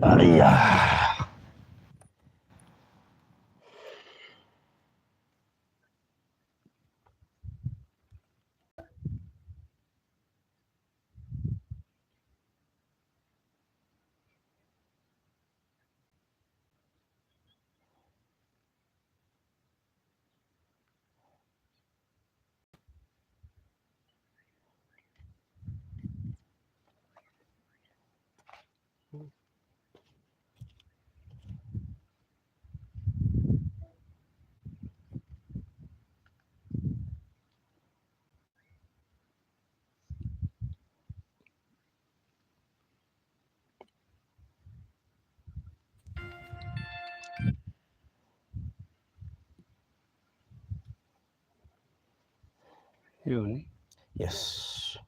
Aya. Yun. Yes.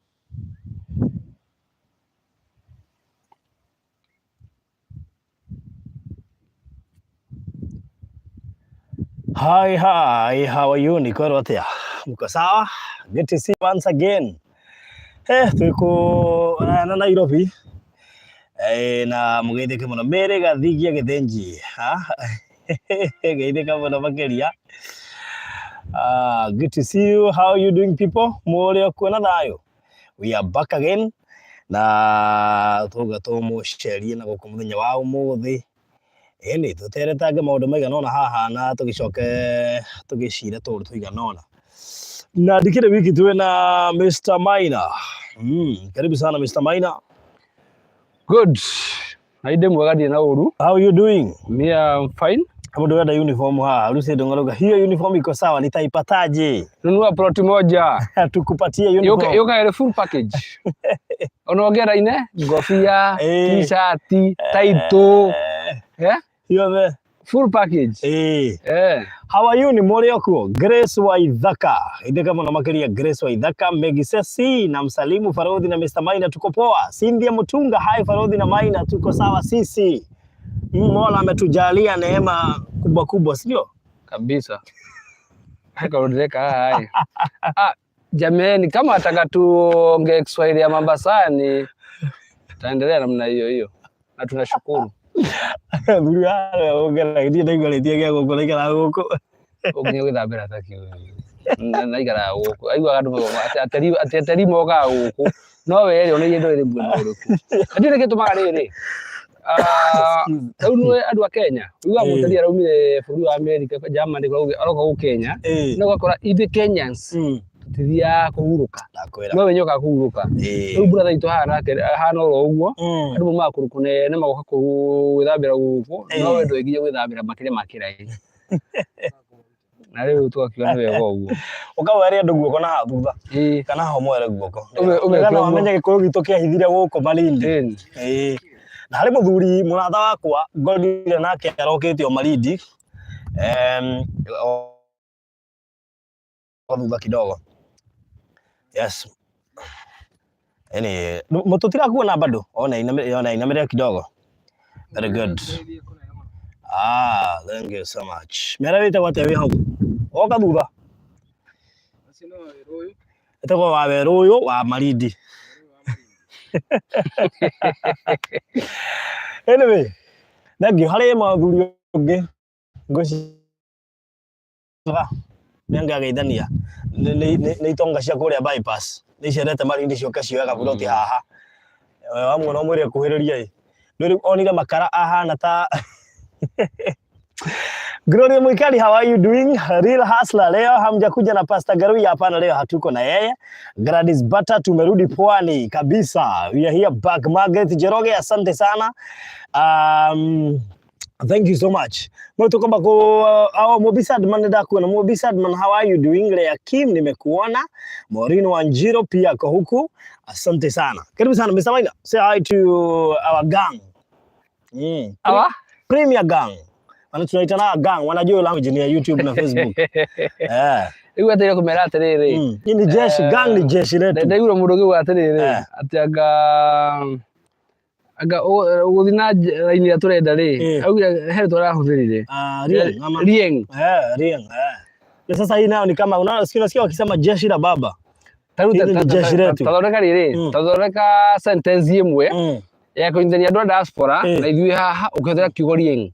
Hi, hi, how are you? Niko atia? Mko sawa? Good to see you once again. Eh, tuko na Nairobi. Eh, na mugeithĩke mũno. Mary Gathigia Gĩthĩnji. Ha? Geithĩka mũno makĩria. Ah, good to see you. How are you doing people? Mũrĩ o kuo na thayũ? We are back again. Na tuga tũmũcerie na gũkũ mũthenya wa ũmũthĩ. Ĩni tũteretange maũndũ maigana ũna haha na tũgĩcoke tũgĩcire tũũndũ tũigana ũna. Na ndikĩrĩ wiki twĩ na Mr. Maina. Karibu sana Mr. Maina. Good. Na inde mwega ndirĩ na ũru. How are you doing? Me I'm fine. Kama ndũrenda uniform haha, Lucy Ndung'aruga, hiyo uniform iko sawa, nitaipataje? Nunua plot moja. Tukupatie uniform. Yũka ĩrĩ full package. Ona ũngĩenda ngobia, t-shirt, title. Eh? Yothe. Full package. How are you? Ni mũrĩ okuo? Grace Waithaka. Itheka mũno makĩria Grace Waithaka, Megisesi na msalimu Farodhi na Mr. Maina tuko poa. Cynthia Mutunga, hi Farodhi na Maina tuko sawa sisi. Mola ametujalia neema kubwa kubwa, sio? Kabisa. Karudireka hai. Ah, jameni kama wataka tuongee Kiswahili ya Mambasani taendelea namna hiyo hiyo. Na tunashukuru. Thuri wa ongera githie ndaigua rĩtie gĩa gũkũ naikara gũkũ. Ũnginya gwĩthambĩra ta kiu. Naikaraga gũkũ. Aiguaga andũ atĩ ateri mokaga gũkũ. No we rĩ ona iria ndũrĩ mwena ũrĩkũ. Na ndiũĩ nĩkĩ gĩtũmaga rĩrĩ. Rĩu nĩ andũ a Kenya. Uiguaga mũtari araumire bũrũri wa America, Germany, aroka gũkũ Kenya. No ũgakora ithuĩ Kenyans tũtithiaga kũhurũka. Ndakwĩra. No we nĩokaga kũhurũka. Rĩu brother witũ haha nake ahana oro ũguo. Andũ maumaga kũndũ kũnene magoka gwĩthambĩra gũkũ. No we ndũĩ nginya gwĩthambĩra makĩria ma kĩraĩ. Na rĩu tũgakiuga nĩ wega ũguo. Ũkamwere andũ guoko na haha thutha. Kana haha ũmwere guoko. Nĩgetha wamenye gĩkũyũ gitũ kĩahithire gũkũ Malindi. Na harĩ mũthuri mũrata wakwa ngorire nake arokĩte o Malindi. O thutha kidogo. Yes. Ĩni, tũtirakuona bado. Ona inamĩrĩra kidogo. Very good. Ah, thank you so much. Mera wĩtagwo atĩa wĩ hau? Oka thutha. Ĩtagwo wa werũ ũyũ wa Malindi. Anyway, thank you. Harĩ mũthuri ũngĩ ngwĩciria nĩangĩageithania. Nĩ itonga cia kũrĩa bypass. Nĩ icerete Malindi ciũke cioe gaburoti haha. Wamuona ũmwĩre akuhĩrĩrie ĩ. Rĩu onire makara ahana ta Gloria Mwikali, how are you doing? Real hustler. Leo hamjakuja na Pastor Garui? Hapana, leo hatuko na yeye. Gladys Bata, tumerudi pwani kabisa. We are here back. Margaret Jeroge, asante sana. Thank you so much. Mtu kwamba ku au Mobi Sadman ndakuona. Mobi Sadman, how are you doing? Lea Kim nimekuona. Maureen Wanjiro pia ako huku. Asante sana. Karibu sana Mr. Maina. Say hi to our gang. Our Premier gang. Wana tunaita na gang, wanajua language ni ya YouTube na Facebook. Rĩu ateire kũmera atĩrĩrĩ. Hii ni jeshi, gang ni jeshi letu. Ndaigua mũndũ ũngĩ atĩrĩrĩ, atĩ anga ũgũthiĩ na raini ĩrĩa tũrenda rĩ, augire he rĩtwa arahũthĩrire. Rieng, ama? Rieng. Rieng, eh. Na sasa hii nayo ni kama unasikia wakisema jeshi la baba. Ta rĩu Hili ni jeshi letu. ta thondeka rĩrĩ, ta thondeka sentence ĩmwe. Ya kũnyitithania andũ a diaspora na ithuĩ haha ũkĩhũthĩra kiugo rieng.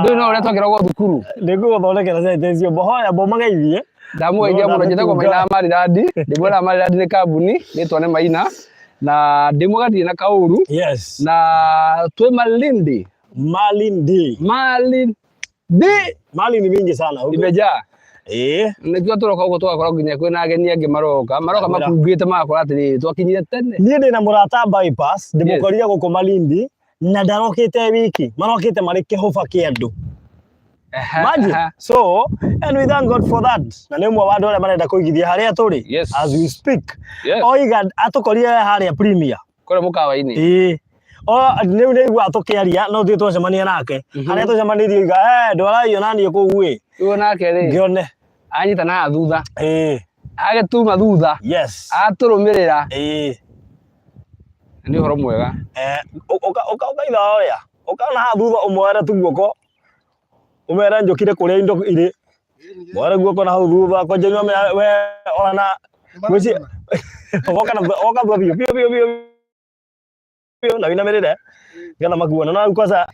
Ndũĩ no ũrĩa twakĩragwo thukuru. Nĩngũgũthondekera sentence ĩyo mbohoya mbomageithie. Ndamũgeithia mũno njĩtagwo Maina Maridadi, ndĩmwĩraga Maridadi nĩ kambuni, rĩtwa nĩ Maina, na ndĩmũgathie na kaũru. Yes. Na twĩ Malindi. Malindi. Malindi. Mali ni mingi sana huko. Imejaa. Eh. Nĩkĩo tũroka gũkũ tũgakora nginya kwĩna ageni angĩ maroka maroka Ndamwĩra. makungĩte magakora atĩrĩrĩ twakinyire tene. Niĩ ndĩna mũrata bypass ndĩmũkorire gũkũ Malindi na ndarokĩte wiki marokĩte marĩ kĩhũba kĩa andũ. Imagine. So, and we thank God for that. Na nĩ ũmwe wa andũ arĩa marenda kũigithia harĩa tũrĩ. Yes. As we speak. Yes. Oiga atũkorire harĩa Premier. Kũrĩa mũkawa-inĩ. Ĩĩ. O rĩu nĩ aigua tũkĩaria no ithuĩ twacemania nake. Harĩa tũcemanirie oiga, "Eh, ndwaraio na niĩ kũu ĩ." Rĩu nake rĩ Ngĩone. anyita na haha thutha Ĩĩ. agĩtuma thutha Yes. atũrũmĩrĩra Ĩĩ. nĩ ũhoro mwega. Eh, ũka ũka ũka ithaa ũrĩa. Ũka na haha thutha ũmoere tu guoko. Ũmere njũkire kũrĩa indo irĩ. Moere guoko na hau thutha kwanja we ona ngwĩci woka na woka thutha biũ biũ biũ biũ biũ na ũinamĩrĩre nĩgetha makuone. Na rĩu kwanza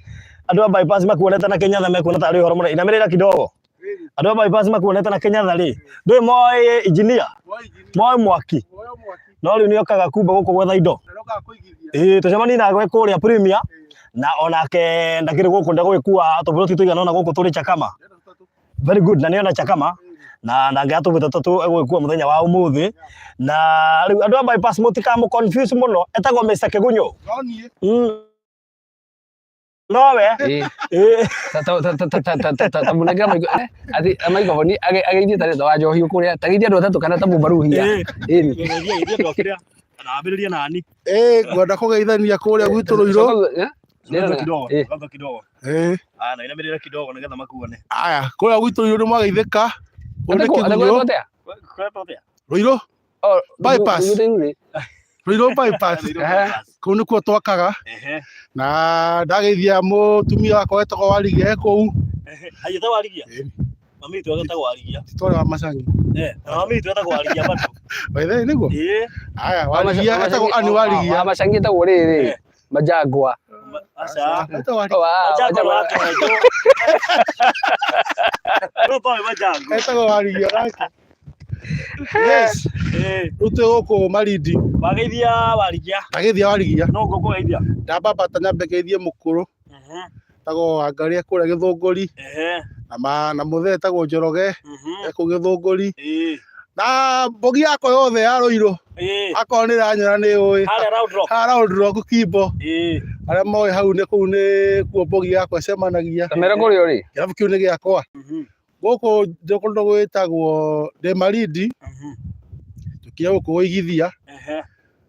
andũ a bypass makuonete na Kenyatta mekuona tarĩ ũhoro mũnene. Inamĩrĩra kidogo. Andũ a bypass makuonete na Kenyatta rĩ, ndũĩ moĩ engineer, moĩ mwaki. No rĩu nĩokaga kumba gũkũ gwetha indo. Ĩĩ tũcemanie nake kũrĩa Premier na onake ndakĩrĩ gũkũ ndegũgĩkua tũburoti tũigana ũna gũkũ tũrĩ Chakama. Very good na nĩona Chakama na ndangĩaga tũbũta tũtũ egũgĩkua mũthenya wa ũmũthĩ na rĩu andũ a bypass mũtikamũ confuse mũno etagwo Mr. Kĩgunyũ. Nowe. Ĩĩ. Ĩĩ. Ta mũnengera atĩ maikroboni ageithie tarĩ ta wa njohi ũkũrĩa ta geithie andũ atatũ kana ta mũmbaruhia. Ĩĩ. Ĩni. Geithia geithia andũ a kũrĩa. Na ambĩrĩrie nani. Ĩĩ ngwenda kũgeithania kũrĩa gwitũ Rũirũ. Kidogo kidogo. Ĩĩ. Kidogo kidogo. Ĩĩ. Ah, na inamĩrĩra kidogo nĩgetha makuone. Aya, kũrĩa gwitũ Rũirũ nĩ mwageithĩka. Ũyũ nĩ Atĩ Kĩgunyũ. atĩa? Kwetwo atĩa? Rũirũ Oh, Bypass. rũirũ rĩ. Rũirũ bypass. Rũirũ Ehe. bypass. Kũu nĩkuo twakaga Ehe. na ndageithia mũtumia wakwa wetagwo Warigia e kũu. Ehe. Haya etagwo Warigia? Ĩĩ. Mami witũ etagwo Warigia. Ti twarĩ wa Macangi. Eh, na mami witũ etagwo Warigia bado. By the way nĩguo? Ĩĩ. Aya, Warigia etagwo Ann Warigia. Wa Macangi etagwo rĩrĩ. Eh. Majangwa. Aca. Etagwo Warigia. Wa Majangwa Majangwa. wa Kĩrengo. No toĩ Majangwa. Etagwo Warigia nake. Yes. Ĩĩ. Rĩu twĩ gũkũ Malindi. Wageithia Warigia. Ndageithia Warigia. No ngũkũgeithia. Ndambambata nyambe ngeithie mũkũrũ etagwo Wangarĩ e kũrĩa Gĩthũngũri Ehe. na ma na mũthee etagwo Njoroge e kũu Gĩthũngũri Ĩĩ. na mbogi yakwa yothe ya Rũirũ Ĩĩ. akorwo nĩ ĩranyona nĩ ũĩ Harĩa Round Rock. haha Round Rock Kimbo Ĩĩ. arĩa moĩ hau nĩ kũu nĩ kuo mbogi yakwa ĩcemanagia Ta mera kũrĩa ũrĩ. kĩrabu kĩu nĩ gĩakwa gũkũ ndĩ kũndũ gwĩtagwo ndĩ Malindi tũkinya gũkũ gũigithia Ehe.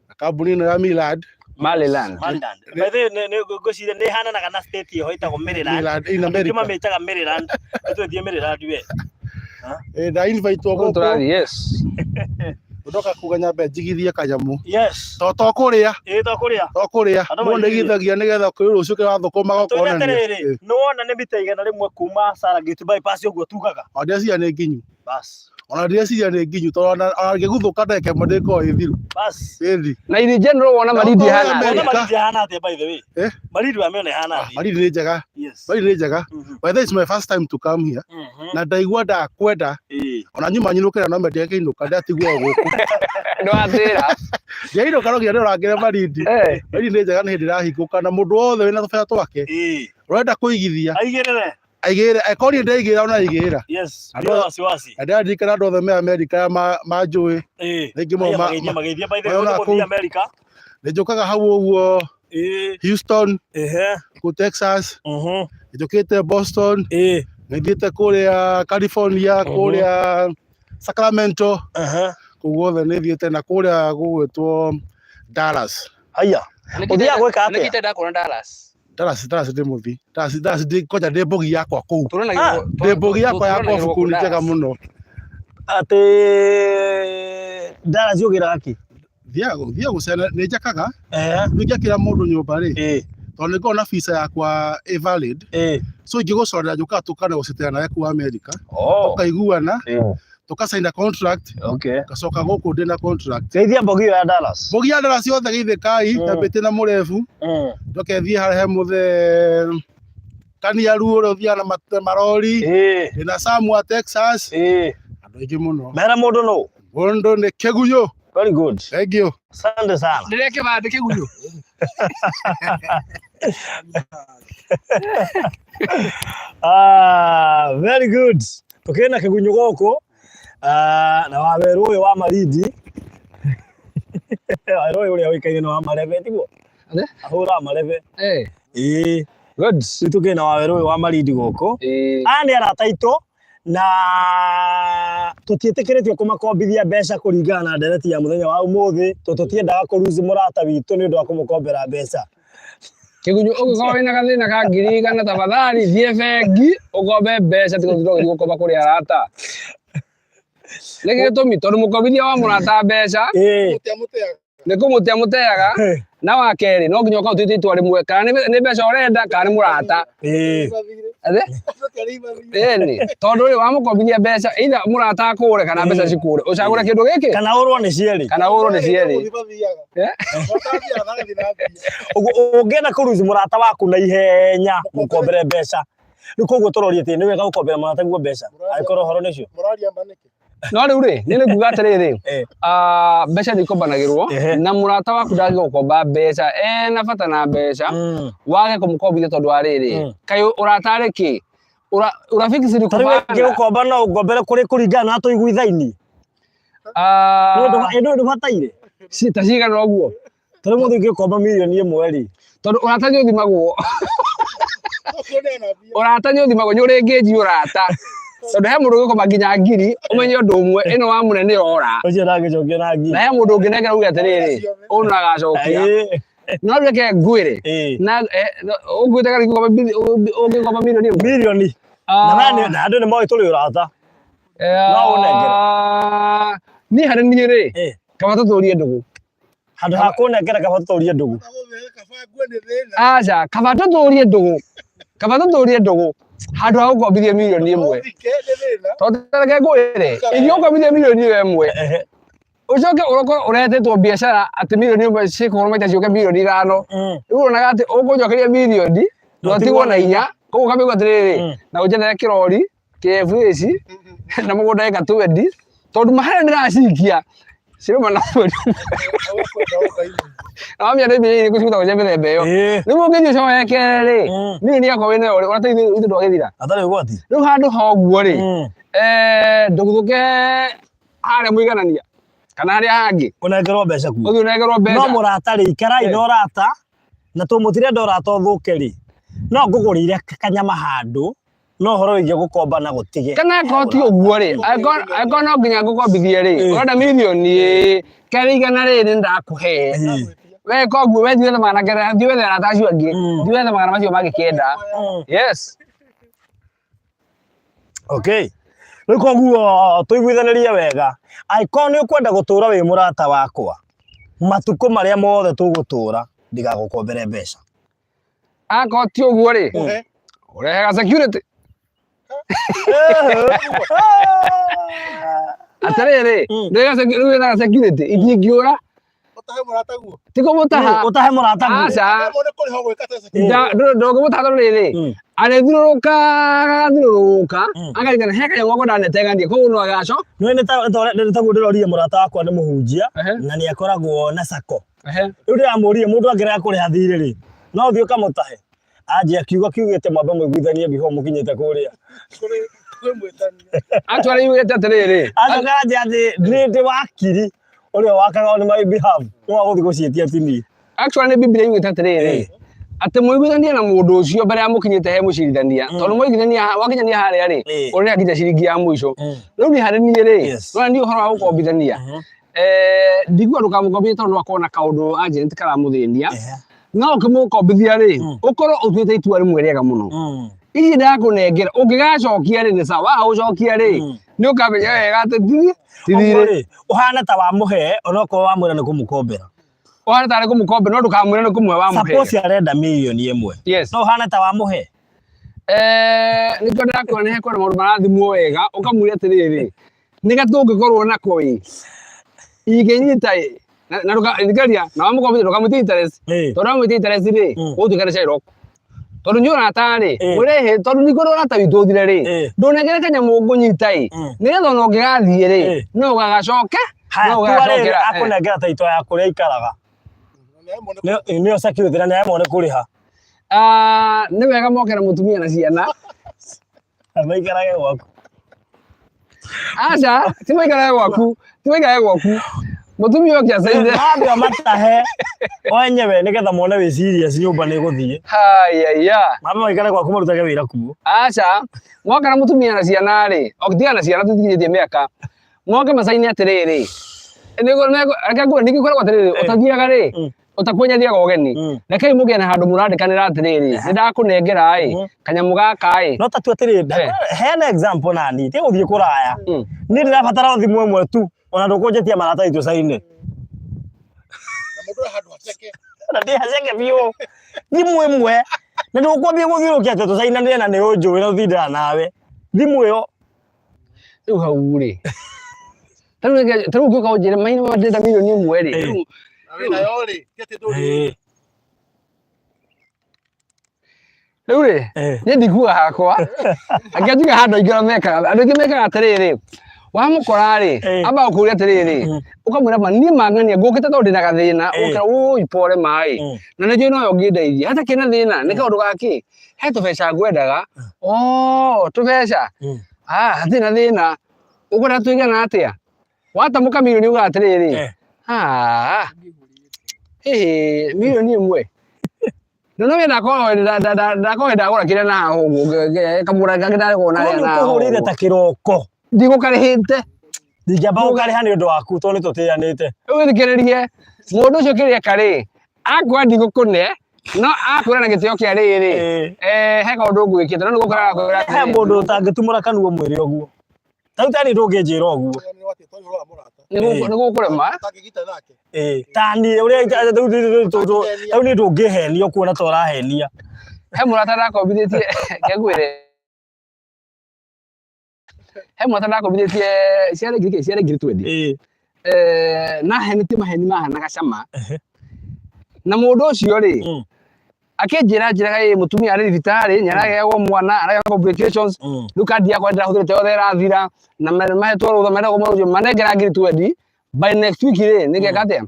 na kambuni ĩno ya Miland Maryland. Maryland. By the way, nĩ ngwĩciria nĩ ĩhananaga na state ĩho ĩtagwo Maryland. Miland in Andũ aingĩ America mamĩtaga Maryland. Nĩ twĩthiĩ Maryland we. Eh, nda invite Kũu gũkũ tũrathiĩ, yes. ndoka kuga nyambe njigithie kanyamũ Yes. to to kũrĩa Ĩĩ to kũrĩa. to kũrĩa Andũ mũndũ maigithie. aigithagia nĩgetha kwĩ rũciũ kĩrathũkũma Tuge gũkonania atĩrĩrĩ, nĩ wona nĩ mita 100 kuma Saragate bypass ũguo tugaga. ona ndĩreciria nĩ nginyu Bas. ona ndĩreciria nĩ nginyu tondũ ona ona ngĩguthũka ndagĩka ĩmwe ndĩkorwo ĩ thiru Bas. ĩthi Na in general wona Na Malindi ũkorwo ĩhana America. Wona atĩa? Malindi ĩhana atĩa by the way? Eh? Malindi wamĩona ĩhana atĩa? Malindi nĩ njega Yes. Malindi nĩ njega by the way it's my first time to come here na ndaigua ndakwenda Ĩĩ. ona nyuma nyinũkĩra no mendie kĩinũka ndatigwo o gũkũ Ndwatĩra. ndiainũka no nginya ndĩrangĩre Malindi Eh. Malindi nĩ njega nĩ hĩndĩ ĩrahingũka na mũndũ wothe wĩna tũbea twake Ĩĩ. ũrenda kũigithia Aigĩrĩre. aigĩrĩre akorwo niĩ ndaigĩrĩra ona aigĩrĩra Yes. Andũ- Bila wasiwasi. na ndĩraririkana andũ othe me Amerika arĩa manjũĩ Ĩĩ. rĩngĩ mo Aya mageithia mageithia by the way mayona ũgũthiĩ kũu. America. nĩ njũkaga hau ũguo Ĩĩ. Houston Ehe. kũu Texas nĩ njũkĩte Boston Ĩĩ. nĩ thiĩte kũrĩa California kũrĩa Sacramento Aha. kũu guothe nĩ thiĩte na kũrĩa gũgwĩtwo Dallas Haya. Ũthiaga gwĩka atĩa? Nĩkĩ itenda kuona Dallas? Dallas Dallas ndĩ mũthi Dallas Dallas ndĩ kwanja ndĩ mbogi yakwa kũu Turonagĩrwo ndĩ mbogi yakwa ya kobu kũu nĩ njega mũno Atĩ Dallas ũgĩraga kĩ? thiaga thiaga gũcera nĩ njakaga Ehe. ingĩakĩra mũndũ nyũmba rĩ Ĩĩ. tondũ nĩ ngoragwo na visa yakwa ĩ valid Ĩĩ. so ingĩgũcorera njũkaga tũkanegotiate nawe kũu America Oh. tũkaiguana Ĩĩ. Tũkacaina contract. Okay. Ngacoka gũkũ ndĩna contract. Geithia mbogi ĩyo ya Dallas. Mbogi ya Dallas yothe geithĩkai. Nyambĩtie na mũrebu. Njoke thiĩ harĩa he mũthee Kaniaru ũrĩa ũthiaga na marori. Ndĩna Sam wa Texas. Andũ aingĩ mũno. Mera mũndũ nũ? Mũndũ nĩ kĩgunyũ. Very good. Thank you. Asante sana. Ndĩrĩa kĩbandĩ kĩgunyũ. Ah, very good. Tukĩrĩ na kĩgunyũ gũkũ. Ah, na wawerũ ũyũ wa Malindi. Wawerũ ũyũ ũrĩa ũĩkaine nĩ wa marebe tiguo? Atĩa? Ahũraga marebe. Eh. Ĩĩ. Good. Rĩu tũkĩrĩ na wawerũ ũyũ wa Malindi gũkũ. Eh. Aya nĩ arata aitũ na tũtiĩtĩkĩrĩtio kũmakombithia mbeca kũringana na ndereti ya mũthenya wa ũmũthĩ tondũ tũtiendaga kũruzi mũrata witũ nĩ ũndũ wa kũmũkombera mbeca. Kĩgunyũ ũngĩkorwo wĩna gathĩna ka 100,000 tafadhali thiĩ bengi ũkombe mbeca tiga gũtinda ũgĩthiĩ gũkomba kũrĩ arata. Nĩkĩ gĩtũmi? Tondũ mũkombithia wa mũrata mbeca nĩ kũmũte mũteaga na wa kerĩ no nginya ũkorwo ũtuĩte itua rĩmwe kana nĩ mbeca ũrenda kana nĩ mũrata. Atĩ? Ĩni, tondũ rĩ wamũkombithia mbeca either mũrata akũre kana mbeca cikũre ũcagũre kĩndũ gĩkĩ Kana ũrwo nĩ cierĩ. Kana ũrwo nĩ cierĩ. Eh? Ũguo ũngĩenda kũruzi mũrata waku na ihenya mũkombere mbeca. Rĩu koguo tũroria atĩ nĩ wega gũkombera mũrata guo mbeca angĩkorwo ũhoro nĩ ũcio. No rĩu rĩ niĩ nĩ nguga atĩrĩrĩ, mbeca nĩ ikombanagĩrwo na mũrata waku ndangĩgũkomba mbeca ena bata na mbeca wage kũmũkombithia tondũ wa rĩrĩ kaĩ ũrata rĩ kĩ urafiki si ni Ta rĩu kubana ĩngĩgũkomba no ũngombere kũrĩ kũringana na tũiguithaini. Nĩ ũndũ ũbataire. Ta cigana ũguo. Ta rĩu mũndũ ingĩkomba 1 million rĩ. Tondũ ũrata nĩ ũthimagwo. Ũrata nĩ ũthimagwo nĩ ũrĩ ngĩnji ũrata. Tondũ he mũndũ ũgĩkomba nginya ngiri ũmenye ũndũ ũmwe ĩno wa mũnene yora. Ũcio ndangĩcokia na ngiri. Na he mũndũ ũngĩnengera uge atĩrĩrĩ ũyũ no agacokia. No reke ngwĩre. Na ũnguĩte kana ũngĩkomba 1 million? Mirioni. Na na andũ nĩ moĩ tũrĩ ũrata. No ũnengere. Niĩ harĩ niĩ rĩ kaba tũtũrie ndũgũ. Handũ ha kũnengera kaba tũtũrie ndũgũ. Aca, kaba tũtũrie ndũgũ. Kaba tũtũrie ndũgũ handũ ha gũkombithia 1 million. Tondũ reke ngwĩre, ingĩgũkombithia 1 million ũcoke ũkorwo ũretĩtwo biacara atĩ 1 million cikũgũrwo maita ciũke 5 million. Rĩu ũronaga atĩ ũkũnjokeria mirioni na ũtigwo na inya, koguo ũkamĩigua atĩrĩrĩ, na ũnjethere kĩrori KFH na mũgũnda ĩka 20 tondũ harĩa ndĩracikia ciruma na mweri na wamenya nĩ mbia irĩkũ cigũtagwo cia mĩthemba ĩyo. Rĩu ũngĩthiĩ ũcoekere rĩ, mirioni yakwa wĩnayo rĩ, ũrateithia ithuĩ ndwagĩthira. Hatarĩ ũgwati. Rĩu handũ ha ũguo rĩ, ndũgũthũke harĩa mũiganania kana harĩa hangĩ Ũnengerwo mbeca kuo. Ũthiĩ ũnengerwo mbeca. No mũrata rĩ, ikarai na ũrata na tũmũtirenda ũrata ũthũke rĩ, no ngũgũrĩire kanyama handũ no ũhoro wĩgiĩ gũkomba na gũtige. Kana angĩkorwo ti ũguo rĩ, angĩkorwo no nginya ngũkombithie rĩ, ũrenda mirioni ĩ, kerĩ igana rĩrĩ nĩ ndakũhe. Weka ũguo we thiĩ wethe 900, thiĩ wethe arata acio angĩ, thiĩ wethe magana macio mangĩ kenda. Yes. Okay. Rĩu koguo tũiguithanĩrie wega angĩkorwo nĩ ũkwenda gũtũra wĩ mũrata wakwa matukũ marĩa mothe tũgũtũra ndigagũkombere mbeca. Akorwo ti ũguo rĩ, ũrehaga security. Atĩrĩrĩ, rĩu wĩna security itingĩũra. Ũtahe mũrataguo. Ti kũmũtaha. Ũtahe mũrataguo. Aca. Nĩ kũrĩha ũgwĩka ta security. Ndũngĩmũtaha tondũ rĩrĩ, arĩthiũrũrũka agathiũrũrũka akaririkana he kanyamũ gakwa ndanetegania koguo no agaco. Nĩ nĩ taguo ndĩrorire mũrata wakwa nĩ mũhunjia na nĩ akoragwo na sacco. Rĩu ndĩramũria mũndũ angĩrega kũrĩha thirĩ rĩ, no ũthiĩ ũkamũtahe? Anjia kiugo kiugĩte mwambe mũiguithanie before mũkinyĩte kũrĩa. Actually yugĩte atĩrĩrĩ. Acoka anjia atĩ nĩ ndĩ wakiri ũrĩa wakaga on my behalf no agũthiĩ gũciĩtia ti niĩ. Actually nĩ Biblia yugĩte atĩrĩrĩ, atĩ mũiguithanie na mũndũ ũcio mbere ya mũkinyĩte he mũcirithania, tondũ mwaiguithania wakinyania harĩa rĩ, ũrĩha nginya ciringi ya mũico. Rĩu niĩ harĩ niĩ rĩ, nĩwona niĩ ũhoro wa gũkombithania, ndikuga ndũkamũkombithie tondũ no akorwo na kaũndũ agent karamũthĩnia, no ũkĩmũkombithia rĩ, ũkorwo ũtuĩte itua rĩmwe rĩega mũno. Ici ndakũnengera, ũngĩgacokia rĩ nĩ sawa, waga gũcokia rĩ, nĩ ũkamenya wega atĩ ti thirĩ. Ũhana ta wamũhe onokorwo wamwĩra nĩ kũmũkombera. Ũhana tarĩ kũmũkombera no ndũkamwĩre nĩ kũmũhe wamũhe. Suppose arenda 1 million. Yes. No ũhana ta wamũhe. Nĩkĩo ndĩrakwĩra nĩ hekwenda maũndũ marathimwo wega, ũkamwĩra atĩrĩrĩ, Nĩ gatũngĩkorwo nako ĩ. Ingĩnyita ĩ. Na ndũka thikĩrĩria na wamũkombithia ndũkamwĩtie interest. Tondũ wamwĩtia interest rĩ, ũgũtuĩka nĩ Shylock. Tondũ inyuĩ arata rĩ, mwĩre tondũ ningĩ ũrata witũ ũthire rĩ, ndũnengere kanyamũ ngũnyita ĩ, nĩgetha ona ũngĩgathiĩ rĩ, no ũgagacoke, Haya, no tua rĩrĩ ũgagacokera. akũnengera taito ya kũrĩa aikaraga. Nĩyo security na nĩaremwo nĩ kũrĩha. Ah, nĩ wega moke na mũtumia na ciana. Maikarage gwaku. Aca, ti maikarage gwaku, ti maikarage gwaku. Mũtumia oke acaine. Mambe matahe wenyewe nĩgetha mone wĩ serious nyũmba nĩ ĩgũthiĩ. Hayaya. Mambe maikare gwaku marutage wĩra kuo. Aca, moka na mũtumia na ciana rĩ, tiga na ciana tũtikinyĩtie mĩaka. Moke macaine atĩrĩrĩ, reke ngwĩre ningĩ kwĩragwo atĩrĩrĩ, ũtathiaga rĩ, ũtakuenya thiaga ũgeni. Rekei mũgĩe na handũ mũrandĩkanĩra atĩrĩrĩ, nĩ ndakũnengera ĩ, kanyamũ gaka ĩ. No ta tua atĩrĩrĩ, heana example nani, tiga gũthiĩ kũraya. Niĩ ndĩrabatara o thimũ ĩmwe tu, ona ndũkũnjĩtia maratathi tũcaine. Na mũndũ e handũ haceke. Na ndĩ haceke biũ. Thimũ ĩmwe, na ndũkwambia gũthiũrũkia atĩ tũcainanĩre na nĩ ũnjũĩ na tũtindaga nawe. Thimũ ĩyo. Rĩu hau rĩ, ta rĩu ũngĩũka ũnjĩre maina ma ndĩrenda mirioni ĩmwe rĩ, rĩu Na wĩna yo rĩ, ti atĩ ndũrĩ. Rĩu rĩ, niĩ ndikuga hakwa, reke njuge handũ aingĩ ũrĩa mekaga, andũ aingĩ mekaga atĩrĩrĩ, wamũkora rĩ, ambaga gũkũria atĩrĩrĩ, ũkamwĩra ma niĩ mang'ania ngũkĩte tondũ ndĩna gathĩna, ũkera ũi pore maĩ, na nĩ njũĩ nowe ũngĩndeithia, hatakĩrĩ na thĩna, nĩ kaũndũ gakĩ, he tũbeca ngwendaga, oh tũbeca, ah hatirĩ na thĩna, ũkwenda tũigana atĩa? Watamũka mirioni ugaga atĩrĩrĩ, ah ĩhĩ mirioni ĩmwe, na no ndakorwo ndakorwo ndagũra kĩrĩa na haha ũguo kamũra kangĩ ndagũra Korwo na nĩ haha ũkũhũrĩire ũguo ta kĩroko. Ndigũkarĩhĩte. Ndingĩamba gũkarĩha nĩ ũndũ waku tondũ nĩ tũtĩanĩte. Rĩu thikĩrĩrie, mũndũ ũcio kĩrĩa eka rĩ, akwĩra ndigũkũne, no akwĩra na gĩtĩo kĩa rĩrĩ, he kaũndũ ngwĩkĩte, no nĩ gũkora arakwĩra He atĩrĩrĩ. mũndũ ũtangĩtumũra kanua mwĩre ũguo. Ta rĩu tani ndũngĩnjĩra ũguo. Nĩ gũkũrema. Tani ũrĩa rĩu niĩ ndũngĩhenia ũkuona ta ũrahenia. He mũrata ndakombithĩtie, reke ngwĩre. He mũrata ndakombithĩtie ciarĩ ngiri kĩ, ciarĩ ngiri twendi. Na ahenetie maheni mahanaga cama. Na mũndũ ũcio rĩ, akĩnjĩra njĩraga ĩ mũtumia arĩ thibitarĩ, nĩ araheagwo mwana, aragĩa complications, rĩu kandi yakwa ndĩrahũthĩrĩte yothe ĩrathira, na mahetwo rũtha meragwo mũndũ ũcio manengera ngiri twendi, by next week rĩ, nĩngeka atĩa?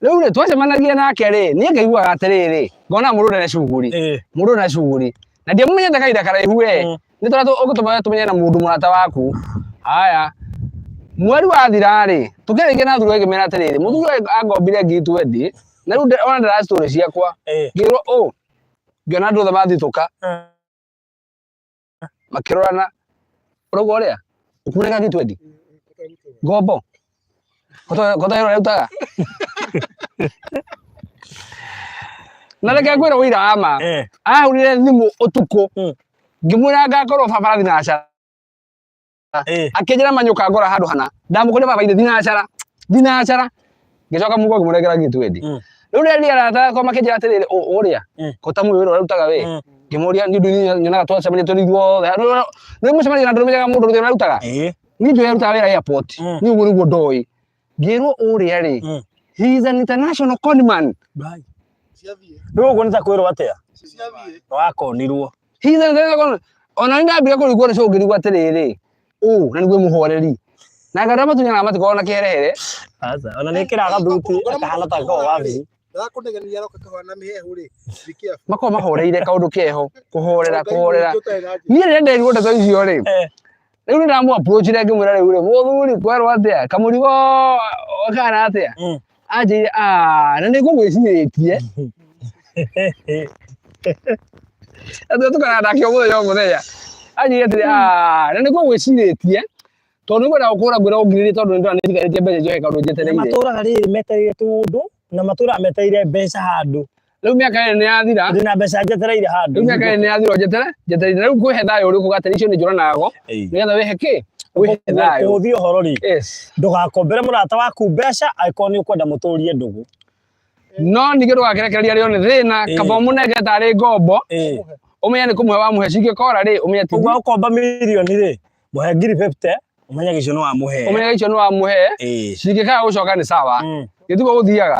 Rĩu rĩ, twacemanagia nake rĩ, niĩ ngaiguaga atĩrĩrĩ, ngona mũndũ ndarĩ cuguri, mũndũ ndarĩ cuguri. Na ndiamũmenyete kahinda karaihu we, nĩ tũrĩa ũgĩtũma tũmenyane na mũndũ mũrata waku. Haya, mweri wathira rĩ, tũkĩrĩkia na athuri ngĩmera atĩrĩrĩ, mũthuri ũyũ angombire ngiri twendi, na rĩu ona ndĩra story ciakwa, ngĩrwo ũ, ngĩona andũ othe mathitũka, makĩrorana, ũrauga ũrĩa, ũkũnenga ngiri twendi, ngombo, kota ĩyo ũrarutaga. Na reke ngwĩre ũira wa ma, ahũrire thimũ ũtukũ, ngĩmwĩra ngakorwo baba thinacara. Akĩnjĩra manyũka ngora handũ hana, ndamũkorire baba ithe thinacara, thinacara. Ngĩcoka mũhuko ngĩmũnengera ngiri twendi. Rĩu rĩrĩa arata akwa makĩnjĩra atĩrĩrĩ, ũrĩa, ko ta mũĩ wĩra ũrarutaga we. Ngĩmũria niĩ ndũ nyonaga twacemania tũrĩ ithuothe. Nĩ mũcemania na andũ nĩmenyaga mũndũ ũrĩa ũrarutaga. Niĩ njũĩ arutaga wĩra airport. Niĩ ũguo nĩguo ndoĩ. Ngĩrwo ũrĩa rĩ, he is an international con man. Rĩu ũguo nĩ ta kwĩrwo atĩa? Wakonirwo. He is an international con man. Ona nĩ ndambire kũrigwo nĩ cũ ngĩrigwo atĩrĩrĩ, ũ na nĩguo mũhoreri. Na andũ arĩa matunyanaga matikoragwo na kĩherehere. Aca, ona nĩ ĩkĩraga thuti akahana ta koragwo wabici. Ndĩrakũnegenia aroka kahora na mĩhehu rĩ, be careful. Makoragwo mahoreire kaũndũ keho, kũhorera, kũhorera. Niĩ rĩrĩa nderirwo ndeto icio rĩ, rĩu nĩ ndamũ approach rĩ ngĩmwĩra rĩu rĩ, mũthuri kwerwo atĩa, kamũrigo kahana atĩa? Anjĩrire ah, na nĩ ngũgwĩcirĩtie. Na tũkaraga nake o mũthenya o mũthenya. Anjĩrire atĩrĩ ah, na nĩ ngũgwĩcirĩtie tondũ nĩ ngwenda gũkũra ngwĩra ũngirĩrie tondũ nĩ ndĩrona nĩ njigarĩtie mbeca icio he kaũndũ Na njetereire. matũraga rĩrĩ metereire tũũndũ na matũraga metereire mbeca handũ. Rĩu mĩaka ĩrĩ nĩ yathira. Ndĩna mbeca njetereire handũ. Rĩu mĩaka ĩrĩ nĩ yathira njetereire. Rĩu kwĩhe thayũ ũrĩkũ gatĩrĩ icio nĩ njũranago. Nĩgetha wĩhe kĩ? Wĩhe thayũ. Kũhũthia ũhoro rĩ, Yes. ndũgakombere mũrata waku mbeca angĩkorwo nĩ ũkwenda mũtũrie ndũgũ. No ningĩ ndũgakĩrekereria rĩo nĩ thĩna, kaba ũmũnengere tarĩ ngombo, ũmenye nĩ kũmũhe wamũhe cingĩkora rĩ, ũmenye ti Ũguo ũkomba mirioni rĩ, mũhe ngiri 50. Ũmenye gĩcio nĩ wamũhe. Ũmenye icio nĩ wamũhe. Cingĩkaga gũcoka nĩ sawa. Gĩtiguo gũthiaga.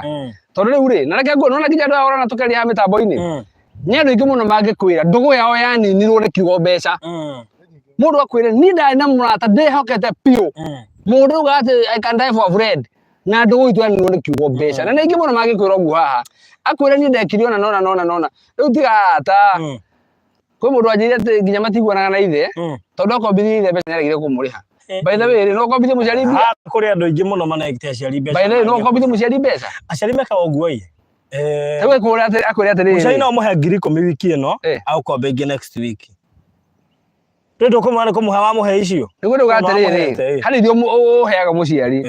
Tondũ rĩu rĩ, na reke nguo nona nginya andũ aya ũrona tũkĩaria haha mĩtambo-inĩ. Nĩ andũ aingĩ mũno mangĩkwĩra ndũgũ yao yaninirwo nĩ kiugo mbeca. Mũndũ akwĩre niĩ ndarĩ na mũrata ndĩhokete biũ. Mũndũ auga atĩ I can die for a friend. Na ndũgũ itũ yaninirwo nĩ kiugo mbeca. Na nĩ aingĩ mũno mangĩkwĩra ũguo haha. Akwĩre niĩ ndekire ũna na ũna na ũna na ũna. Rĩu tiga arata. Kwĩ mũndũ wanjĩrire atĩ nginya matiguanaga na ithe tondũ akombithia ithe mbeca nĩaregire kũmũrĩha. By the way rĩ, no ũkombithie mũciari mbia? Ah, kũrĩ andũ aingĩ mũno manekĩte aciari mbeca. By the way, no ũkombithie mũciari mbeca? Aciari mekaga ũguo ĩ. Rĩu akwĩre atĩ akwĩre atĩrĩrĩ. Mũciari no ũmũhe 10,000 wiki ĩno, agũkombe ingĩ next week. Rĩu ndũkũmwĩra nĩ kũmũhe wamũhe icio. Nĩguo ndauga No atĩrĩrĩ, wamũhete, ĩ. harĩ irio ũheaga mũciari.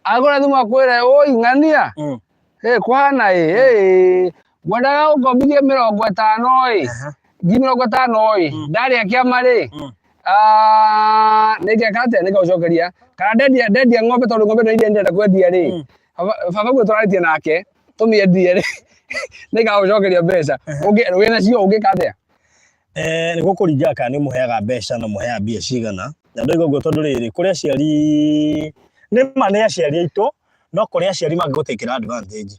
Agũra thimũ akwĩre, oi ng'ania, kũhana ĩ, ngwendaga ũngombithie 50 ĩ, 50,000 ĩ, ndarĩa kĩama rĩ, nĩngeka atĩa, nĩngagũcokeria, kana ndendia ndendia ng'ombe tondũ ng'ombe ĩno iria ndĩrenda kwendia rĩ, baba guo tũrarĩtie nake, tũmĩendie rĩ, nĩngagũcokeria mbeca, wĩnacio ũngĩka atĩa? Nĩ gũkũringana kana nĩ ũmũheaga mbeca na ũmũheaga mbia cigana, na ndoiga ũguo tondũ rĩrĩ, kũrĩ aciari, nĩ ma nĩ aciari aitũ, no kũrĩ aciari mangĩgũtĩkĩra advantage.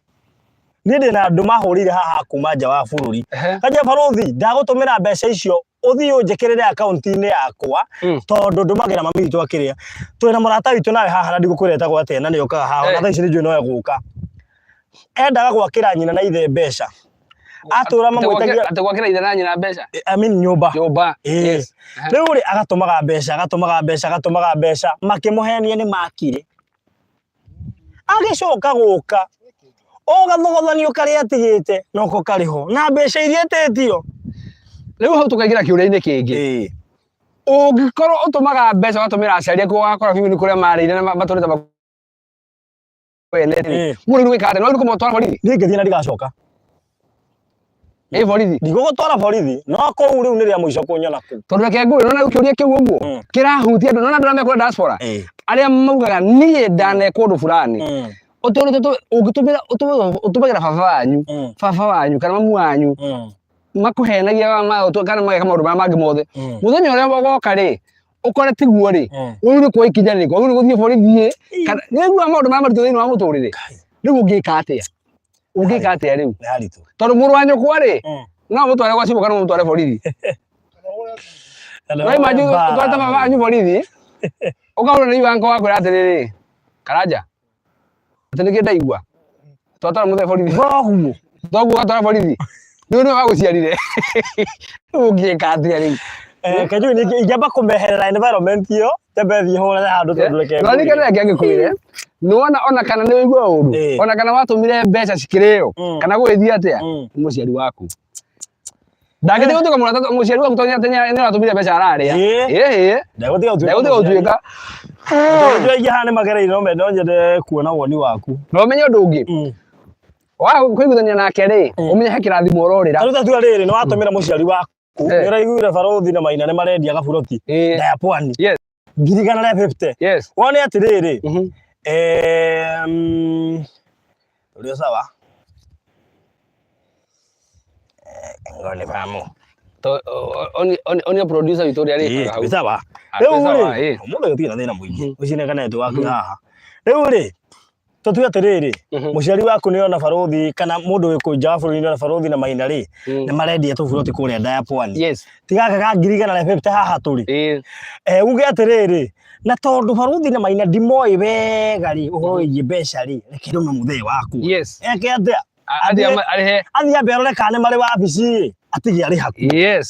Niĩ ndĩna andũ mahũrĩire haha kuma nja wa bũrũri. Kanjia barũthi, ndagũtũmĩra mbeca icio ũthiĩ ũnjĩkĩrĩre akaunti-inĩ yakwa tondũ ndũmagĩra mami witũ akĩrĩa. Twĩna mũrata witũ nawe haha na ndigũkwĩra etagwo atĩa na nĩ okaga haha ona thaa ici nĩ njũĩ no egũka. Endaga gwakĩra nyina na ithe mbeca. Atũra mamwĩtagia Atĩ gwakĩra ithe na nyina mbeca? I mean nyũmba. Nyũmba. Yes. Rĩu rĩ agatũmaga mbeca, agatũmaga mbeca, agatũmaga mbeca, makĩmũhenia nĩ makire. Agĩcoka gũka, o gathogothanio karĩa atigĩte noko karĩ ho, na mbeca iria etĩtio. Rĩu hau tũkaingĩra kĩũria-inĩ kĩngĩ. Ũngĩkorwo ũtũmaga mbeca ũgatũmĩra aciari aku ũgakora biũ nĩ kũrĩa marĩire na matũrĩte makwenete rĩ, mũndũ rĩu wĩkaga atĩa? No rĩu kũmũtwara borithi? Niĩ ingĩthiĩ na ndigacoka. Ĩ borithi? Ndigũgũtwara borithi, no kũu rĩu nĩ rĩa mũico kũnyona kũu. Tondũ reke ngwĩre, nĩwona rĩu kĩũria kĩu ũguo kĩrahutia andũ, nĩwona andũ arĩa me kũrĩa diaspora arĩa maugaga niĩ ndanekwo ũndũ fulani. Ũtũrĩte ũngĩtũmĩra ũtũmagĩra baba wanyu, baba wanyu kana mamu wanyu makũhenagia kana mageka maũndũ marĩa mangĩ mothe. Mũthenya ũrĩa ũgoka rĩ, ũkore tiguo rĩ, rĩu nĩ kuoya ikinya rĩrĩkũ? Rĩu nĩ gũthiĩ borithi ĩ, kana nĩũiguaga maũndũ marĩa maritũ thĩinĩ wa mũtũrĩre? Rĩu ũngĩka atĩa? Ũngĩka atĩa rĩu? Nĩ haritũ. Tondũ mũrũ wa nyũkwa rĩ, no ũmũtware gwa cibũ kana ũmũtware borithi. No imagine ũtwarĩte baba wanyu borithi, ũkahũrwo nĩ iwanko wakwĩra atĩrĩrĩ, Karanja, atĩ nĩkĩ ndaigua? Twatwara mũthee borithi. Thoguo. Thoguo watwara borithi. Nĩ nĩwe wagũciarire. Rĩu ũngĩka atĩa rĩu? Kanjui ingĩamba kũmeherera environment ĩyo, nyambe thiĩ hũrane handũ tondũ reke No ningĩ reke ngĩkwĩre, nĩwona ona kana nĩ ũigua ũru, ona kana watũmire mbeca cikĩrĩo, kana gũgĩthiĩ atĩa, nĩ mũciari waku. Ndangĩtiga gũtuĩka mũrata mũciari waku tondũ nĩ aratũmire mbeca ararĩa. Ĩĩ. Ndegũtiga gũtuĩka. Ndegũtiga gũtuĩka. Tondũ aingĩ haha nĩ magereire no nyende kuona woni waku. Na ũmenye ũndũ ũngĩ. Waga kũiguithania nake rĩ, ũmenye he kĩrathimo ũrorĩra. Ta rĩu ta tua rĩrĩ, nĩ watũmĩra mũciari waku. Nĩ ũraiguire barũthi na Maina nĩ marendia gaburoti. Ndaya Pwani. 150,000. Wone atĩrĩrĩ. Ũrĩ o sawa? Ngone famu. Onia producer witũ ũrĩa arĩkaga hau. Wĩ sawa. Rĩu rĩ, ũmũthĩ gũtirĩ na thĩna mũingĩ. Ũcinengane waku haha. Rĩu rĩ, tũtue atĩrĩrĩ, mũciari waku nĩ ona barũthi kana mũndũ wĩ kũu nja wa bũrũri nĩ ona barũthi na Maina rĩ, nĩ marendia tũburoti kũrĩa nda ya Pwani. Tiga gaka ka 150,000 haha tũrĩ. Uge atĩrĩrĩ, na tondũ barũthi na Maina ndimoĩ wega rĩ, ũhoro wĩgiĩ mbeca rĩ, reke ndũme mũthee wakwa. Eke atĩa? Arĩhe. Athiĩ ambe arore kana nĩ marĩ wabici ĩ, atige arĩ hakuhĩ.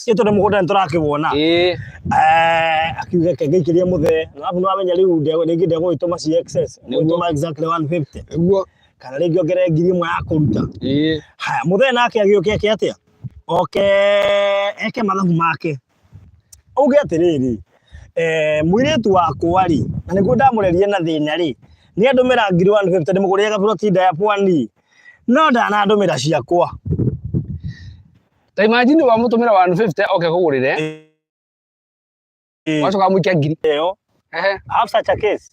Ĩ tondũ mũgũnda nĩ tũrakĩwona. Akiuge reke ngĩikĩrie mũthee, na arabu nĩ wamenya rĩu rĩngĩ ndegũgĩtũma ci excess, egũgĩtũma exactly 150. Kana rĩngĩ ongerere 1,000 ya kũruta. Haya, mũthee nake agĩũke eke atĩa? Oke eke mathabu make. Auge atĩrĩrĩ, mũirĩtu wakwa rĩ, na nĩguo ndamũrerire na thĩna rĩ, nĩ andũmĩra 150,000 ndĩmũgũrĩre gaburoti nda ya Pwani, no ndanandũmĩra ciakwa. Ta imagine wamũtũmĩra 150 oke kũgũrĩre, wacoka wamũikia ngiri. Ĩyo. I have such a case.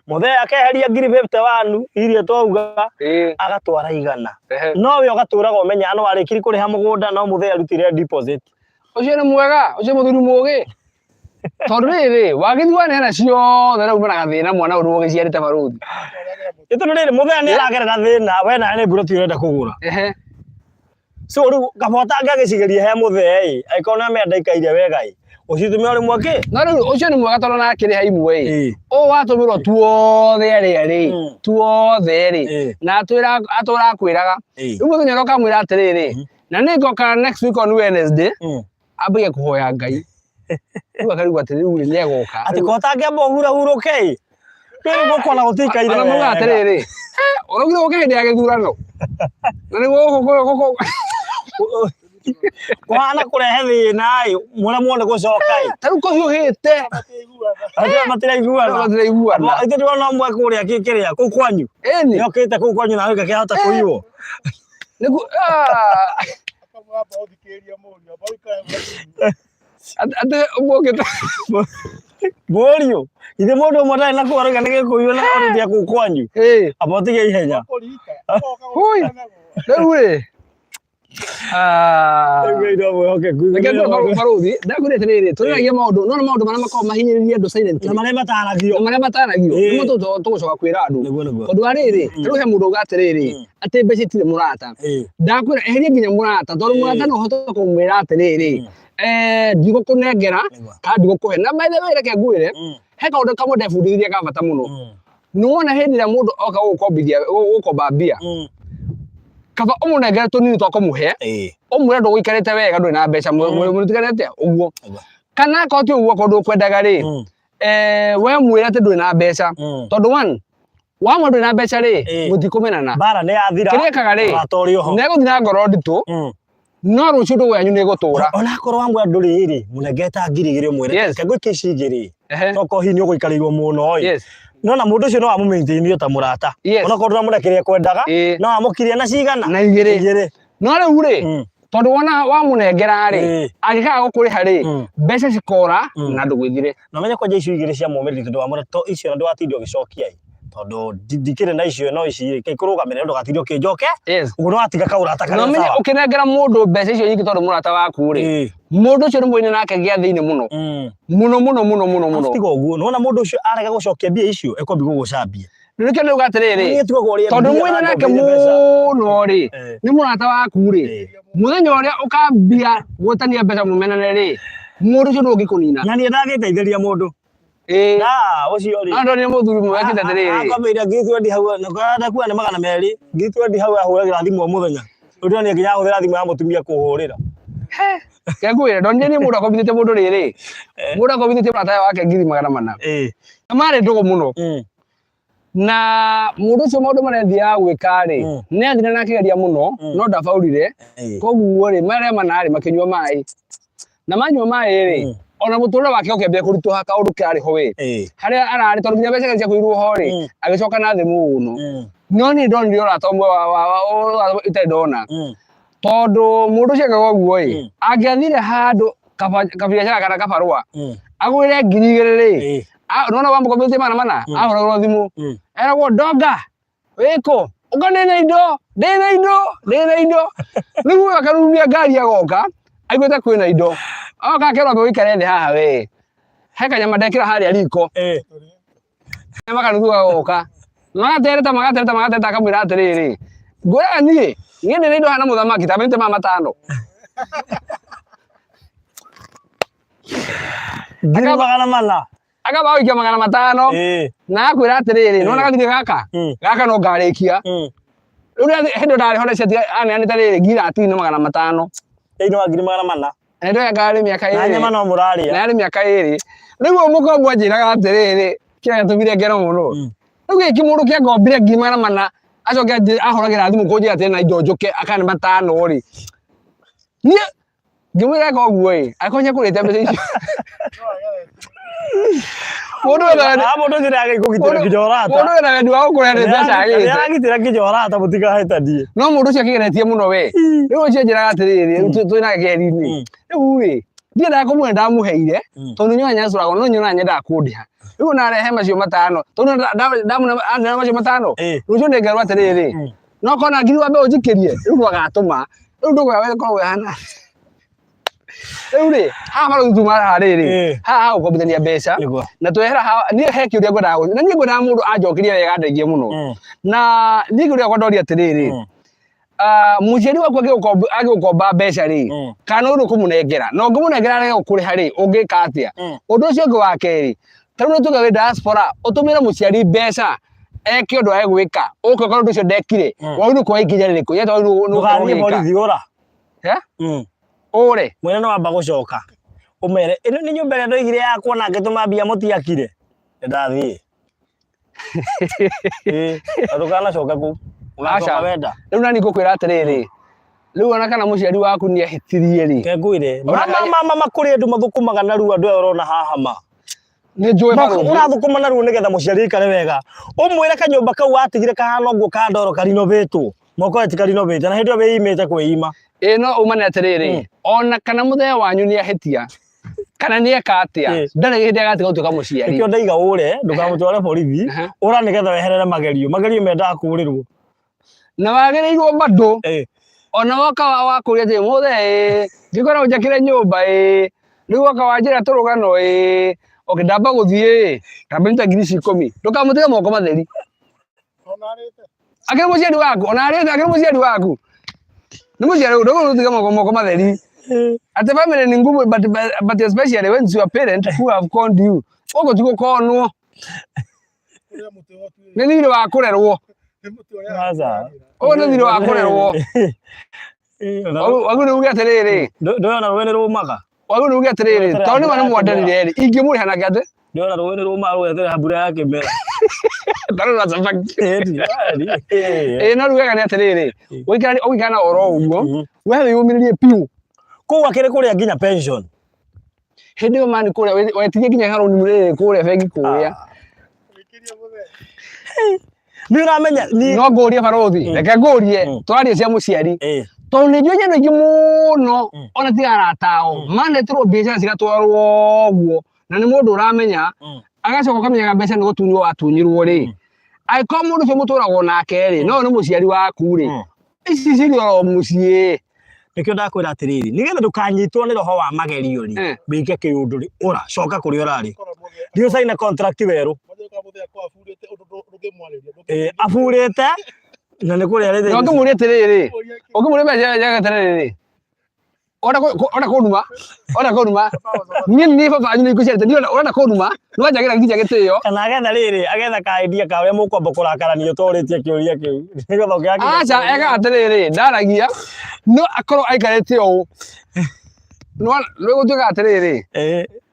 Mũthee akeheria 51,000 iria twauga agatwara 100. No we ũgatũraga ũmenyaga no warĩkirie kũrĩha mũgũnda no mũthee arutire deposit. Ũcio nĩ mwega, ũcio mũthuri mũgĩ. Tondũ rĩrĩ, wagĩthiĩ waneana ciothe na uma na gathĩna mwana ũyũ ũgĩciarĩte barũthi. Ĩ tondũ rĩrĩ mũthee nĩ aragerera thĩna we nawe nĩ mburoti ũrenda kũgũra. So rĩu kaba ũtangĩagĩcigeria he mũthee ĩ angĩkorwo nĩ amenya ndaikaire wega ĩ ũcitũme o rĩmwe kĩ No rĩu ũcio nĩ mwega tondũ na akĩrĩha imwe ĩ. Ũũ watũmĩrwo tuothe arĩa rĩ, tuothe rĩ, na atwĩra atũra akwĩraga. Rĩu mũthenya ũrĩa ũkamwĩra atĩrĩrĩ, na nĩ ngoka next week on Wednesday, ambagia kũhoya Ngai. Rĩu akarigwo atĩ rĩu rĩ nĩ agoka. Atĩ ko ũtangĩamba ũhurahurũke ĩ rĩu gũkona gũtikaire Ona mauga wega. atĩrĩrĩ, ũraugire ũke hĩndĩ ya gĩthurano. Na nĩguo gũkũ gũkũ Kũhana kũrehe thĩna ĩ mũremwo nĩ gũcoka ĩ. Ta rĩu kũhiũhĩte. Andũ matiraiguana. Matiraiguana. Ithe ndĩrona ũmwe kũrĩa kĩrĩa kũu kwanyu. Ĩni. Nĩokĩte kũu kwanyu na gakĩhota kũiywo. Nĩguo ah. Atĩ ũmũkĩte. Mũriũ, ithe mũndũ ũmwe ndarĩ na kũu arauga nĩ gĩkũyũ na arũthia kũu kwanyu. Amba ũtige ihenya. Hui. Rĩu rĩ. Ah. Rĩu no mwĩhokeku. Reke ngwĩre barũthi, ndakwĩra atĩrĩrĩ, tũrĩragia maũndũ, no nĩ maũndũ marĩa makoragwo mahinyĩrĩirie andũ silently. Na marĩa mataragio. Na marĩa mataragio. Ĩĩ. Nĩmo tũgũcoka kwĩra andũ. Nĩguo nĩguo. Tondũ wa rĩrĩ, ta rĩu he mũndũ uga atĩrĩrĩ, atĩ mbeca itirĩ mũrata. Ndakwĩra eheria nginya mũrata, tondũ mũrata no ũhote kũmwĩra atĩrĩrĩ, ndigũkũnengera kana ndigũkũhe. Na by the way reke ngwĩre, he kaũndũ kamwe ndebundithirie ga bata mũno. Nĩwona hĩndĩ ĩrĩa mũndũ oka gũgũkombithia gũgũkomba mbia, kaba ũmũnengere tũnini twa kũmũhe, ũmwĩre ndũgũikarĩte wega ndũrĩ na mbeca mũtigane atĩa ũguo. Kana akorwo ti ũguo akorwo ndũkwendaga rĩ, we mwĩre atĩ ndũrĩ na mbeca. Tondũ one, wamwĩra ndũrĩ na mbeca rĩ, mũtikũmenana. Mbara nĩ yathira. Kĩrĩa ekaga rĩ, Ũrata ũrĩ oho. nĩ egũthiĩ na ngoro nditũ, no rũciũ ndũgũ yanyu nĩ ĩgũtũra. Onakorwo wamwĩra ndũrĩ rĩ, mũnengere ta 2000 ũmwĩre reke ngũikie ici igĩrĩ. Tokorwo hihi nĩ ũgũikarĩirwo mũno ĩ. No na mũndũ ũcio no amũ maintain ta mũrata. Onakorwo ndũramũhe kĩrĩa ekwendaga, no amũkirie na cigana? Na igĩrĩ. Igĩrĩ. No rĩu rĩ, tondũ wona wamũnengera rĩ, angĩkaga gũkũrĩha rĩ, mbeca cikora na ndũgũ ĩthire. Na ũmenye kwanja icio igĩrĩ cia mũmĩrĩria tondũ wamwĩra to icio na ndũgatinde ũgĩcokia ĩ, tondũ ndikĩrĩ na icio no ici rĩ, kĩkũrũgamĩrĩre ndũgatinde ũkĩnjoke, ũguo nĩwatiga kaũrata Na karĩa ũmenye sawa. ũkĩnengera mũndũ mbeca icio nyingĩ tondũ mũrata waku rĩ, mũndũ ũcio nĩ mũine nake gĩathĩ-inĩ mũno. Mũno mũno mũno mũno mũno. Tiga ũguo, nĩwona mũndũ ũcio arega gũcokia mbia icio, ekwambia gũgũcambia. Rĩu nĩkĩo ndĩrauga atĩrĩrĩ, Niĩ tiga ũrĩa tondũ mbia mwĩna nake angombeire mbeca. mũno rĩ, nĩ mũrata waku rĩ, mũthenya ũrĩa ũkambia gwĩtania mbeca mũmenane rĩ, mũndũ ũcio nĩwe ũngĩkũnina. Na niĩ ndangĩteithĩria mũndũ. Na ũcio rĩ. No ndonire mũthuri ũmwe wekĩte atĩrĩrĩ. Akombeire 20,000 hau, na ndakuga nĩ 200, 20,000 hau ahũragĩra thimũ o mũthenya. Rĩu ndĩronire nginya ahũthĩra thimũ ya mũtumia kũhũrĩra. Reke ngwĩre, ndonire niĩ mũndũ akombithĩtie mũndũ rĩrĩ, mũndũ akombithĩtie mũrata wake 400,000. Na marĩ ndũgũ mũno. Na mũndũ ũcio maũndũ marĩa athiaga gwĩka rĩ, nĩ athire na akĩgeria mũno, no ndabaũrire. Koguo rĩ, marĩa mana rĩ, makĩnyua maĩ. Na manyua maĩ rĩ, ona mũtũrĩre wake ũkĩambia kũritũha kaũndũ karĩ ho ĩ. Harĩa ararĩ tondũ nginya mbeca ciakoirwo ho rĩ, agĩcoka na thĩ mũno. No niĩ ndonire ũrata ũmwe wa itarĩ ndona. Tondũ mũndũ ũcio ekaga ũguo ĩ, angĩathire handũ kabiacara kana kabarũa, agũrĩre 2000 rĩ, nĩwona wamũkombithĩtie 400, ahũragĩrwo thimũ, eragwo ndonga, wĩkũ? Ũka ndĩna indo, ndĩna indo, ndĩna indo. Rĩu ũyũ akarurumia ngari agoka, aiguĩte kwĩna indo. Oka akerwo ambe ũikare thĩ haha we. He kanyama ndekĩra harĩa riko. Kanyama kanuthu gagoka. Magatereta magatereta magatereta akamwĩra atĩrĩrĩ, ngwĩraga niĩ, niĩ ndĩna indo hana mũthamaki ta mĩte ma matano. 400,000. Akamba gũikia 500 na akwĩra atĩrĩrĩ, nĩwona gathirĩ gaka? Gaka no ngarĩkia. Rĩu hĩndĩ ĩyo ndarĩ ho na aneanĩte rĩrĩ 305,000. Thĩinĩ wa 400,000. Na ndoya ngarĩ mĩaka Na ĩrĩ. nyama no mũrarĩa. Na yarĩ mĩaka ĩrĩ. Rĩu ũyũ mũkombo anjĩraga atĩrĩrĩ, kĩrĩa gĩatũmire ngero mũno. Rĩu gĩkĩ mũndũ kĩangombire 400,000 acoke ahũragĩra thimũ kũnjĩra atĩ ena indo njũke akane matano rĩ. Niĩ ngĩmwĩra eka ũguo ĩ, angĩkorwo nĩekũrĩte mbeca icio. Mũndũ wĩna wendi Ah, mũndũ ũcio nĩaragĩkũgitĩra nginya ũrata. Mũndũ wĩna wendi wa gũkũrĩa nĩ mbeca agĩte. Nĩaragitĩra nginya ũrata mũtikahĩtanie. No mũndũ ũcio akĩgeretie mũno we. Rĩu ũcio anjĩraga atĩrĩrĩ, rĩu twĩ nake keheri-inĩ. Rĩu rĩ, ndiendaga kũmwĩra ndamũheire, tondũ nĩnyonaga nĩacũragwo no nyonaga nyendaga kũndĩha. Rĩu ona arehe macio matano, tondũ ndamũne aneo macio matano, rũciũ nĩngerwo atĩrĩrĩ, no kona ngiri wambe ũnjikĩrie, rĩu ndwagatũma. Rĩu ndũgũ yao ĩkoragwo ĩhana. Rĩu rĩ, haha barũthi tuma haha rĩrĩ, haha ha gũkombithania mbeca, na twehera haha, niĩ he kĩũria ngwendaga na niĩ ngwendaga mũndũ anjokerie wega ndeithie mũno. Na niĩ kĩũria gĩakwa ndoria atĩrĩrĩ, ah, mũciari waku angĩgũkomba mbeca rĩ, kana nĩ ũkũmũnengera, na ũngĩmũnengera arege gũkũrĩha rĩ, ũngĩka atĩa? Ũndũ ũcio ũngĩ wa kerĩ, ta rĩu nĩ tuge wĩ diaspora, ũtũmĩre mũciari mbeca eke ũndũ age gwĩka, ũke ũkore ũndũ ũcio ndekire, wagĩrĩirwo kuoya ikinya rĩrĩkũ? Yet wagĩrĩirwo nĩ gũkorwo Ndũgathiĩ ũgĩka. borithi ũra. Eh? Ũre. Mwene no wamba gũcoka ũmere ĩno nĩ nyũmba ĩrĩa ndoigire yakwo na ngĩtũma mbia mũtiakire nĩndathiĩ. Ĩĩ, na ndũkanacoke kũu ũgacoka Aca. wenda. Rĩu nani ngũkwĩra atĩrĩrĩ, rĩu ona kana mũciari waku nĩ ahĩtirie rĩ, Reke ngwĩre, Ona ma ma ma ma kũrĩ andũ mathũkũmaga narua andũ aya ũrona haha ma. Nĩ njũĩ barũthi. Ũrathũkũma narua nĩgetha mũciari aikare wega. Ũmwĩre kanyũmba kau watigire kahana ũguo ka ndoro karinovĩtwo. Moko ti karinovĩte na hĩndĩ ĩyo wĩimĩte kwĩima. Ĩ no uma nĩ atĩrĩrĩ, ona kana mũthee wanyu nĩ ahĩtia, kana nĩ eka atĩa, ndarĩ hĩndĩ agatiga gũtuĩka mũciari. Nĩkĩo ndaiga ũre, ndũkamũtware borithi, ũra nĩgetha weherere magerio. Magerio mendaga kũũrĩrwo. Na wagĩrĩirwo bado, ona woka wakũria atĩ mũthee ĩ, ngĩkwĩra ũnjakĩre nyũmba ĩ, rĩu woka wanjĩra tũrũgano ĩ, okay ndamba gũthiĩ ĩ, ndamba nyita ngiri ici ikũmi, ndũkamũtige moko matheri. Akĩrĩ mũciari waku, ona arĩte akĩrĩ mũciari waku. Nĩ mũciari ndũgũtiga moko moko matheri. Atĩ family ni ngumu but especially when it's your parent who have conned you. Ũguo ti gũkonwo. Nĩ thirĩ wa kũrerwo. Ũyũ nĩ thirĩ wa kũrerwo. Wagĩrĩirwo nĩ uge atĩrĩrĩ. Ndũrona rũĩ nĩ rũmaga. Wagĩrĩirwo nĩ uge atĩrĩrĩ, tondũ nĩ ma nĩ mwanderire rĩ, ingĩmũrĩha nake atĩ? Ndĩrona rũĩ nĩ rũmaga rũgeterera mbura ya kĩmera. Ndarora cabaci. Ĩĩ no rĩu wega nĩ atĩrĩrĩ, ũgĩikara ũgĩikara na oro ũguo, we wĩyũmĩrĩrie biũ. Kũu akĩrĩ kũrĩa nginya pension. Hĩndĩ ĩyo mani kũrĩa wetirie nginya harũni rĩrĩ kũrĩa bengi kũrĩa. Nĩ ũramenya ni No ngũrie barũthi, reke ngũrie, tũraria cia mũciari. Tondũ nĩ njũĩ andũ aingĩ mũno ona ti arata ao, maneterwo mbiacara cigatwarwo ũguo na nĩ mũndũ ũramenya, agacoka ũkamenyaga mbeca nĩ gũtunywo watunyirwo rĩ, angĩkorwo mũndũ ũcio mũtũragwo nake rĩ, no nĩ mũciari waku rĩ, ici cirĩ oro mũciĩ. Nĩkĩo ndakwĩra atĩrĩrĩ, nĩgetha ndũkanyitwo nĩ roho wa magerio rĩ, wĩke kĩũndũ rĩ, ũra, coka kũrĩa ũrarĩ. Thiĩ ũcaine contract werũ. Ĩĩ, aburĩte na nĩ kũrĩa Na ũngĩmũria atĩrĩrĩ, ũngĩmũria mbeca njega atĩrĩrĩ, ũrenda kũnduma, ũrenda kũnduma, niĩ nĩ baba wanyu nĩ ngũciarĩte, niĩ ũrenda kũnduma, nĩ wanjagĩra nginya gĩtĩo. Kana agetha rĩrĩ, agetha ka idea ka ũrĩa mũkwamba kũrakarania ũtorĩtie kĩũria kĩu. Nĩgetha ũkĩakinya Aca, kĩũria. eka atĩrĩrĩ, ndaragia, no akorwo aikarĩte ũũ. Nĩ gũtuĩka atĩrĩrĩ,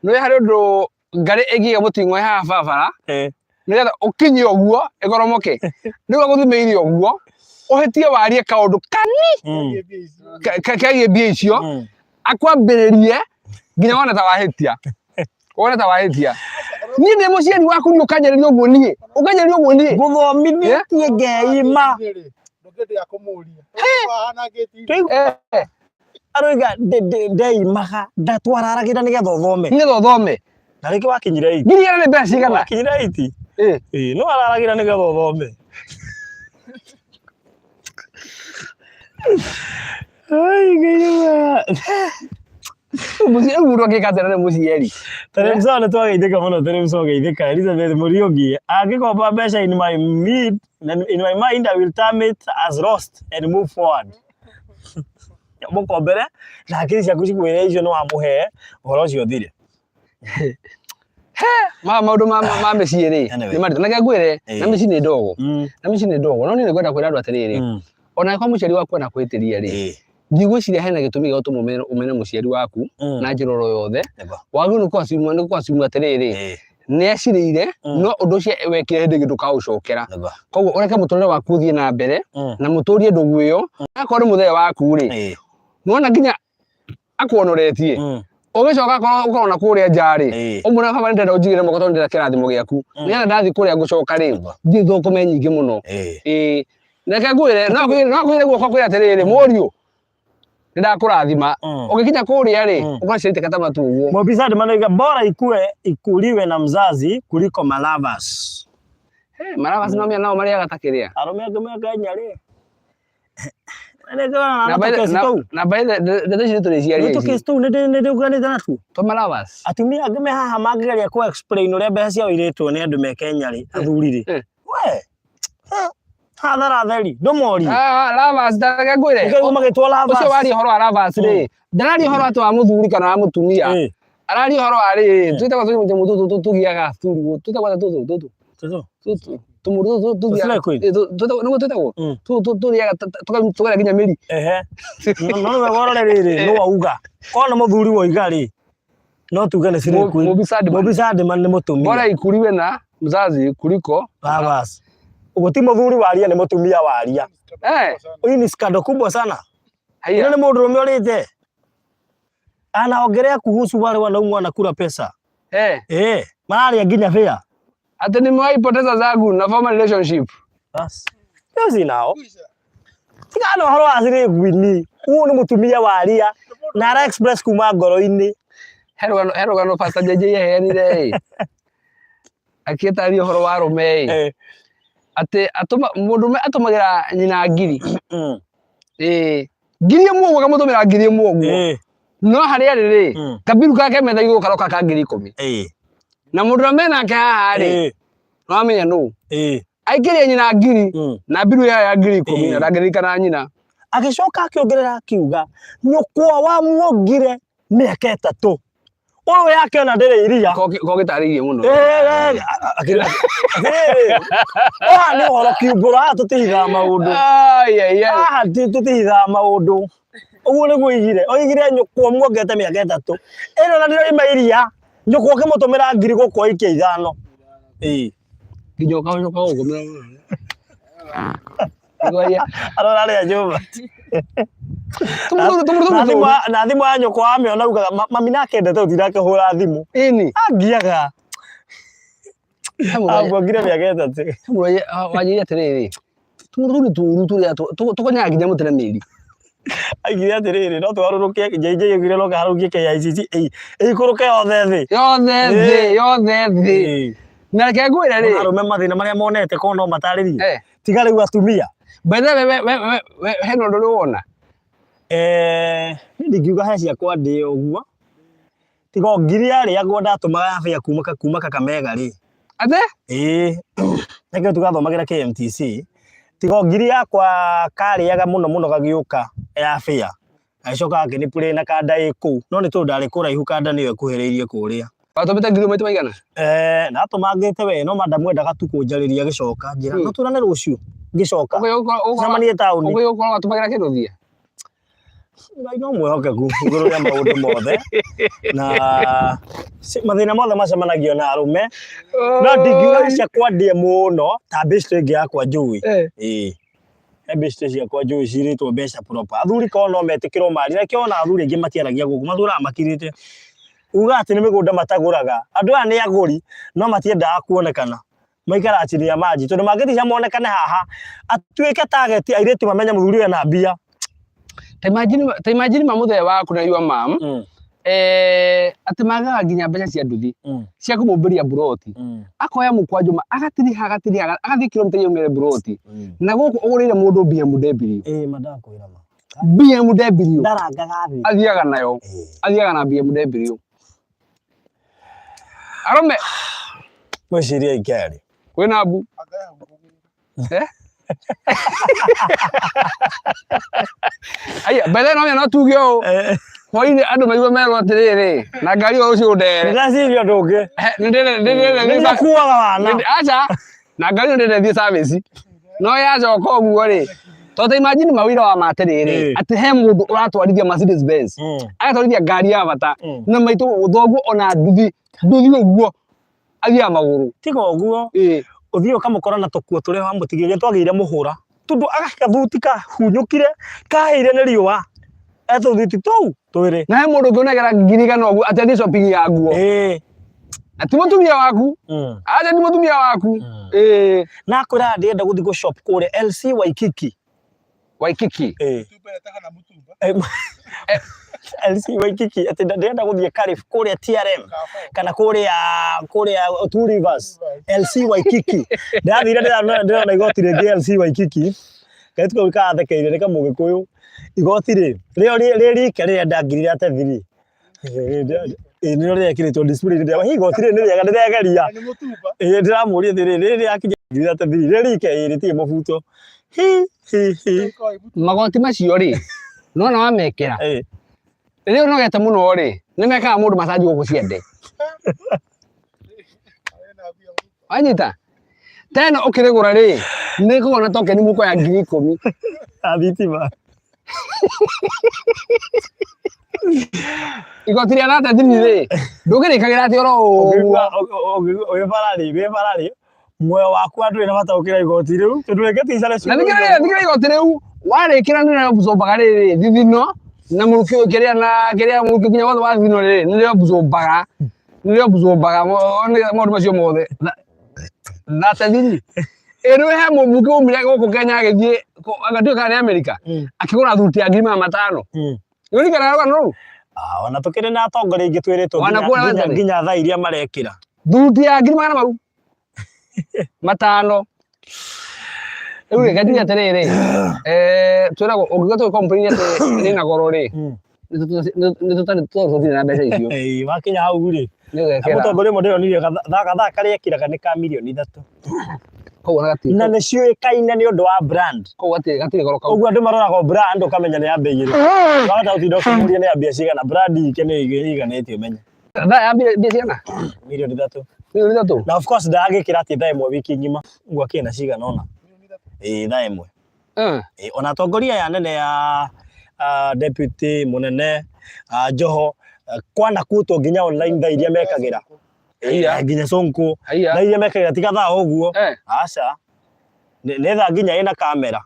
nĩ harĩ ũndũ ngarĩ ĩngĩiga mũting'oe haha barabara, nĩgetha ũkinye ũguo ĩgoromoke. Rĩu agũthimĩire ũguo, ũhĩtie warie kaũndũ kani kegiĩ mbia icio, akwambĩrĩrie nginya wone ta wahĩtia. Wone ta wahĩtia. Niĩ ndĩ mũciari waku niĩ ũkanjarĩria ũguo niĩ, ũkanjarĩria ũguo niĩ. Ngũthomithĩtie ngeima. Aroiga ndeimaga ndatwararagĩra nĩgetha ũthome. Nĩgetha ũthome. Na rĩngĩ wakinyire 8. Ngiri igĩrĩ nĩ mbeca cigana? Wakinyire 8. Ĩĩ, no araragĩra nĩgetha ũthome. Ai, Ngai wa. Mũciĩ rĩu mũndũ angĩka atĩa na nĩ mũciari? Teremsa nĩ twageithĩka mũno, Teremsa ũgeithĩka. Elizabeth Mũriũngi, angĩkomba mbeca in my mid, in my mind I will term it as lost and move forward. Mũkombere na hakiri ciaku cikwĩre icio nĩ wamũhe ũhoro ũcio ũthire. Ma maũndũ ma mĩciĩ rĩ, Anyway. nĩ maritũ. Na reke ngwĩre, na mĩciĩ nĩ ndogo. Na mĩciĩ nĩ ndogo. No niĩ nĩ ngwenda kwĩra andũ atĩrĩrĩ, ona angĩkorwo mũciari waku anakwĩtĩria rĩ, ndigwĩciria hena gĩtũmi gĩa gũtũma ũmene mũciari waku na njĩra oro yothe. Wagĩrĩirwo nĩ kũ-assume nĩ kũ-assume atĩrĩrĩ, nĩ acirĩire, no ũndũ ũcio wekire hĩndĩ ĩngĩ ndũkaũcokera. Koguo ũreke mũtũrĩre waku ũthiĩ na mbere, na mũtũrie ndũgũ ĩyo. Akorwo nĩ mũthee waku rĩ, nĩwona nginya akuonoretie, ũgĩcoka akorwo ũkorwo na kũrĩa nja rĩ, ũmwĩre baba nĩndĩrenda ũnjigĩre moko tondũ ndĩrenda kĩrathimo gĩaku, nĩgetha ndathiĩ kũrĩa ngũcoka rĩ, thiĩ thũkũme nyingĩ mũno. Ĩĩ. Reke ngwĩre, no akwĩre guoko akwĩre atĩrĩrĩ, mũriũ, nĩndakũrathima. Ũgĩkinya kũrĩa rĩ, ũkorwo ciaitĩka ta matu ũguo. Mobisadi manoiga bora ikue ikuliwe na mzazi kuliko malavas. Hey, malavas no mĩa nao marĩaga ta kĩrĩa. Arũme angĩ me Kenya rĩ. Na by the- na by the ndeto ici nĩtũrĩciaria ici. Tũkesi tũu nĩndĩũkanĩte natuo. Twa malovers. Atumia angĩ me haha mangĩgeria kũ explain ũrĩa mbeca ciao irĩtwo nĩ andũ me Kenya rĩ, athuri rĩ. We, hathara theri, ndũmorie. Ah, lovers, ta reke ngwĩre. Ũkaigua magĩtwo lovers. Ũcio waria ũhoro wa lovers rĩ, ndararia ũhoro atĩ wa mũthuri kana wa mũtumia. Araria ũhoro wa rĩrĩ, twĩtagwo tũnyamũ tũtũ tũgiaga athuri, twĩtagwo atĩa tũtũ tũtũ? Tũtũ. Tũtũ tũmũndũ tũtũ tũgiaga. Slay queen. Twĩtagwo nĩguo twĩtagwo? Tũtũ tũrĩaga tũkarĩa nginya mĩri. Ehe. No nĩ wega ũrore rĩrĩ, nũ wauga. Korwo nĩ mũthuri woiga rĩ, no tuge nĩ slay queen. Mũbi Sadman. Mũbi Sadman nĩ mũtumia. Bora ikuliwe na mzazi kuliko Lovers. Ũguo ti mũthuri waria nĩ mũtumia waria. Hii ni skando kubwa sana. Haya. Ĩno nĩ mũndũrũme ũrĩte. Anaongelea kuhusu wale wanaume wanakula pesa. Mararia nginya bĩa. Ati nimewahi poteza zangu na former relationship. Bas. Rĩu cinao. Tiga na ũhoro wa slay queen. Ũyũ nĩ mũtumia waria na ara express kuma ngoro-inĩ. He rũgano Pastor JJ aheanire ĩ. Akĩtarĩria ũhoro wa arũme ĩ. Atĩ mũndũrũme atũmagĩra nyina ngiri. Ĩ. Ngiri ĩmwe ũguo akamũtũmĩra ngiri ĩmwe ũguo. No harĩa arĩ rĩ, kabiru kake metha igũrũ karoka ka ngiri ikũmi. Na mũndũ ũrĩa menake haha rĩ, nĩwamenya nũ. Aikĩria nyina ngiri, na mbiru yayo ya ngiri ikũmi, na ndangĩririkana nyina. Agĩcoka akĩongerera akiuga, nyũkwa wa muongire mĩaka ĩtatũ. Ũyũ yake ona ndĩrĩ iria. Ko gĩtarĩirie mũno. Atĩrĩrĩ, haha nĩ ũhoro kiumbũra, haha tũtihithaga maũndũ. Ai, ai, ai. Haha tũtihithaga maũndũ. Ũguo nĩguo oigire. Oigire nyũkwa muongete mĩaka ĩtatũ. Ĩno na ndĩroima iria, nyũkwa ũkĩmũtũmĩra ngiri gũkũ aikia ithano. Nginya ũkacoka gũkũmĩra mũno. Nĩguo Arora rĩa nyũmba. Tũmũndũ tũmũndũ Na tũmũndũ. thimũ na thimũ ya nyũkwa wamĩona ugaga mami nake endete gũtinda akĩhũra thimũ. Ĩni. Angiaga. Amuongire mĩaka ĩtatũ. He mũndũ wanjĩrire atĩrĩrĩ, tũmũndũ tũu nĩ tũũru tũrĩa tũkonyaga nginya mũtĩ na mĩri. Aigire atĩrĩrĩ, no tũgarũrũke, JJ augire no kaharũrũkie KICC, ĩikũrũke yothe thĩ. Yothe thĩ, yothe thĩ. Na reke ngwĩre rĩ. Arũme mathĩna marĩa monete korwo no matarĩrie. Tiga rĩu atumia. By the way, we hena ũndũ ũrĩ wona? Niĩ ndingiuga he ciakwa ndĩ ũguo. Tiga o ngiri yarĩagwo ndatũmaga ya bĩa kuma Kakamega rĩ. Atĩ? Ĩĩ. Nĩkĩo tũgathomagĩra KMTC. Tiga o ngiri yakwa karĩaga mũno mũno gagĩũka ya bĩa. Agĩcoka akĩnĩ na kanda ĩ kũu. No nĩ tondũ ndarĩ kũraihu kanda nĩyo ĩkuhĩrĩirie kũrĩa. Watũmĩte ngiri maita maigana? Natũmangĩte we no madamu endaga tu kũnjarĩria agĩcoka njĩra no twĩrane rũciũ ngĩcoka. Tũcemanie taũni. Ũgũkorwo watũmagĩra kĩndũ thia? Ngai no mwĩhokeku igũrũ rĩa maũndũ mothe na mathĩna mothe macemanagio na arũme no ndingiuga ciakwa ndĩe mũno ta bĩcitũ ĩngĩ yakwa njũĩ. Ĩĩ. He bĩcitũ ciakwa njũĩ cirĩtwo mbeca proper. Athuri korwo no metĩkĩrwo marie na kĩo ona athuri aingĩ matiaragia gũkũ matũraga makirĩte. Uga atĩ nĩ mĩgũnda matagũraga. Andũ aya nĩ agũri no matiendaga kuonekana. Maikaraga chini ya maji tondũ mangĩtica monekane haha atuĩke target airĩtu mamenye mũthuri ũyũ ena mbia. Ta imagine mamũthee waku na your mom, atĩ magaga nginya mbeca cia nduthi cia kũmũmbĩria mburoti. Akoya mũkwanjũ ma agatiriha agatiriha agathiĩ kilomita inya mburoti. Na gũkũ ũgũrĩire mũndũ BMW. Ĩĩ ma ndakwĩra ma. BMW. Ndarangaga thĩ. Athiaga nayo. Athiaga na BMW. Arũme. Mwĩcirie ikerĩ. Kwĩna mbu. Aya, by the way, no tuge ũũ. Hwainĩ andũ maigua merwo atĩrĩrĩ, na ngari ĩyo rũciũ ndere. Ndĩreciria ũndũ ũngĩ. Nĩkuaga wana. Aca, na ngari ĩyo ndĩrethiĩ service. No yacoka ũguo rĩ, tondũ ta imagine mawĩra wa ma atĩrĩrĩ, atĩ he mũndũ ũratwarithia Mercedes Benz, agatwarithia ngari ya bata, na maitũ thoguo ona nduthi, nduthi ũguo athiaga magũrũ. Tiga ũguo, ũthiĩ ũkamũkora na tũkuo tũrĩa wamũtigĩire twagĩire mũhũra. Tondũ gathuti kahunyũkire, kahĩire nĩ riũa. Etũthuti tũu twĩrĩ. Na he mũndũ ũngĩonegera ngiri igana ũguo atĩ athiĩ shopping ya nguo. Na ti mũtumia waku. Aca ti mũtumia waku. Na akwĩraga ndĩrenda gũthiĩ gũ shop kũrĩa LC Waikiki. Waikiki. LC Waikiki atĩ ndĩrenda gũthiĩ Carif kũrĩa TRM kana kũrĩa Two Rivers LC Waikiki. Ndĩrathire ndĩrona igoti rĩngĩ LC Waikiki. Kairĩtu kau karathekeire nĩ kamũgĩkũyũ. Igoti rĩ rĩo rĩ rike rĩrenda ngiri thate thiri. Ĩĩ nĩrĩo rĩrekĩrĩtwo display rĩrĩa hihi igoti rĩrĩ nĩ rĩega ndĩregeria. Nĩ mũtumba. Ĩĩ ndĩramũria atĩrĩrĩ rĩrĩ rĩrakinya ngiri thate thiri rĩ rike ĩĩ rĩtirĩ mũbuto. Hi hi hi. Magoti macio rĩ, nona wamekĩra Ĩĩ. rĩrĩa ũnogete mũno rĩ, nĩ mekaga mũndũ macaji gũkũ ciande. Wanyita? Tena ũkĩrĩgũra rĩ, nĩ kũgũra na tokeni mũhuko ya 10,000. Ya thitima. Igoti rĩa thate thiri rĩ, ndũngĩrĩkagĩra atĩ oro ũguo. Wĩ bara rĩ, wĩ bara rĩ, muoyo waku ndũrĩ na bata gũkĩra igoti rĩu, tondũ rĩngĩ ti icare Na thikĩrĩria thikĩrĩria igoti rĩu, warĩkĩra nĩ rĩabuzũmbaga rĩrĩ, thithino, na mũrukĩ kĩrĩa na kĩrĩa mũrukĩ nginya wothe wa thithino rĩrĩ, nĩ rĩabuzũmbaga. Nĩ rĩabuzũmbaga maũndũ macio mothe. Thate thiri. Ĩ rĩu he mũmbunge waumire gũkũ Kenya agĩthiĩ, anga ndiũĩ kana nĩ Amerika, akĩgũra thuti ya 500,000. Nĩũririkanaga rũgano rũu? Ah, ona tũkĩrĩ na atongoria aingĩ twĩrĩtwo Ona nginya- kũrĩa nginya Western. nginya thaa iria marekĩra. Thuti ya ngiri magana mau matano. Rĩu rĩ, njuge atĩrĩrĩ, eh, twĩragwo ũngĩuga tũgĩ complain atĩ rĩna goro rĩ, nĩ tũtarĩ tũtirĩ na mbeca icio. Ĩĩ, wakinya hau rĩ, Nĩ ũgekĩra. mũtongoria ũmwe ndĩronire gathaa karĩa ekĩraga nĩ ka mirioni 3. Koguo na gatirĩ. Na nĩ ciũĩkaine nĩ ũndũ wa brand. Koguo gatirĩ gatirĩ goro kau. Ũguo andũ maroraga o brand ũkamenya nĩ ya mbei ĩrĩkũ. Wahota gũtinda ũkĩmũria nĩ ya mbia cigana, brand ike nĩ ĩiganĩtie ũmenye. Thaa ya mbia cigana? Mirioni 3. Mirioni 3. Na of course ndagĩkĩra atĩ thaa ĩmwe wiki ng'ima, ũguo akĩrĩ na cigana ũna. Ĩĩ thaa ĩmwe. Ĩĩ, ona atongoria aya anene ya deputy mũnene Joho kwanakutwo nginya online thaa iria mekagĩra. Haiya. Ĩĩ, nginya Sonko. Haiya. Thaa iria mekagĩra ti gathaa ũguo. Eh. Aca. Nĩ nĩ thaa nginya ĩna kamera.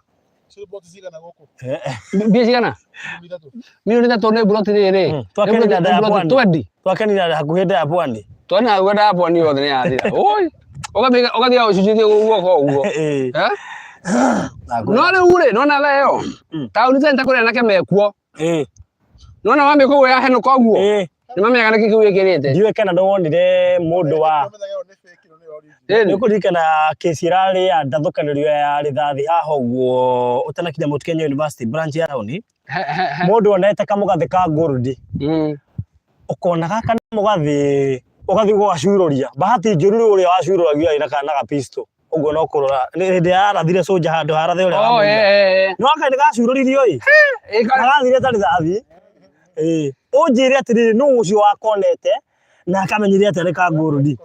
Billboard cigana gũkũ? Mbia cigana? 3. Mirioni 3 nĩ mburoti rĩrĩ. Twakenire nda ya pwani. Twendi. Twakenire hakuhĩ nda ya pwani. Twani hakuhĩ nda ya pwani yothe nĩ yathira. Oi. Ũgathiĩ ũgathiĩ ũcucĩtie guoko ũguo. Ĩĩ. Eh? No rĩu rĩ, nona thaa ĩyo. Taũni center kũrĩ anake mekuo. Ĩĩ. Nona wamĩka ũguo yahenũka ũguo. Ĩĩ. Nĩ mamenyaga nĩkĩ kĩu wĩkĩrĩte. Ndiũĩ kana nĩwonire mũndũ wa Ĩni. nĩ kũririkana kesi ĩrarĩ ya ndathũkanĩrio ya rithathi haha ũguo ũtanakinya Mount Kenya University branch ya taũni He he he. mũndũ onete kamũgathĩ ka gold ũkona gaka nĩ mũgathĩ ũgathiĩ ũgacurũria bahati njũru rĩu ũrĩa wacurũragio arĩ na kana ga pistol ũguo no kũrora nĩ hĩndĩ yarathire soldier handũ harathe ũrĩa Oh, wamũiya. eh, eh, no aka nĩ gacurũririo ĩ eh. na gathire ta rithathi ĩ ũnjĩre atĩrĩrĩ nũ ũcio wakonete na akamenyire atĩa nĩ ka gold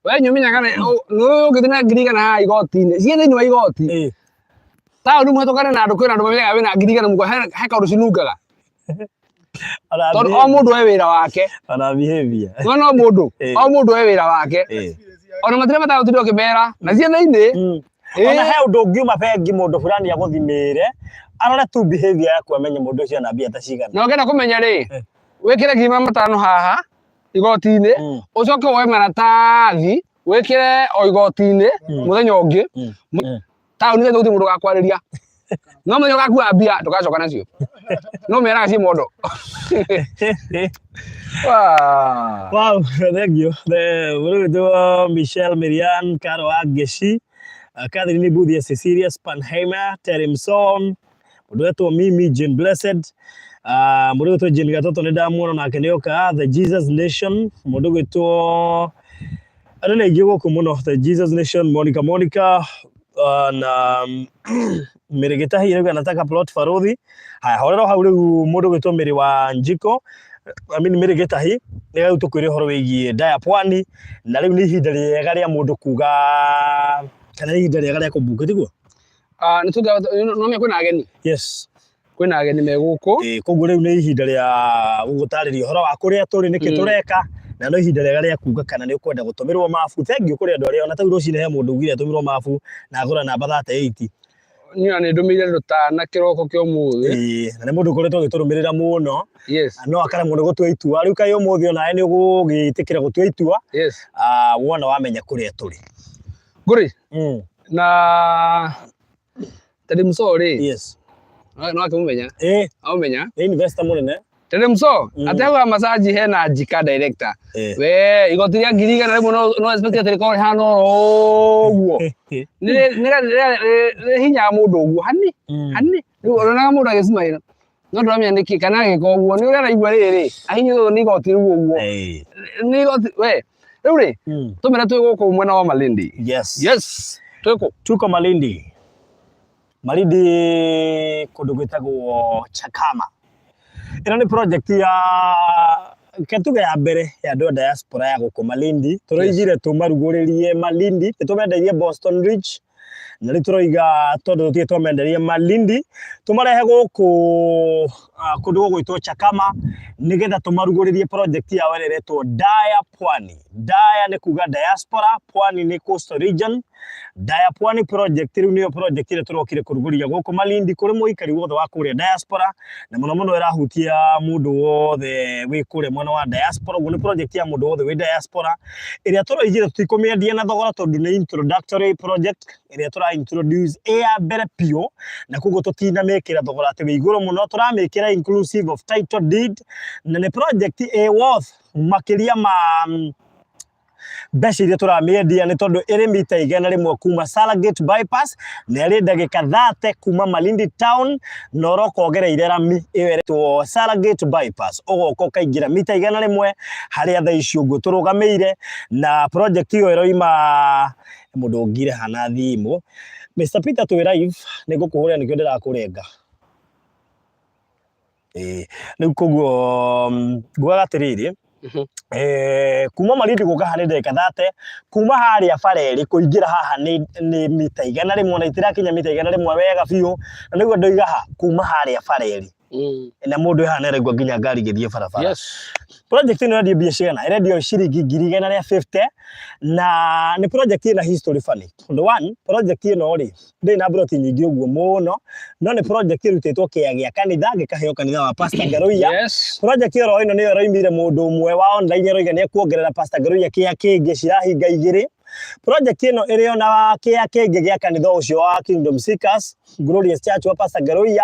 We nyumenyaga nĩ ũngĩthiĩ na 100,000 haha igoti-inĩ ciĩ thĩinĩ wa igoti ĩ taũni mũhetũkane na andũ kwĩna andũ mamenyaga wĩna 100,000 mũhuko he kaũndũ cinungaga ona tondũ o mũndũ e wĩra wake ona behavior no no mũndũ Eh. o mũndũ e wĩra wake ĩ ona matirĩ batara gũtinda ũkĩmera na ciĩ thĩinĩ Ona he ũndũ ũngiuma bengi mũndũ fulani agũthimĩre arore tu behavior yaku amenye mũndũ ũcio ena mbia ta cigana. Na ũngĩenda kũmenya rĩ wĩkĩre 500,000 haha igoti-inĩ ũcoke woe maratathi wĩkĩre o igoti-inĩ mũthenya ũngĩ taũni thĩinĩ gũtirĩ mũndũ ũgakwarĩria no mũthenya ũgakua mbia ndũgacoka nacio no meraga ciĩ mondo. Wah. Wow, thank you. Mũrũgĩtwo Michelle Mirian, Caro Angeci, Catherine Buthia, Cecilia Spanheimer, Terry Mson, mũndũ wetwo Mimi, Jane Blessed, mũndũ wetwo Jane Gatoto nĩ ndamuona nake nĩ oka, The Jesus Nation, mũndũ gwĩtwo andũ nĩ aingĩ gũkũ mũno, The Jesus Nation, Monica Monica, na Mary Gĩtahi rĩu anataka plot Baruthi. Haya, horera hau rĩu mũndũ gwĩtwo Mary wa Njiko, I mean Mary Gĩtahi, nĩ rĩu tũkwĩre ũhoro wĩgiĩ nda ya pwani, na rĩu nĩ ihinda rĩega rĩa mũndũ kuga kana nĩ ihinda rĩega rĩa kũmbuka tiguo? Ah, nĩ tũngĩ no menya kwĩna ageni. Yes. Kwĩna ageni me gũkũ. Ĩĩ, koguo rĩu nĩ ihinda rĩa gũgũtarĩria ũhoro wa kũrĩa tũrĩ nĩkĩ tũreka na no ihinda rĩega rĩa kuga kana nĩ ũkwenda gũtũmĩrwo mabu. Thengiũ kũrĩ andũ arĩa ona ta rĩu rũcinĩ he mũndũ ugire atũmĩrwo mabu na agũra namba 38. Niĩ ona nĩ ndũmĩire andũ ta na kĩroko kĩa ũmũthĩ. Ĩĩ, na nĩ mũndũ ũkoretwo agĩtũrũmĩrĩra mũno. Yes. No akaremwo nĩ gũtua itua. Rĩu kaĩ ũmũthĩ onawe nĩ ũgũgĩtĩkĩra gũtua itua. Yes. Wona wamenya kũrĩa tũrĩ. Ngũrĩ. Na Teddy Muso rĩ. Yes. No akĩmũmenya. Ĩĩ. Amũmenya. Nĩ investor mũnene. Teddy Muso, atĩ hau ha massage hena Njika director. Eh. We, igoti rĩa 100,000 rĩmwe no expect atĩ rĩkorwo rĩhana oro ũguo. Nĩ rĩhinyaga mũndũ ũguo hani hani. Rĩu ũronaga mũndũ agĩcimaĩra no ndũramenya nĩkĩ kana agĩka ũguo nĩ ũrĩa araigua rĩrĩ ahinyĩrĩrwo nĩ igoti rĩu ũguo nĩ igoti we rĩu rĩ tũmĩre twĩ gũkũ mwena wa Malindi. Yes. Yes, twĩ kũ? Tuko Malindi. Malindi kũndũ gwĩtagwo Chakama. Ĩno nĩ project ya ketuge ya mbere ya andũ a diaspora ya gũkũ Malindi. Tũroigire tũmarugũrĩrie Malindi, nĩ tũmendeirie Boston Ridge, na rĩu tũroiga tondũ tũtirĩ twamenderia Malindi, tũmarehe gũkũ kũndũ gũgwĩtwo Chakama, nĩgetha tũmarugũrĩrie project yao ĩrĩa ĩretwo Daya Pwani. Daya nĩ kuga diaspora, Pwani nĩ coastal region. Daya Pwani project rĩu nĩyo project ĩrĩa tũrokire kũrugũria gũkũ Malindi kũrĩ mũikari wothe wa kũrĩa diaspora, na mũno mũno ĩrahutia mũndũ wothe wĩ kũrĩa mwena wa diaspora. Ũguo nĩ project ya mũndũ wothe wĩ diaspora ĩrĩa tũroigire tũtikũmĩendia na thogora tondũ nĩ introductory project ĩrĩa tũra introduce ĩ ya mbere biũ, na koguo tũtinamĩkĩra thogora atĩ wĩ igũrũ mũno, tũramĩkĩra inclusive of title deed, na nĩ project ĩ worth makĩria ma mbeca iria tũramĩendia nĩ tondũ ĩrĩ mita 100 kuma Salagate bypass na ĩrĩ ndagĩka 30 kuma Malindi town, na ũroka ũgereire rami ĩyo ĩretwo Salagate bypass, ũgoka ũkaingĩra mita 100 harĩa thaa ici ũguo tũrũgamĩire, na project ĩyo ĩroima mũndũ ũngire hana thimũ. Mr Peter twĩ live, nĩ ngũkũhũrĩra nĩkĩo ndĩrakũrenga. Ĩĩ, rĩu koguo ngugaga atĩrĩrĩ, kuma Malindi gũka haha nĩ ndagĩka 30, kuma harĩa bara ĩrĩ kũingĩra haha nĩ mita 100 na itirakinya mita 100 wega biũ, na nĩguo ndoiga ha kuma harĩa bara ĩrĩ. Na mũndũ wĩ haha nĩ araigua nginya ngari igĩthiĩ barabara. Project ĩno ĩrendio mbia cigana? Ĩrendio ciringi 150,000, na nĩ project ĩna history funny. Ũndũ one, project ĩno rĩ, ndĩrĩ na mburoti nyingĩ ũguo mũno, no nĩ project ĩrutĩtwo kĩea gĩa kanitha, gĩkaheo kanitha wa Pastor Ngaruiya. Project ĩyo ĩno nĩyo ĩroimire mũndũ ũmwe wa online aroiga nĩ ekuongerera Pastor Ngaruiya kĩea kĩngĩ, cirahinga igĩrĩ. Project ĩno ĩrĩ ona kĩea kĩngĩ gĩa kanitha ũcio wa Kingdom Seekers Glorious Church wa Pastor Ngaruiya.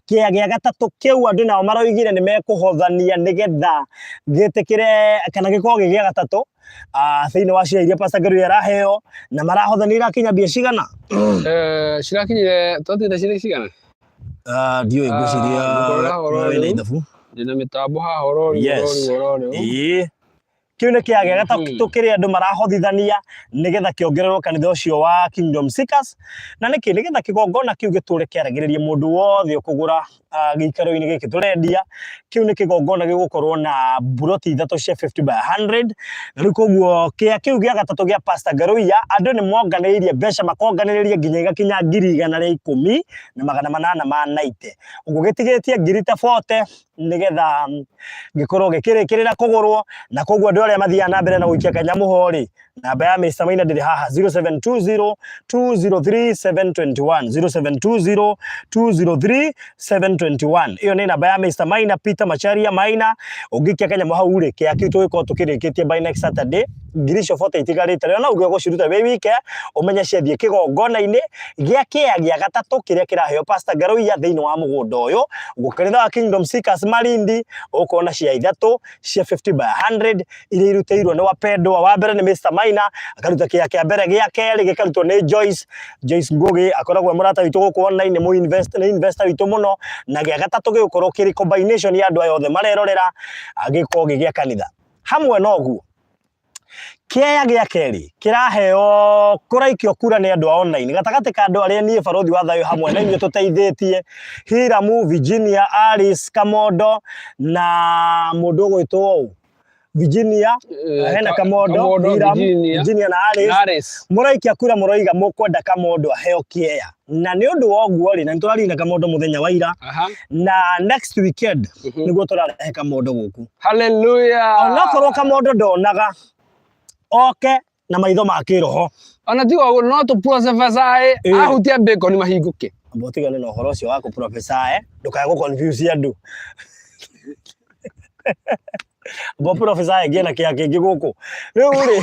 Kĩea gĩa gatatũ kĩu andũ nao maroigire nĩ mekũhothania nĩgetha gĩtĩkĩre kana gĩkorwo gĩ gĩa gatatũ thĩinĩ wa cia iria Pastor Ngaruiya araheo, na marahothania irakinya mbia cigana? Cirakinyire twatigire cirĩ cigana? Ndiũĩ, ngwĩciria Ngũkũrora oro wĩna rĩu. ithabu. Ndĩna mĩtambo haha oro rĩu, oro rĩu, oro rĩu. Ĩĩ. Kĩu nĩ kĩea gĩa gatatũ kĩrĩa andũ marahothithania nĩgetha kĩongererwo kanitha ũcio wa Kingdom Seekers. Na nĩkĩ? Nĩgetha kĩgongona kĩu gĩtũre kĩaragĩrĩria mũndũ wothe ũkũgũra gĩikaro-inĩ gĩkĩ tũrendia. Kĩu nĩ kĩgongona gĩgũkorwo na mburoti ithatũ cia 50 by 100. Na rĩu koguo kĩea kĩu gĩa gatatũ gĩa Pastor Ngaruiya, andũ nĩ monganĩrĩirie mbeca makonganĩrĩria nginya igakinya 118,890. Ũguo gĩtigĩtie ngiri ta 40 nĩgetha gĩkorwo gĩkĩrĩkĩrĩra kũgũrwo, na koguo andũ arĩa mathiaga na mbere na gũikia kanyamũ ho rĩ, namba ya Mr Maina ndĩrĩ haha, 0720 203 721, 0720 203 721. Ĩyo nĩ namba ya Mr Maina, Peter Macharia Maina. Ũngĩikia kanyamũ hau rĩ, kĩa kĩu tũgĩkorwo tũkĩrĩkĩtie by next Saturday. Ngiri icio 40 itigarĩte rĩ, ona ũngĩ ũgũciruta wĩ wike, ũmenye ciathiĩ kĩgongona-inĩ gĩa kĩea gĩa gatatũ kĩrĩa kĩraheo Pastor Ngaruiya thĩinĩ wa mũgũnda ũyũ. Ũguo kanitha wa Kingdom Seekers Malindi ũgũkorwo na cia ithatũ cia 50 by 100 iria irutĩirwo nĩ wapendwa. Wa mbere nĩ Mr Maina akaruta kĩea kĩa mbere, gĩa kerĩ gĩkarutwo nĩ Joyce, Joyce Ngugi akoragwo e mũrata witũ gũkũ online, nĩ mũinvest, nĩ investor witũ mũno, na gĩa gatatũ gĩgũkorwo kĩrĩ combination ya andũ aya othe marerorera, gĩgũkorwo gĩ gĩa kanitha. Hamwe na ũguo, kĩea gĩa kerĩ kĩraheo kũraikio kura nĩ andũ a online gatagatĩ ka andũ arĩa niĩ barothi wa thayũ hamwe na inyuĩ tũteithĩtie, Hiramu, Virginia, Alice Kamondo na mũndũ ũgwĩtwo ũũ Virginia, hena Kamondo, Kamondo, Hiram, Virginia, Virginia na Alice. na Alice. Mũraikia kura mũroiga mũkwenda Kamondo aheo kĩea, na nĩ ũndũ wa ũguo rĩ, na nĩ tũraria na Kamondo mũthenya wa ira, na next weekend nĩguo tũrarehe Kamondo gũkũ. Hallelujah. Onokorwo Kamondo ndonaga, oke na maitho ma kĩroho. Ona tiga ũguo, no tũ prophesy ahutia bacon mahingũke. Amba ũtigane na ũhoro ũcio wa kũ prophesy, ndũkae gũ confuse andũ. Amba prophesy ngĩe na kĩa kĩngĩ gũkũ. Rĩu rĩ,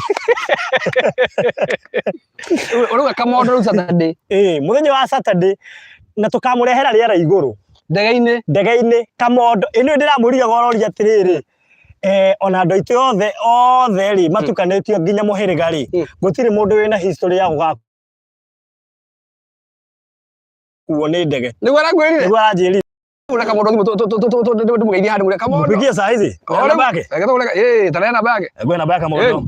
Ũrauga Kamondo rĩu Saturday. Ĩĩ, mũthenya wa Saturday, na tũkamũrehera rĩera igũrũ. Ndege-inĩ. Ndege-inĩ, Kamondo. Ĩ nĩ ndĩramũriaga ũroria atĩrĩrĩ, ona andũ aitũ othe othe rĩ, matukanĩtio nginya mũhĩrĩga rĩ, gũtirĩ mũndũ wĩna history ya gũgakorwo Kuo nĩ ndege. Nĩguo arakwĩrire? Nĩguo aranjĩrire. Reka mũndũ thimũ tũmũgeithie handũ reka mũndũ. Mpigie saa hizi. Namba yake. Reke tũreka ĩĩ tarĩa namba yake. Ngwe namba yake mũndũ.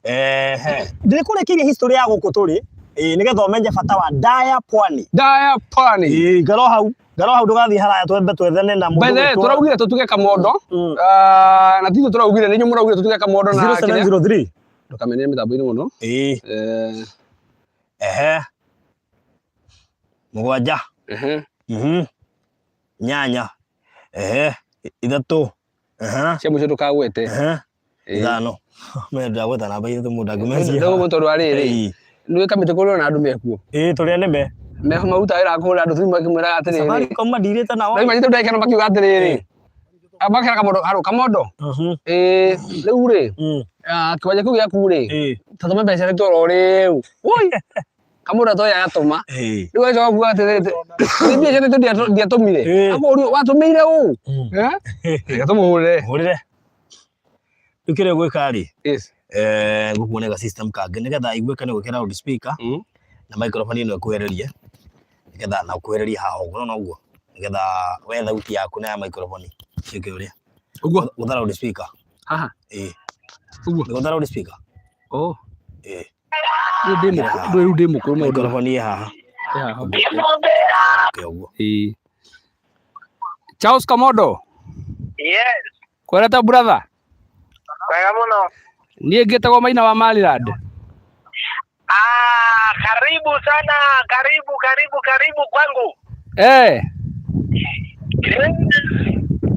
Ehe. Ndĩkũrĩkĩria history ya gũkũ tũrĩ ĩĩ nĩgetha ũmenye bata wa Daya Pwani. Daya Pwani. Ĩĩ ngaro hau. Ngaro hau ndũgathiĩ haraya twembe twethane na mũndũ. By the way, tũraugire tũtuge kamondo. Ah, na titũ tũraugire nĩ inyuĩ mũraugire tũtuge kamondo na kĩrĩa. 0703. Ndũkamenere mĩtambo-inĩ mũno. Ĩĩ. Eh, Ehe. Mũgwanja. ehe. Nyanya. Ehe. Ithatũ. Ehe. Cia mũico ndũkagwete. Ehe. Ĩĩ. Ithano. Mimi ndagweta namba ithatũ mũndũ angĩmeciria. Ndũgũ tondũ wa rĩrĩ. Ĩĩ. Nĩ kamĩtĩ kũrĩ na andũ mekuo. Ĩĩ tũrĩ anĩme. Meho maruta wĩra wa kũhũrĩra andũ thimũ makĩmwĩraga atĩrĩrĩ. Safaricom mandirĩte nao. Rĩu manyite ndagĩka ĩno makiuga atĩrĩrĩ. Makera kamondo haro kamondo. Ĩĩ rĩu rĩ ah, kĩwanja kĩu gĩaku rĩ Ĩĩ. tatũme mbeca nĩ toro rĩu. Woi. Kamondo atoya atũma. Ĩĩ. Rĩu agĩcoka kuga atĩrĩrĩ nĩ mbia ciothe ndiatũmire. Ĩĩ. Akũrio watũmĩire ũ? Eh? Reke tũmũhũrĩre. Hũrĩre. Rĩu kĩrĩa ũgwĩka rĩ Yes. eh ngũkuonia ga system kangĩ nĩgetha iguĩke nĩ gwĩkĩra loud speaker na microphone ĩno ĩkuhĩrĩrie nĩgetha na ũkuhĩrĩrie haha ũguo nĩwona ũguo nĩgetha we thauti yaku na ya microphone ciĩke ũrĩa. Ũguo. Gũtha loud speaker. Haha. Ĩĩ. Ũguo. Nĩ gũtha loud speaker. Oh. Ĩĩ. Rĩu ndĩ mũkũrũ rĩu ndĩ mũkũrũ maũndũ. Microphone ĩ haha. Ĩ haha. Okay, ũguo. Ĩĩ. Charles Kamondo. Yes, Kwereta brother. wega mũno. Niĩ ngĩtagwo Maina wa Maryland. Ah, karibu sana, karibu karibu karibu kwangu. Eh,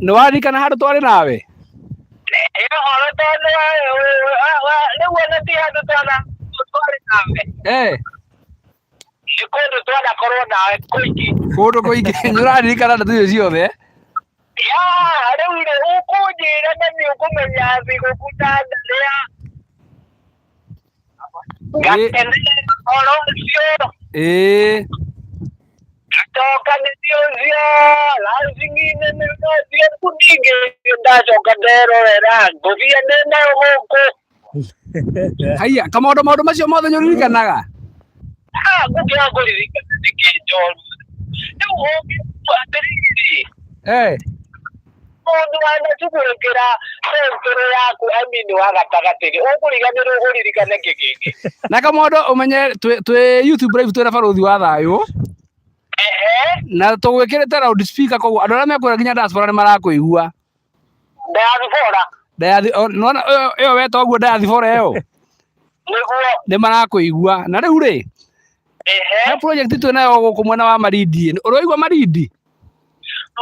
nĩ waririkana handũ twarĩ nawe? Ĩhoro tondũ rĩu ona ti handũ twana twarĩ nawe. Eh, Nĩ kũndũ twanakorwo nawe kũingĩ. kũndũ kũingĩ nĩ ũraririkana ndeto icio ciothe? Ya, rĩu rĩ ũkũnjĩra na nĩ ũkũmenya thigũkũ na ndarĩa. Ngakenera ũhoro ũcio. Ĩĩ. Ngacoka nĩthiĩ ũcio launching-inĩ nĩndathiĩ ningĩ ndacoka nderorera ngũbia ndĩ nayo gũkũ. Haiya, Kamondo maũndũ macio mothe nĩ ũririkanaga? Ah, ngũkĩaga kũririkana nĩkĩ njoru. Rĩu ũngĩtua atĩrĩrĩ, Eh, mũndũ wanacugurĩkĩra century yaku amini wa gatagatĩ rĩ, ũkũriganĩrwo ũririkane kĩ kĩngĩ? na Kamondo ũmenye twĩ twĩ YouTube live twĩna barũthi wa thayũ Ehe, na tũgwĩkĩrĩte loud speaker koguo andũ arĩa mekwĩra nginya diaspora nĩ marakũigua. diaspora Nĩwona ĩyo weta ũguo diaspora ĩyo nĩguo. nĩ marakũigua. Na rĩu rĩ, Ehe, he project twĩ nayo gũkũ mwena wa Malindi. Ũraigua Malindi?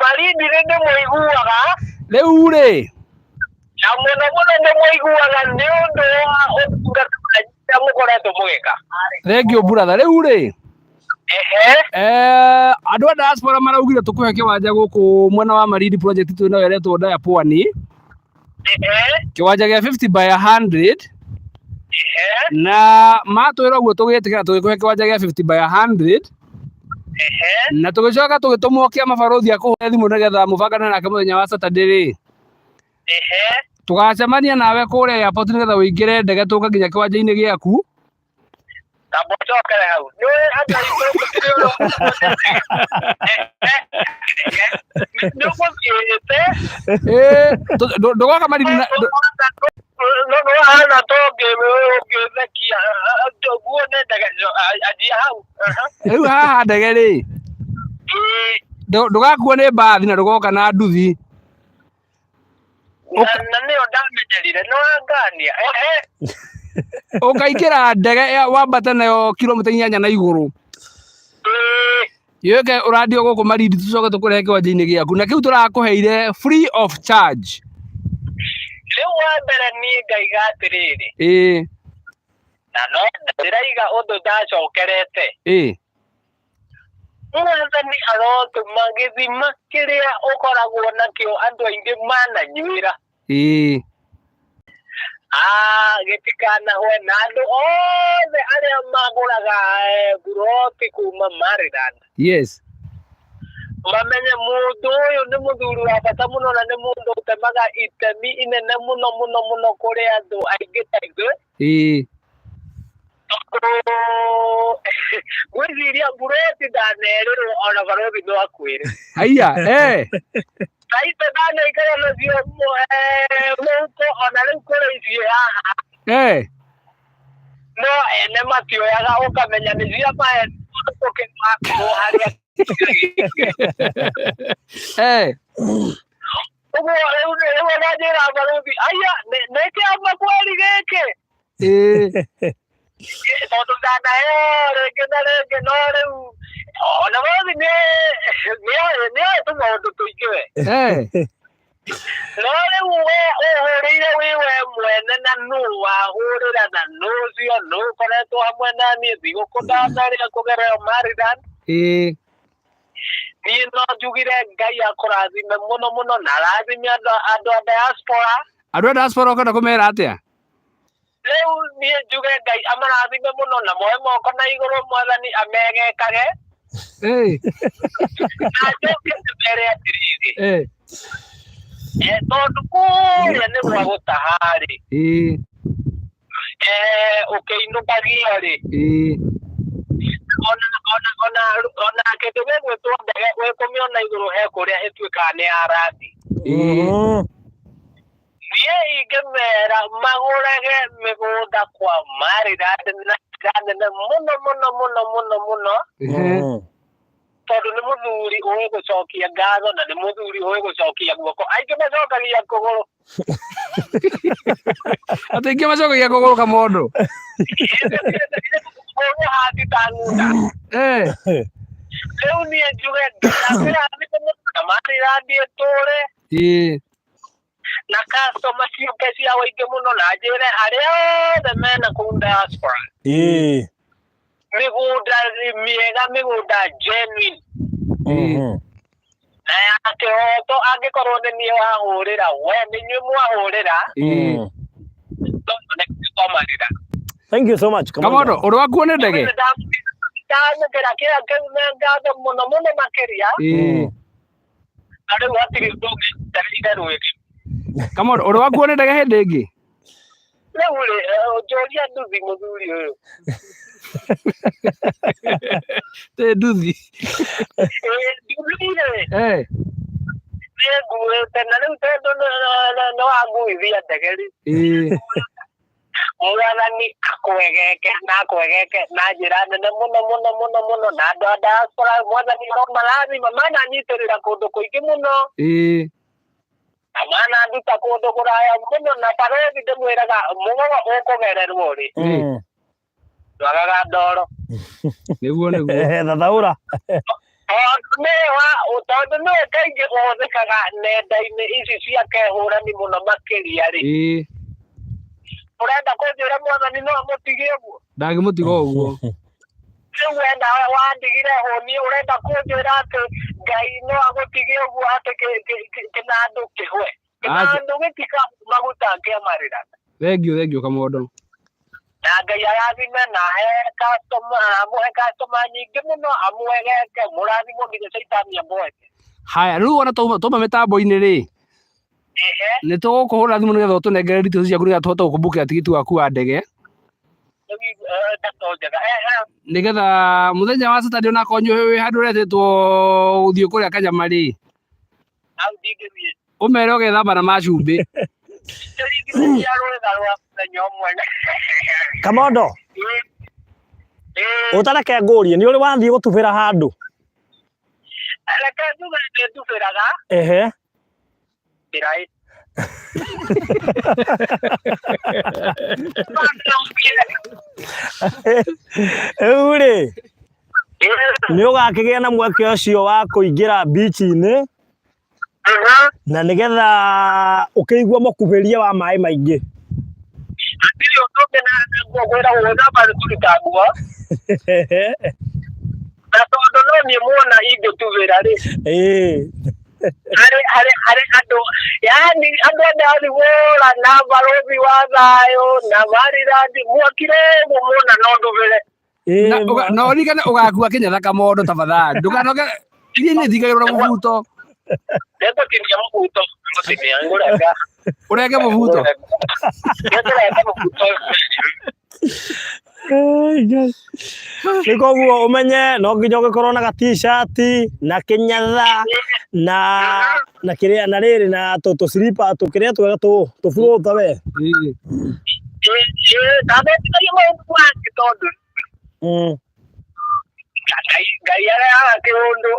Malindi nĩ ndĩmũiguaga Rĩu rĩ, na mũno mũno ndĩmũiguaga nĩ ũndũ wa ũtungata ũrĩa mũkoretwo mũgĩka. thank you brother. Rĩu rĩ, Ehe, eh, andũ a diaspora maraugire tũkũhe kĩwanja gũkũ mwena wa Malindi project twĩ nayo ĩretwo Daya Pwani. ehe, Kĩwanja gĩa 50 by 100 ehe, na matwĩra ũguo tũgĩtĩkĩra tũgĩkũhe kĩwanja gĩa 50 by 100 ehe, na tũgĩcoka tũgĩtũmwo kĩa mabarũthi akũhũre thimũ nĩgetha mũbangane nake mũthenya wa Saturday rĩ ehe. tũgacemania nawe kũrĩa airport nĩgetha ũingĩre ndege tũke nginya kĩwanja-inĩ gĩaku. Tamba ũcokere hau. Nĩ andũ aitũ gũtirĩ ũrĩa nĩ ũgũthiĩte Ĩĩ, ndũgoka Malindi na no wahana to ũngĩthekia guo nĩ ndege anjia hau. Rĩu haha ndege rĩ ndũgakuo nĩ mbathi na ndũgoka na nduthi. Na nĩyo ndamenyerire nĩ wangania. Ehe, Ũkaingĩra ndege wambate nayo kilomita 8 na igũrũ ĩĩ, yũke ũrandio gũkũ Malindi tũcoke tũkũrehe kĩwanja-inĩ gĩaku na kĩu tũrakũheire free of charge. Rĩu wa mbere niĩ ngaiga atĩrĩrĩ Ĩĩ na no ndĩraiga ũndũ ndacokerete. Ĩĩ Mwathani arotũma gĩthima kĩrĩa ũkoragwo nakĩo andũ aingĩ mananyuĩra. Ĩĩ Ah, gĩtikanahwe na andũ othe arĩa magũraga buroti kuma Maryland yes mamenye mũndũ ũyũ nĩ mũthuri wa bata mũno na nĩ mũndũ ũtemaga itemi inene mũno mũno mũno kũrĩ andũ aingĩ ta ithuĩ Ĩĩ tondũ Ngwĩciria mburoti ndanerĩrwo ona barothi no akwĩre. Haiya, eh. Taito ndanaikara nacio mũhuko ona rĩu kũrĩ ici haha. Eh. No ene matioyaga ũkamenya nĩ cia maene tũkĩmakorwo harĩa. Eh. Ũguo rĩu rĩu ona njĩra barothi aya nĩ kĩama kweri gĩkĩ. Eh. Tondũ ndanaheo rĩngĩ na rĩngĩ no rĩu ona barothi nĩoĩ tũmaũndũ tũingĩ we. Eh. No rĩu we ũhũrĩire wĩ we mwene na nũ wahũrĩra na nũ ũcio nũ ũkoretwo hamwe na niĩ thigũkũ ndanarĩa kũgerera Maryland. Eh. Niĩ no njugire Ngai akũrathime mũno mũno na arathime andũ a diaspora. Andũ a diaspora ũkwenda kũmera atĩa? Rĩu niĩ njuge Ngai amarathime mũno na moe moko na igũrũ mwathani amegekage. Eh. Na njoke ndĩmere atĩrĩrĩ. Eh. Tondũ kũrĩa nĩ gwa gũtaha-rĩ. Eh. Ũkĩinũkagia-rĩ. Eh. Ona kĩndũ gĩgwĩtwo ndege wĩkũmĩona igũrũ he kũrĩa ĩtuĩkaga nĩ ya randi. Eh. Niĩ ingĩmera magũrage mĩgũnda kwa Maryland na njĩra nene mũno mũno mũno mũno mũno. Tondũ nĩ mũthuri ũĩ gũcokia ngatho na nĩ mũthuri ũĩ gũcokia guoko. Aingĩ macokagia kũgũrũ. Atĩ aingĩ macokagia kũgũrũ kamondo. Kũgũrũ hati ta ng'unda. Eh. Rĩu niĩ njuge ndĩrathime mũno na Maryland ĩtũre. Eh. Na customer ciũke cia waingĩ mũno na njĩre arĩa othe mena kũu diaspora. Eh. Mĩgũnda mĩega, mĩgũnda genuine. Na ya kĩhoto angĩkorwo nĩ niĩ wahũrĩra, we nĩ inyuĩ mwahũrĩra. No nĩ twamarĩra. Thank you so much. Kamondo, ũrĩ wakuo nĩ ndege? Ndamũkĩra kĩrĩa kĩu na ngatho mũno mũno makĩria. Na rĩu hatirĩ ũndũ ũngĩ itherũ ĩngĩ. Kamondo, ũrĩ wakuo nĩ ndege hĩndĩ ĩngĩ? Rĩu rĩ, njũria nduthi mũthuri ũyũ. Tĩ nduthi. Nduthi rĩ. Eh. Nĩ nguĩte na rĩu tondũ nĩ wanguithia ndege rĩ. Eh. Mwathani akwegeke na akwegeke na njĩra nene mũno mũno mũno mũno na andũ a diaspora mwathani no marathima mananyitĩrĩra kũndũ kũingĩ mũno. Eh. Na mananduta kũndũ kũraya mũno na barothi ndĩmwĩraga mũgogo ũkũgererwo rĩ. Ndwagaga ndoro. Nĩguo nĩguo. Thathaũra. Tondũ nĩwe kaingĩ ũhũthĩkaga nenda-inĩ ici cia kehũrani mũno makĩria rĩ. Eh. Ũrenda kũnjĩra mwathani no amũtige ũguo? Ndangĩmũtiga ũguo. Rĩu wenda wandigire hũni ũrenda kũnjĩra atĩ Ngai no agũtige ũguo atĩ kĩnandũ kĩhwe. Kĩnandũ gĩtika maguta kĩamarĩra. Thengiũ thengiũ Kamondo. Na Ngai arathime na ahe customer, amũhe customer nyingĩ mũno amwegeke mũrathimwo nginya caitani amweke. Haya, rĩu ona twauma mĩtambo-inĩ rĩ. Nĩ tũgũkũhũrĩra thimũ nĩgetha ũtũnengere details ciaku nĩgetha tũhote gũkũbukĩra tigiti waku wa ndege. Nĩgetha mũthenya wa Saturday onakorwo wĩ handũ ũretĩtwo gũthiĩ kũrĩa kanyama rĩ. Hau ndingĩthiĩ. Ũmere ũgethamba na macumbĩ. Kamondo. Ũtareke ngũrie, nĩ ũrĩ wathiĩ gũtubĩra handũ? Reke njuge nĩ ndubĩraga. Ehe. Kĩraĩ. Rĩu rĩ, nĩ ũgakĩgĩa na mweke ũcio wa kũingĩra beach-inĩ na nĩgetha ũkĩigua mũkuhĩrie wa maĩ maingĩ. Hatirĩ ũndũ ũngĩ na nguo kwĩra gwĩthamba nĩ kũruta nguo. Na tondũ no niĩ muona ingĩtubĩra rĩ. Harĩ harĩ harĩ andũ yani andũ a diaspora na barothi wa thayũ na Maryland mwakire ũguo muona no ndubĩre. Na ũririkane ũgakua kĩnyatha Kamondo tafadhali. Ndũkanoge iria nĩ ithingagĩrwo na mũbuto. Nĩngũtinia mũbuto, nĩngũtinia ngũrenga. Ũrenge mũbuto. Nĩngũrenga mũbuto. Nĩ koguo ũmenye no nginya ũgĩkorwo na ga t-shirt na kĩnyatha na na kĩrĩa na rĩrĩ na tũ slipper tũ kĩrĩa twega tũ tũburuta we. Ndabetikagia maũndũ mangĩ tondũ Ngai Ngai arehaga kĩũndũ,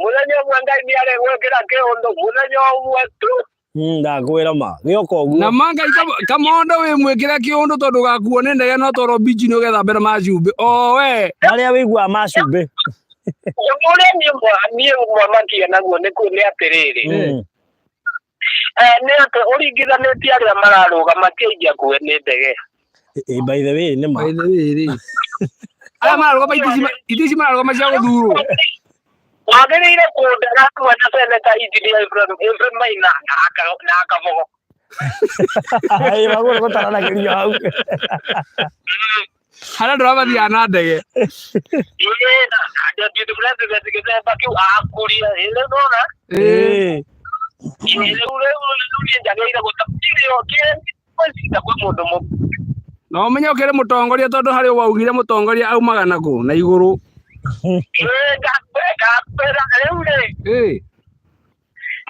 mũthenya ũmwe Ngai nĩ aregwĩkĩra kĩũndũ mũthenya ũmwe tu. Ndakwĩra ma gĩoka ũguo. Na ma Ngai Kamondo wĩ mwĩkĩre kĩũndũ tondũ gakuo nĩ ndege no toro mbici nĩ ũgethambĩra macumbĩ o we. Marĩa wĩiguaga ma cumbĩ. Ũndũ ũrĩa niĩ niĩ mwamakia naguo nĩ nĩ atĩrĩrĩ nĩ atĩ ũringithanĩtie arĩa mararũgama ti aingĩ akue nĩ ndege. By the way nĩ ma. By the way rĩ. Aya mararũgama itĩ ici mararũgama cia gũthurwo. Wagĩrĩire kũndara hamwe na seneta Engineer Ephraim Maina na Kabogo. Ĩĩ maguo nĩ gũtaranagĩrio hau. Harĩa andũ arĩa mathiaga na ndege. Ĩĩ na deputy president gĩthemba kĩu akurie ĩĩ rĩu nĩwona? Ĩĩ. Ĩĩ rĩu rĩu rĩu niĩ njagĩrĩire gũtakirio kĩ kwĩ mũndũ mũ Na ũmenye ũkĩrĩ mũtongoria tondũ harĩ waugire mũtongoria aumaga na kũ na igũrũ. Ĩĩ ngakwĩra rĩu rĩ Ĩĩ.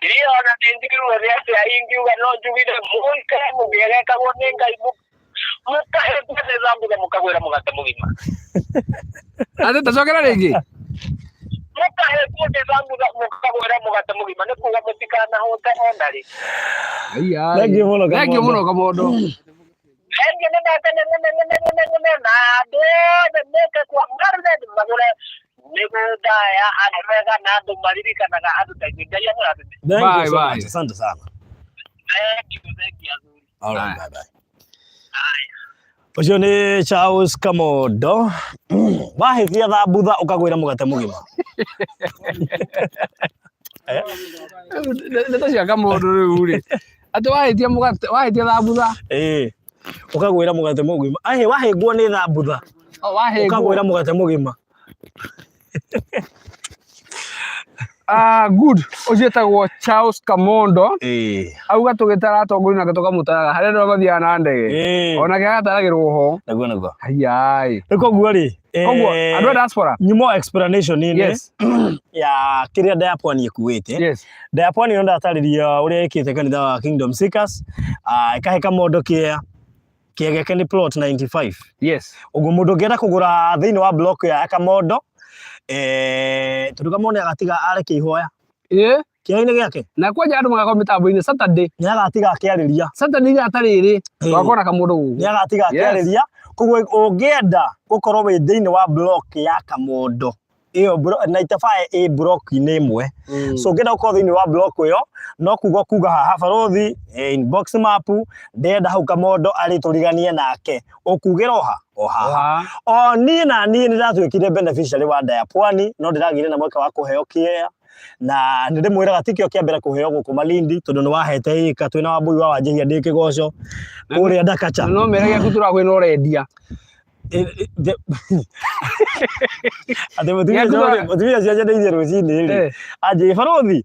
niĩ ona nĩ njigirwo nĩ atĩa ingiuga no njugire mũikare mũgĩegekagwo nĩ Ngai mũkahĩtwo nĩ thambutha mũkagwĩra mũgate mũgima. Atĩ tacokera rĩngĩ. Mũkahĩtwo nĩ thambutha mũkagwĩra mũgate mũgima nĩ kuga mũtikanahũte ona rĩ. Thank you mũno Thank you mũno Kamondo. Thank you nene nene nene nene nene nene na andũ othe moke kwa Maryland magũre mĩgũnda ya andũ ega na andũ maririkanaga andũ ta ithuĩ. Ngai amũrathime. Thank you Bye, so bye. much. Asante sana. Thank you, thank you athuri. All right, bye bye. Ũcio nĩ Charles Kamondo. Wahĩtia thambutha ũkagwĩra mũgate mũgima. Ndeto cia Kamondo rĩu rĩ. Atĩ wahĩtia mũgate, wahĩtia thambutha. Ĩĩ. Ũkagwĩra mũgate mũgima. Ahĩ wahĩngwo nĩ thambutha. Oh, wahĩngwo. Ũkagwĩra mũgate mũgima. Ah, good. Ũcio etagwo Charles Kamondo. Ĩĩ. Auga tũgĩtara atongoria nake tũkamũtaraga harĩa andũ mathiaga na ndege. Ĩĩ. Onake agataragĩrwo ho. Nĩguo nĩguo. Haiai. Rĩu koguo rĩ. Koguo andũ a diaspora. Nyumo explanation inĩ Yes. ya kĩrĩa Diapwani ĩkuĩte. Yes. Diapwani ĩno ndatarĩria ũrĩa ĩkĩte kanitha wa Kingdom Seekers. Ĩkahe Kamondo kĩa kĩa gĩake nĩ plot 95. Yes. Ũguo mũndũ ũngĩenda kũgũra thĩinĩ wa block ya Kamondo tondũ Kamondo nĩagatiga areke ihoya Ĩĩ. kĩeha-inĩ gĩake Na kwanja andũ magakorwo mĩtambo-inĩ Saturday. nĩagatiga akĩarĩria. Saturday ithaa ta rĩrĩ Ĩĩ. tũgakorwo na Kamondo gũkũ. Nĩagatiga akĩarĩria. Koguo ũngĩenda gũkorwo wĩ thĩinĩ wa block ya Kamondo ĩyo 95 ĩ block-inĩ ĩmwe. So ũngĩenda gũkorwo thĩinĩ wa block ĩyo no kuga kuga haha barothi inbox map ndĩrenda hau Kamondo arĩ tũriganie nake ũkugĩra oha o haha. O niĩ na niĩ nĩndatuĩkire beneficiary wa Diapwani no ndĩragĩire na mweke wa kũheo kĩea na nĩ ndĩmwĩraga tikĩo kĩa mbere kũheo gũkũ Malindi tondũ nĩ wahete ĩka twĩna Wambui wa Wanjihia ndĩ kĩgoco kũrĩa Ndakacha. No mere gĩaku tũrakwĩna na ũrendia. Atĩ mũtumia mũtumia ũcio anjendeirie rũcinĩ rĩ anjĩrire barothi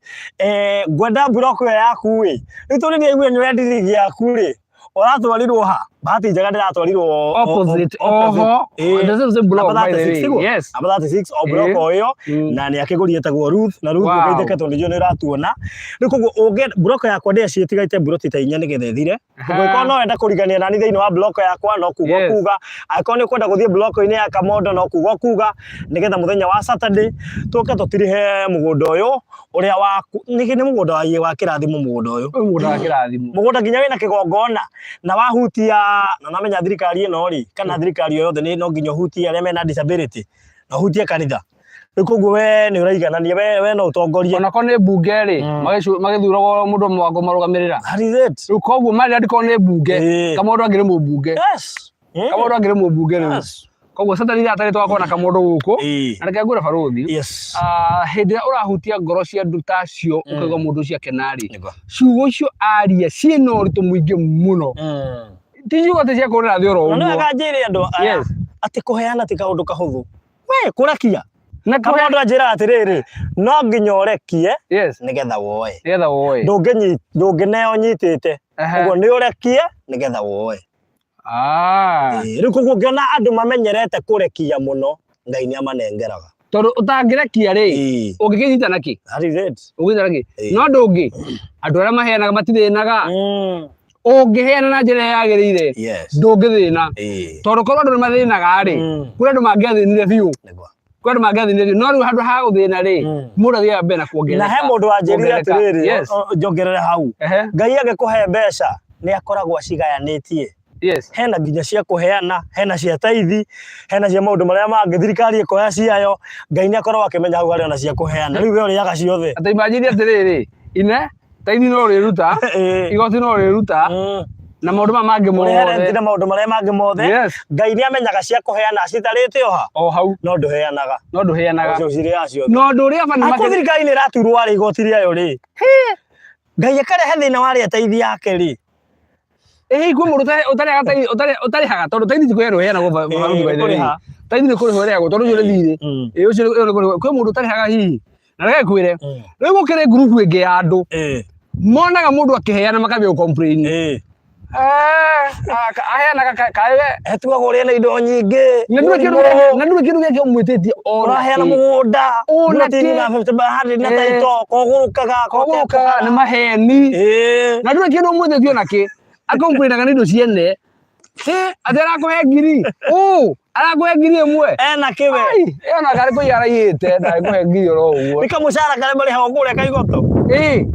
ngwenda mburoko ĩyo yaku ĩ rĩu tondũ nĩ aiguire nĩ wendirie gĩaku rĩ ũratwarirwo ha bahati njega ndĩratwarirwo Opposite. Oho. The same same block Number by the 36 way. tiguo? Yes. Number 36 o block o ĩyo na nĩ akĩgũrire etagwo Ruth na Ruth ũgeithĩke tondũ nĩnjũĩ nĩ ũratuona rĩu koguo ũngĩ block yakwa ndĩaciĩtigaite mburoti ta inya nĩgetha ĩthire Ũngĩkorwo no wenda kũrigania nani thĩinĩ wa block yakwa no kuga kuga, angĩkorwo nĩ ũkwenda gũthiĩ block-inĩ ya Kamondo no kuga kuga, nĩgetha mũthenya wa Saturday tũke tũtirihe mũgũnda ũyũ ũrĩa waku, nĩ nĩ mũgũnda wa wa kĩrathimo mũgũnda ũyũ. Ũyũ mũgũnda wa kĩrathimo. Mũgũnda nginya wĩna kĩgongona na wahutia, na nĩwamenya thirikari ĩno rĩ, kana thirikari o yothe nĩ no nginya ũhutie arĩa mena disability, na ũhutie kanitha. Rĩu koguo we nĩ ũraiganania we, we no ũtongorie. Ona korwo nĩ mbunge rĩ, magĩthuragwo mũndũ ũmwe wa kũmarũgamĩrĩra. That is it. Rĩu koguo marĩ angĩkorwo nĩ mbunge, Kamondo angĩrĩ mũmbunge. Yes. Kamondo angĩrĩ mũmbunge rĩu. Yes. Koguo Saturday ithaa tarĩ tũgakorwo na Kamondo gũkũ. Na reke ngwĩre barũthi. Yes. Hĩndĩ ĩrĩa ũrahutia ngoro cia andũ ta acio ũkaigua mũndũ ũcio akena rĩ, ciugo icio aria ciĩna ũritũ mũingĩ mũno. Ti ciugo atĩ cia kũrĩra thĩ oro Na nĩ ũguo. wega njĩre andũ aya atĩ kũheana ti kaũndũ kahũthũ. We kũrekia. Na Kama kũhe mũndũ anjĩraga atĩrĩrĩ, no nginya ũrekie Yes. nĩgetha woe. Nĩgetha woe. Ndũngĩneo nyitĩte. Ũguo nĩ ũrekie nĩgetha woe. Ah. Ĩĩ, rĩu koguo ũngĩona andũ mamenyerete kũrekia mũno, Ngai nĩ amanengeraga. Tondũ ũtangĩrekia rĩ, Ĩĩ. ũngĩkĩnyita na kĩ? That is it. Ũngĩnyita na kĩ? Ĩĩ. No ndũngĩ, andũ arĩa maheanaga matithĩnaga. Ũngĩheana na njĩra ĩrĩa yagĩrĩire, ndũngĩthĩna. Tondũ korwo andũ nĩ mathĩnaga rĩ, kũrĩ andũ mangĩathĩnire biũ. Nĩguo. Kũrĩ andũ mangĩathĩnire biũ. No rĩu handũ ha gũthĩna rĩ, mũndũ athiaga mbere na kuongerereka. Na he mũndũ wanjĩrire Kuongerereka. atĩrĩrĩ, Yes. njongerere hau. Ngai angĩkũhe mbeca, nĩ akoragwo acigayanĩtie. Hena nginya cia kũheana, hena cia taithi, hena cia maũndũ marĩa mangĩ, thirikari ĩkoya ciayo, Ngai nĩ akoragwo akĩmenya hau harĩ ona cia kũheana. Rĩu we ũrĩaga ciothe. Atĩ imagine atĩrĩrĩ, ine, taithi no ũrĩruta, igoti no ũrĩruta, na maũndũ maya mangĩ Ũrĩhe rent mothe. na maũndũ marĩa mangĩ mothe. Ngai nĩ amenyaga cia kũheana acitarĩte o ha? O hau. No ndũheanaga. No ndũheanaga. Ũcio ũcirĩaga ciothe. Na ũndũ ũrĩa bani Angĩkorwo makĩria. thirikari nĩ ĩraturwo arĩ igoti rĩayo rĩ, Ngai akarehe thĩna wa arĩa taithi yake rĩ. Ĩĩ kwĩ mũndũ ũtarĩhaga taithi, ũtarĩhaga tondũ taithi ti kũheanwo ĩheanagwo Ĩĩ, by the way. kũrĩha. Taithi nĩ kũrĩhwo ĩrĩhagwo tondũ ũcio nĩ thirĩ. Ĩĩ ũcio nĩ kũrĩhwo. Kwĩ mũndũ ũtarĩhaga hihi. Na reke ngwĩre, rĩu gũkĩrĩ ngurubu ĩngĩ ya andũ monaga mũndũ akĩheana makambia gũ complain. Aheanaga kaĩ we Etuagwo ũrĩa na indo nyingĩ. Na ndũrĩ kĩndũ gĩake, na ndũrĩ kĩndũ gĩake ũmwĩtĩtie ona Ũraheana kĩ. mũgũnda. Ona Ploti kĩ. na 50 by 100 na title, kogũrũkaga, Kogũrũkaga nĩ maheni. Na ndũrĩ kĩndũ ũmwĩtĩtie ona kĩ. Akomplainaga nĩ indo ciene. Atĩ arakũhe ngiri. Ũ, arakũhe ngiri ĩmwe. Ena kĩwe. Ai, ĩyo na karĩ kũiya araiyĩte, ndangĩkũhe ngiri oro ũguo. Nĩ kamũcara karĩa marĩhagwo kũrĩa ka igoto. Ĩĩ.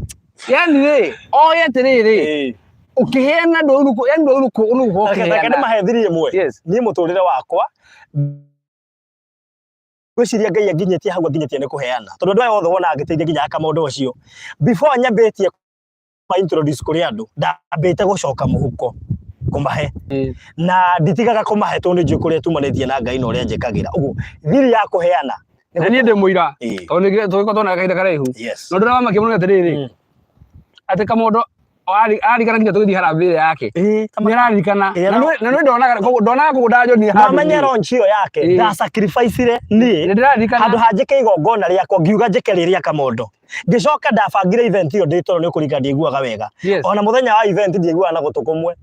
Yani rĩ, oye atĩrĩrĩ, ũkĩheana ndũru, yani ndũru ũgũkorwo Reke ũkĩheana. ndĩmahe thiri ĩmwe. Yes. Niĩ mũtũrĩre wakwa, ngwĩciria Ngai anginyĩtie hau anginyĩtie nĩ kũheana. Tondũ andũ aya othe wonaga ngĩteithia nginya Kamondo ũcio. Before nyambĩtie kũma introduce kũrĩ andũ, ndambĩte gũcoka mũhuko kũmahe. Na nditigaga kũmahe tondũ nĩ njũĩ kũrĩa tumanĩtie na Ngai na ũrĩa njĩkagĩra. Ũguo thiri ya kũheana. Na niĩ ndĩ mũira, tondũ nĩ tũgĩkorwo tuonaga kahinda karaihu. Yes. Na ũndũ ũrĩa wamakia mũno nĩ atĩrĩrĩ, atĩ Kamondo ararikana nginya tũgĩthiĩ harambee ĩrĩa yake. Nĩ ararikana. Na nĩ ndonaga koguo ndonaga koguo ndanjonire Na handũ ũmenye niĩ. launch ĩyo yake, nda sacrifice-ire niĩ. Nĩ ndĩraririkana. Handũ ha njĩke igongona rĩakwa, ngiuga njĩke rĩrĩa Kamondo. Ngĩcoka ndabangire event ĩyo ndĩ toro nĩ ũkũririkana ndiaiguaga wega. Yes. Ona mũthenya wa event ndiaiguaga na gũtũ kũmwe.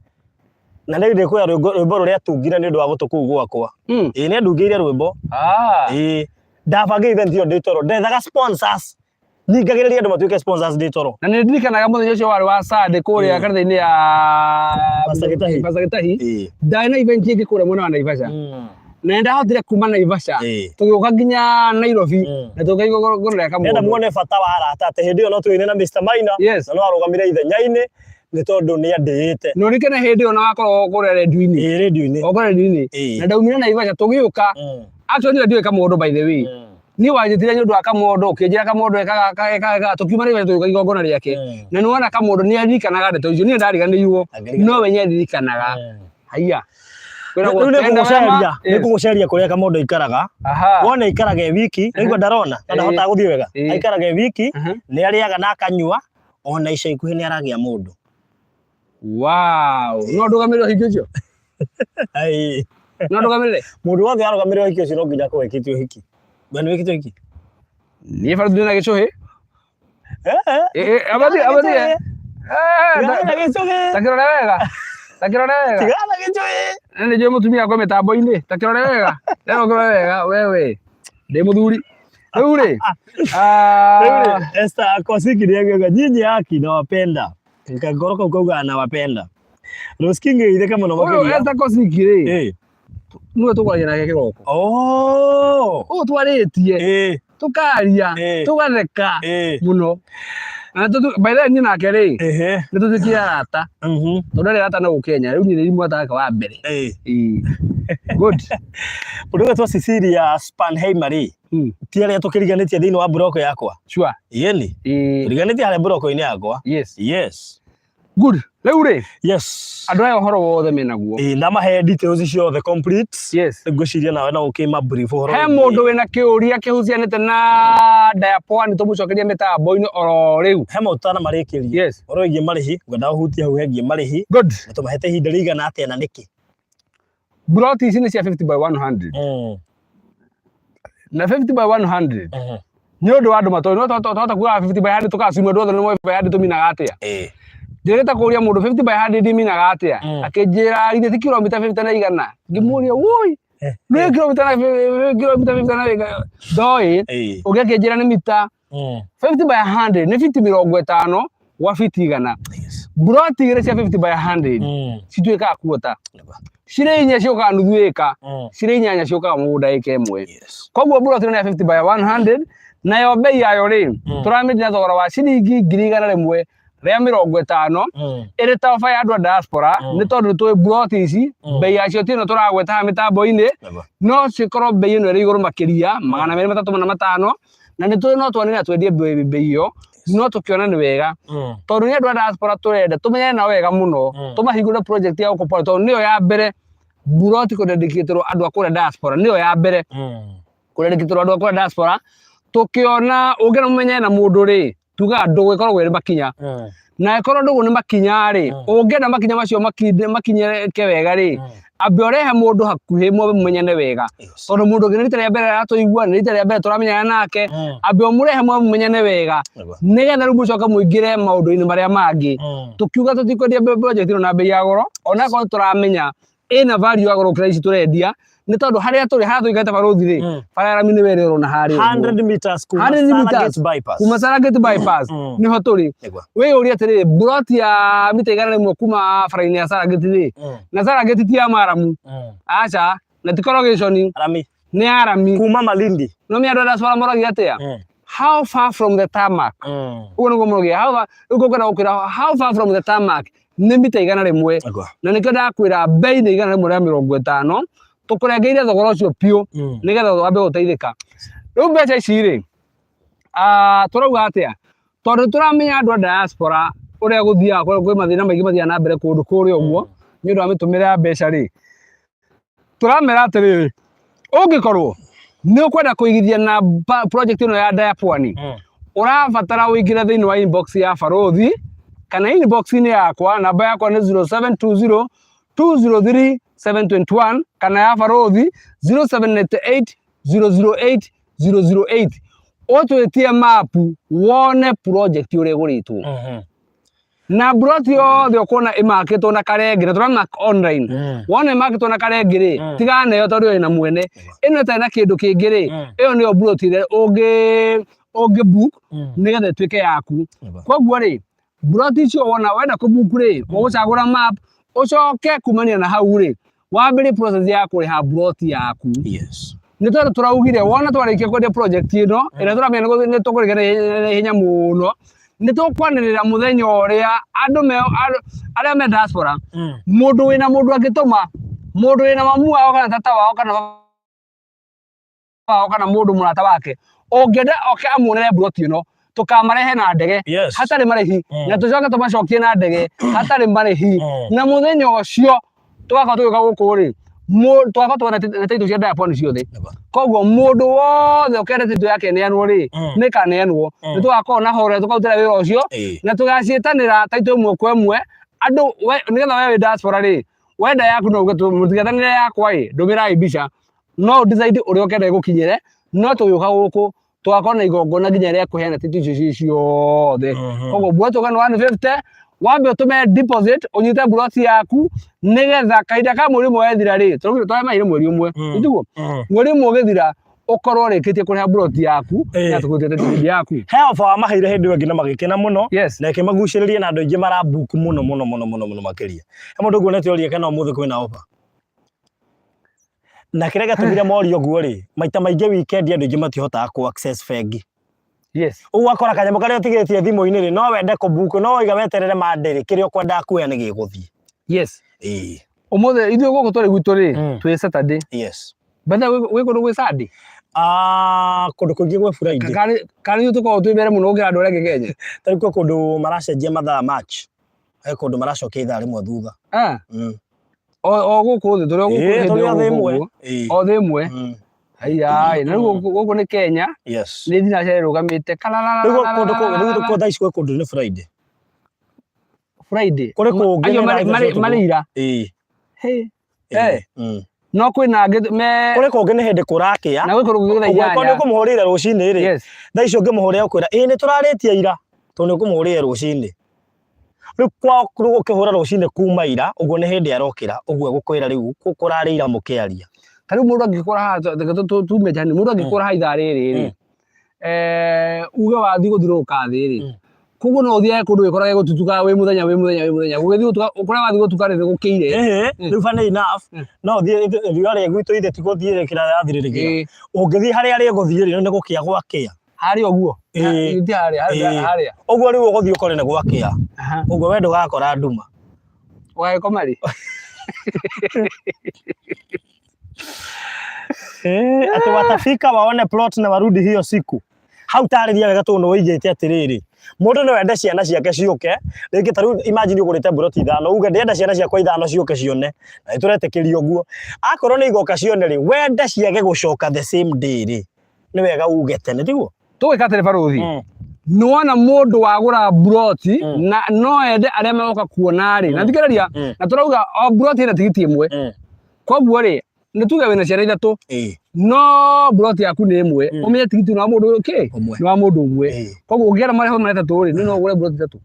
Na rĩu ndĩkwĩra rwĩmbo rũrĩa tungire nĩ ũndũ wa gũtũ kũu gwakwa. Ĩĩ nĩ andungĩire rwĩmbo. Ĩĩ. Ndabangire event ĩyo ndĩ toro. Ndethaga sponsors. Ningagĩrĩria andũ matuĩke sponsors ndĩ toro. Na nĩ ndirikanaga mũthenya ũcio warĩ wa Sunday kũrĩa kanitha-inĩ ya Pastor Gĩtahi. Pastor Gĩtahi. Ndarĩ na event ĩngĩ kũrĩa mwena wa Naivasha. Na nĩ ndahotire kuma Naivasha. Tũgĩũka nginya Nairobi na tũgĩũka igongona rĩa Nenda Kamondo. muone bata wa arata atĩ hĩndĩ ĩyo no tũine na Mr. Maina Yes. na no arũgamire ithenya-inĩ nĩ tondũ nĩ andĩĩte. Na ũririkane hĩndĩ ĩyo na wakorwo kũrĩa redio-inĩ. Ĩĩ redio-inĩ. O kũrĩa redio-inĩ. Na ndaumire Naivasha tũgĩũka. Actually niĩ ndiũĩ Kamondo by the way. Niĩ wanjĩtire nĩ ũndũ wa Kamondo, ũkĩnjĩra Kamondo ekaga ekaga ekaga ekaga, tũkiuma Naivasha tũgĩũka igongona rĩake. Na nĩ wona Kamondo nĩ aririkanaga ndeto icio, niĩ ndariganĩirwo, no we nĩ aririkanaga. Haiya. Kwĩragwo Rĩu nĩ tenda wema, ngũgũceria, nĩ yes. ngũgũceria kũrĩa Kamondo aikaraga. Wona aikaraga e wiki, nĩguo ndarona, na ndahotaga gũthiĩ wega. Aikaraga e wiki, nĩ arĩaga na akanyua, ona ica ikuhĩ nĩ aragĩa mũndũ. Wow. No ndũgamĩrĩre ũhiki ũcio? Ai. No ndũgamĩrĩre? Mũndũ wothe arũgamĩrĩra ũhiki ũcio no nginya akorwo ekĩte ũhiki. We nĩ wĩkĩte ũhiki? Niĩ bado ndĩ na gĩcũhĩ. Abathi, abathi. Tigana na gĩcũhĩ. Ta kĩrore wega. Ta kĩrore wega. Tigana na gĩcũhĩ. Na nĩ njũĩ mũtumia wakwa mĩtambo-inĩ. Ta kĩrore wega. Rero kĩrore wega wewe. Ndĩ mũthuri. Rĩu rĩ. Rĩu rĩ, Esther Kosiki nĩ akiuga nyinyi haki nawapenda. Kagoro kau kauga nawapenda. Rose King itheka mũno Ũyũ makĩria. Esther Kosiki rĩ. Nĩwe tũkwaragia nake kĩroko. Ũyũ twarĩtie. Tũkaria. Tũgatheka. Mũno. Na by the way niĩ nake rĩ. Nĩ tũtuĩkire arata. Tondũ arĩ arata na gũkũ Kenya. Rĩu niĩ nĩ mũrata wake wa mbere. Good. Mũndũ ũgwĩtwo Cecilia Spanheimer rĩ. Ti arĩa tũkĩriganĩtie thĩinĩ wa block yakwa. Sure. Yeni. Tũriganĩtie harĩa block-inĩ yakwa. Yes. Yes. Good. Rĩu rĩ. Yes. Andũ aya ũhoro wothe menaguo. Ĩĩ ndamahe details ciothe complete. Yes. Ngwĩciria nawe no ũkĩma brief ũhoro. He mũndũ wĩna kĩũria kĩhucianĩte na Diapoa nĩ tũmũcokerie mĩtambo-inĩ oro rĩu. He maũndũ tũtanamarĩkĩria. Yes. Ũhoro wĩgiĩ marĩhi, ngwenda ũhutie hau hegiĩ marĩhi. Good. Na tũmahete ihinda rĩigana atĩa na nĩkĩ? Plot ici nĩ cia 50 by 100. Na 50 by 100. Nĩ ũndũ wa andũ matoĩ, no twahota kuga 50 by 100 tũkaassume andũ othe nĩ moĩ by 100 tũminaga atĩa. Njũrĩte kũria mũndũ 50 by 100 minaga atĩa? Akĩnjĩra githĩ ti kilomita 50 na igana. Ngĩmũria woi nĩ kilomita na kilomita 50 na igana ndoĩ. Ũngĩ akĩnjĩra nĩ mita 50 by 100 nĩ fiti 50 gwa fiti 100. Mburoti igĩrĩ cia 50 by 100 cituĩkaga kuota. Cirĩ inya ciũkaga nuthu ĩka, cirĩ inyanya ciũkaga mũgũnda ĩka ĩmwe. Koguo mburoti ĩno nĩ ya 50 by 100 nayo mbei yayo rĩ tũramĩendia na thogora wa ciringi 150,000 ĩrĩ ta ofa ya andũ a diaspora nĩ tondũ nĩ tũĩ mburoti ici mbei yacio ti ĩno tũragweta haha mĩtambo-inĩ no cikorwo mbei ĩno ĩrĩ igũrũ makĩria 235 na nĩ tũĩ no twanĩrĩra twendie mbei ĩyo no tũkĩona nĩ wega tondũ nĩ andũ a diaspora tũrenda tũmenyane nao wega mũno tũmahingũre project ya gũkũ pwani tondũ nĩyo ya mbere mburoti kũdedicatĩrwo andũ a kũrĩa diaspora nĩyo ya mbere kũdedicatĩrwo andũ a kũrĩa diaspora tũkĩona ũngĩenda mũmenyane na mũndũ rĩ tugaga ndũgũ ĩkoragwo ĩrĩ makinya na ĩkorwo ndũgũ nĩ makinya rĩ ũngĩenda makinya macio makinyĩke wega rĩ ambe ũrehe mũndũ hakuhĩ mwambe mũmenyane wega tondũ mũndũ ũngĩ nĩ rita rĩa mbere aratũigua nĩ rita rĩa mbere tũramenyana nake ambe ũmũrehe mwambe mũmenyane wega nĩgetha rĩu mũcoke mũingĩre maũndũ-inĩ marĩa mangĩ tũkiuga tũtikwendia project ĩno na mbei ya goro onakorwo tũramenya ĩna value ya goro gũkĩra ici tũrendia nĩ tondũ harĩa tũrĩ harĩa tũikarĩte barũthi rĩ bara ya rami nĩwe ĩrĩa ũrona harĩa ũguo. 100 meters kuma 100 Sarah meters Gate bypass. kuma Sarah Gate bypass nĩho tũrĩ wĩyũrie atĩrĩrĩ mburoti ya mita 100 kuma bara-inĩ ya Sarah Gate rĩ na Sarah Gate ti ya maramu aca na ti corrugation Rami. nĩ ya rami Kuma Malindi. no mĩ andũ a diaspora moragia atĩa how far from the tarmac ũguo nĩguo moragia how far rĩu ngũkwenda gũkwĩra how far from the tarmac nĩ mita 100 na nĩkĩo ndakwĩra mbei nĩ 150 tũkũrengeire thogora ũcio biũ nĩgetha wambe gũteithĩka rĩu mbeca ici rĩ tũrauga atĩa tondũ tũramenya andũ a diaspora ũrĩa gũthiaga kwĩ mathĩna maingĩ mathiaga na mbere kũndũ kũrĩa ũguo nĩ ũndũ wa mĩtũmĩre ya mbeca rĩ tũramera atĩrĩrĩ ũngĩkorwo nĩ ũkwenda kũigithia na project ĩno ya Daya Pwani ũrabatara ũingĩre thĩinĩ wa inbox ya barũthi kana inbox-inĩ yakwa namba yakwa nĩ 0720 203 721 kana ya barũthi 0798 008 008 ũtwĩtie mapu wone project ũrĩa ĩgũrĩtwo na mburoti yothe ũkuona ĩmakĩtwo na karenge na tũramark online wona ĩmakĩtwo na karenge rĩ tigana nayo tondũ ĩna mwene ĩno ĩtarĩ na kĩndũ kĩngĩ rĩ ĩyo nĩyo mburoti ĩrĩa ũngĩ ũngĩ book nĩgetha ĩtuĩke yaku koguo rĩ mburoti icio wona wenda kũ book rĩ ũgũcagũra map ũcoke kumania na hau rĩ wambĩrĩrie process ya kũrĩha mburoti yaku nĩ tondũ tũraugire wona twarĩkia kwendia project ĩno ĩrĩa tũramenya nĩ tũkũrĩkia na ihenya mũno nĩ tũkwanĩrĩra mũthenya ũrĩa andũ me arĩa me diaspora mũndũ wĩna mũndũ angĩtũma mũndũ wĩna mamu wao kana tata wao kana baba wao kana mũndũ mũrata wake ũngĩenda oke amuonere mburoti ĩno tũkamarehe na ndege hatarĩ marĩhi na tũcoke tũmacokie na ndege hatarĩ marĩhi na mũthenya ũcio tũgakorwo tũgĩũka gũkũ rĩ tũgakorwo twona na title cia Daya Pwani ciothe koguo mũndũ wothe ũkenda title yake ĩneanwo rĩ nĩ ĩkaneanwo nĩ tũgakorwo na horo tũkarutĩra wĩra ũcio na tũgaciĩtanĩra title ĩmwe kwa ĩmwe andũ nĩgetha we wĩ diaspora rĩ wenda yaku no uge mũtigetanĩre yakwa ĩ ndũmĩrai mbica no ũ decide ũrĩa ũkenda ĩgũkinyĩre no tũgĩũka gũkũ tũgakorwo na igongona nginya rĩa kũheana title icio ci ciothe koguo mburoti ũka nĩ 150 wambe ũtũme deposit ũnyite mburoti yaku nĩgetha kahinda ka mweri ũmwe wethira rĩ tũraugire tũramaheire mweri ũmwe tiguo mweri ũmwe ũgĩthira ũkorwo ũrĩkĩtie kũrĩha mburoti yaku na tũkũrutĩte title yaku He ofa wamaheire hĩndĩ ĩyo ĩngĩ na magĩkena mũno na ĩkĩmagucĩrĩria na andũ aingĩ marabook mũno mũno mũno mũno mũno makĩria. He mũndũ nguonete oria kana ũmũthĩ kwĩna ofa. Na kĩrĩa gĩatũmire morio ũguo rĩ, maita maingĩ weekend andũ aingĩ matihotaga kũ access bengi. Ũguo ũgakora kanyamũ karĩa ũtigĩtie thimũ-inĩ rĩ, no wende kũ book no waiga weterere Monday rĩ, kĩrĩa ũkwendaga kuoya nĩ gĩgũthiĩ. Ũmũthĩ ithuĩ gũkũ tũrĩ gwitũ rĩ, twĩ Saturday. By the way gwĩ kũndũ gwĩ Sunday? Kũndũ kũingĩ gwĩ Friday. Kana ithuĩ tũkoragwo twĩ mbere mũno gũkĩra andũ arĩa angĩ Kenya? Ta rĩu kwĩ kũndũ maracenjia mathaa March. He kũndũ maracokia ithaa rĩmwe thutha. O gũkũ thĩ tũrĩ o gũkũ Ĩĩ, hĩndĩ tũrĩ o o thĩ gũkũ ĩmwe. ũguo. O thĩ ĩmwe. Haiya na rĩu gũkũ nĩ Kenya. Nĩ thinacara ĩrũgamĩte Rĩu kũndũ rĩu kũ thaa ici gwĩ kũndũ nĩ Friday. Friday. Kũrĩ kũngĩ Acio nĩ thaa ithatũ marĩ ũtukũ. marĩ ira. No kwĩna angĩ me Kũrĩ kũngĩ nĩ hĩndĩ kũrakĩa. Na gwĩ kũndũ kũngĩ thaa Ũguo akorwo nĩ inyanya. ũkũmũhũrĩire rũcinĩ rĩ, thaa icio ũngĩmũhũrĩra ũkwĩra ĩĩ nĩ tũrarĩtie ira, tondũ nĩ ũkũmũhũrĩire rũcinĩ. Rĩu kwao rĩu ũkĩhũra rũcinĩ kuma ira ũguo nĩ hĩndĩ arokĩra ũguo egũkwĩra rĩu kũrarĩ ira mũkĩaria. Ta rĩu mũndũ angĩkũra haha reke tume nja hanini, mũndũ angĩkũra haha ithaa rĩrĩ rĩ, uge wathiĩ gũthiũrũrũka thĩ rĩ, koguo no ũthiage kũndũ wĩkorage gũtutuka wĩ mũthenya wĩ mũthenya wĩ mũthenya, gũgĩthiĩ gũtuka kũrĩa wathiĩ gũtuka rĩ nĩ gũkĩire. Ĩhĩ, rĩu funny enough, no ũthiĩ riũa rĩ gwitũ ithe ti gũthiĩ rĩkĩra rĩrathirĩrĩkĩra. Ũngĩthiĩ harĩa rĩgũthiĩ rĩ, nĩ gũkĩa gwakĩa. Harĩa ũguo? Ĩĩ. Ti harĩa, harĩa, harĩa. Ũguo rĩu ũgũthiĩ ũkore nĩ gwakĩa. Ũguo we ndũgakora nduma. Ũgagĩkoma rĩ? Atĩ watafika waone plot na warudi hiyo siku. Hau tarĩria wega tondũ nĩ woigĩte atĩrĩrĩ, mũndũ no ende ciana ciake ciũke, rĩngĩ ta rĩu imagine ũgũrĩte mburoti ithano, uge ndĩrenda ciana ciakwa ithano ciũke cione, na nĩ tũretĩkĩria ũguo. Akorwo nĩ igoka cione rĩ, wende ciage gũcoka the same day rĩ, nĩ wega uge tene, tiguo? Tũgwĩka atĩrĩ barũthi, nĩwona mũndũ wagũra mburoti na no ende arĩa magoka kuona rĩ, na thikĩrĩria, na tũrauga o mburoti ĩna tigiti ĩmwe, koguo rĩ, nĩ tuge wĩna ciana ithatũ, no mburoti yaku nĩ ĩmwe, ũmenye tigiti nĩ wa mũndũ kĩ? Ũmwe. Nĩ wa mũndũ ũmwe. Koguo ũngĩenda marĩho marĩ atatũ rĩ, nĩ no ũgũre mburoti ithatũ.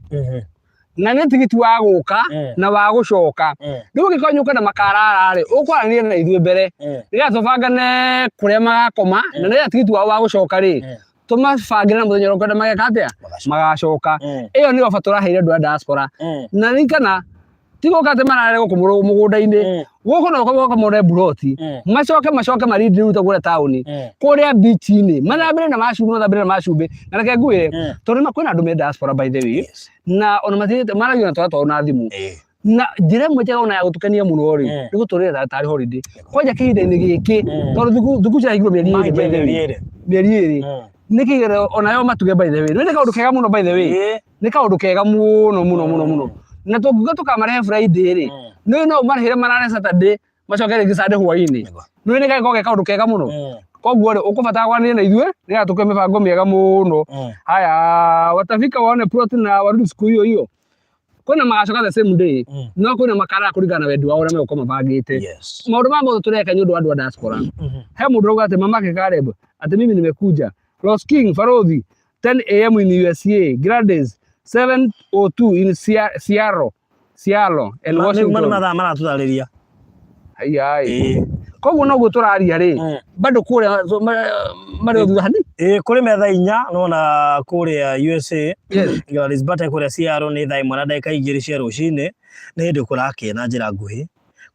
Na nĩ tigiti wa gũka na wa gũcoka. Rĩu ũngĩkorwo nĩ ũkwenda makarara rĩ, ũkwaranĩria na ithuĩ mbere, nĩgetha tũbangane kũrĩa magakoma, na nĩgetha tigiti wao wa gũcoka rĩ, tũmabangĩre na mũthenya ũrĩa ũkwenda mageka atĩa? Magacoka. Ĩyo nĩyo ofa tũraheire andũ a diaspora. Na ririkana, ti gũka atĩ marare gũkũ mũgũnda-inĩ, gũkũ no gũka mone mburoti, macoke macoke marindi rĩu ta kũrĩa taũni, kũrĩa beach-inĩ, mathambĩre na macumbĩ, mathambĩre na macumbĩ. Na reke ngwĩre, tondũ nĩma kwĩna andũ me diaspora by the way, na ona mathiĩte maragia na twana twao na thimũ. Na njĩra ĩmwe njega ona ya gũtũkenia mũno rĩ, nĩ gũtũrĩra tarĩ holiday. Kwanja kĩhinda-inĩ gĩkĩ, tondũ thukuru cirahingũrwo mĩeri ĩrĩ by the way. Mĩeri ĩrĩ. Nĩ kĩgerio onayo matuge by the way. Nĩ kaũndũ kega mũno by the way. Nĩ kaũndũ kega mũno mũno mũno mũno. Na tũngiuga tũkamarehe Friday rĩ, nĩ no ũmarĩhĩre marare Saturday, macoke rĩngĩ Sunday hwainĩ. Nĩ nĩ gagĩkorwo ge kaũndũ kega mũno. Koguo rĩ, ũkũbatara kwaranĩria na ithuĩ nĩgetha tũkũhe mĩbango mĩega mũno. Haya, watafika waone plot na warudi siku hiyo hiyo. Kwĩna magacoka the same day, no kwĩna makarara kũringana na wendi wao ũrĩa megũkorwo mabangĩte. Maũndũ maya mothe tũreka nĩ ũndũ wa andũ a diaspora. He mũndũ ũrauga atĩ mamake Caleb, atĩ mimi nimekuja. Los King, Barothi, 10 am in USA, Gladys, 7:02 in Seattle, Seattle and Washington. Nĩ mathaa maratũtarĩria. Ai. Koguo noguo tũraria rĩ, bado kũrĩa marĩ o thutha hanini. Ĩĩ kũrĩ me thaa inya nona kũrĩa USA. Gladys Bate kũrĩa Seattle nĩ thaa ĩmwe na ndagĩka igĩrĩ cia rũcinĩ, nĩ hĩndĩ kũrakĩa na njĩra nguhĩ.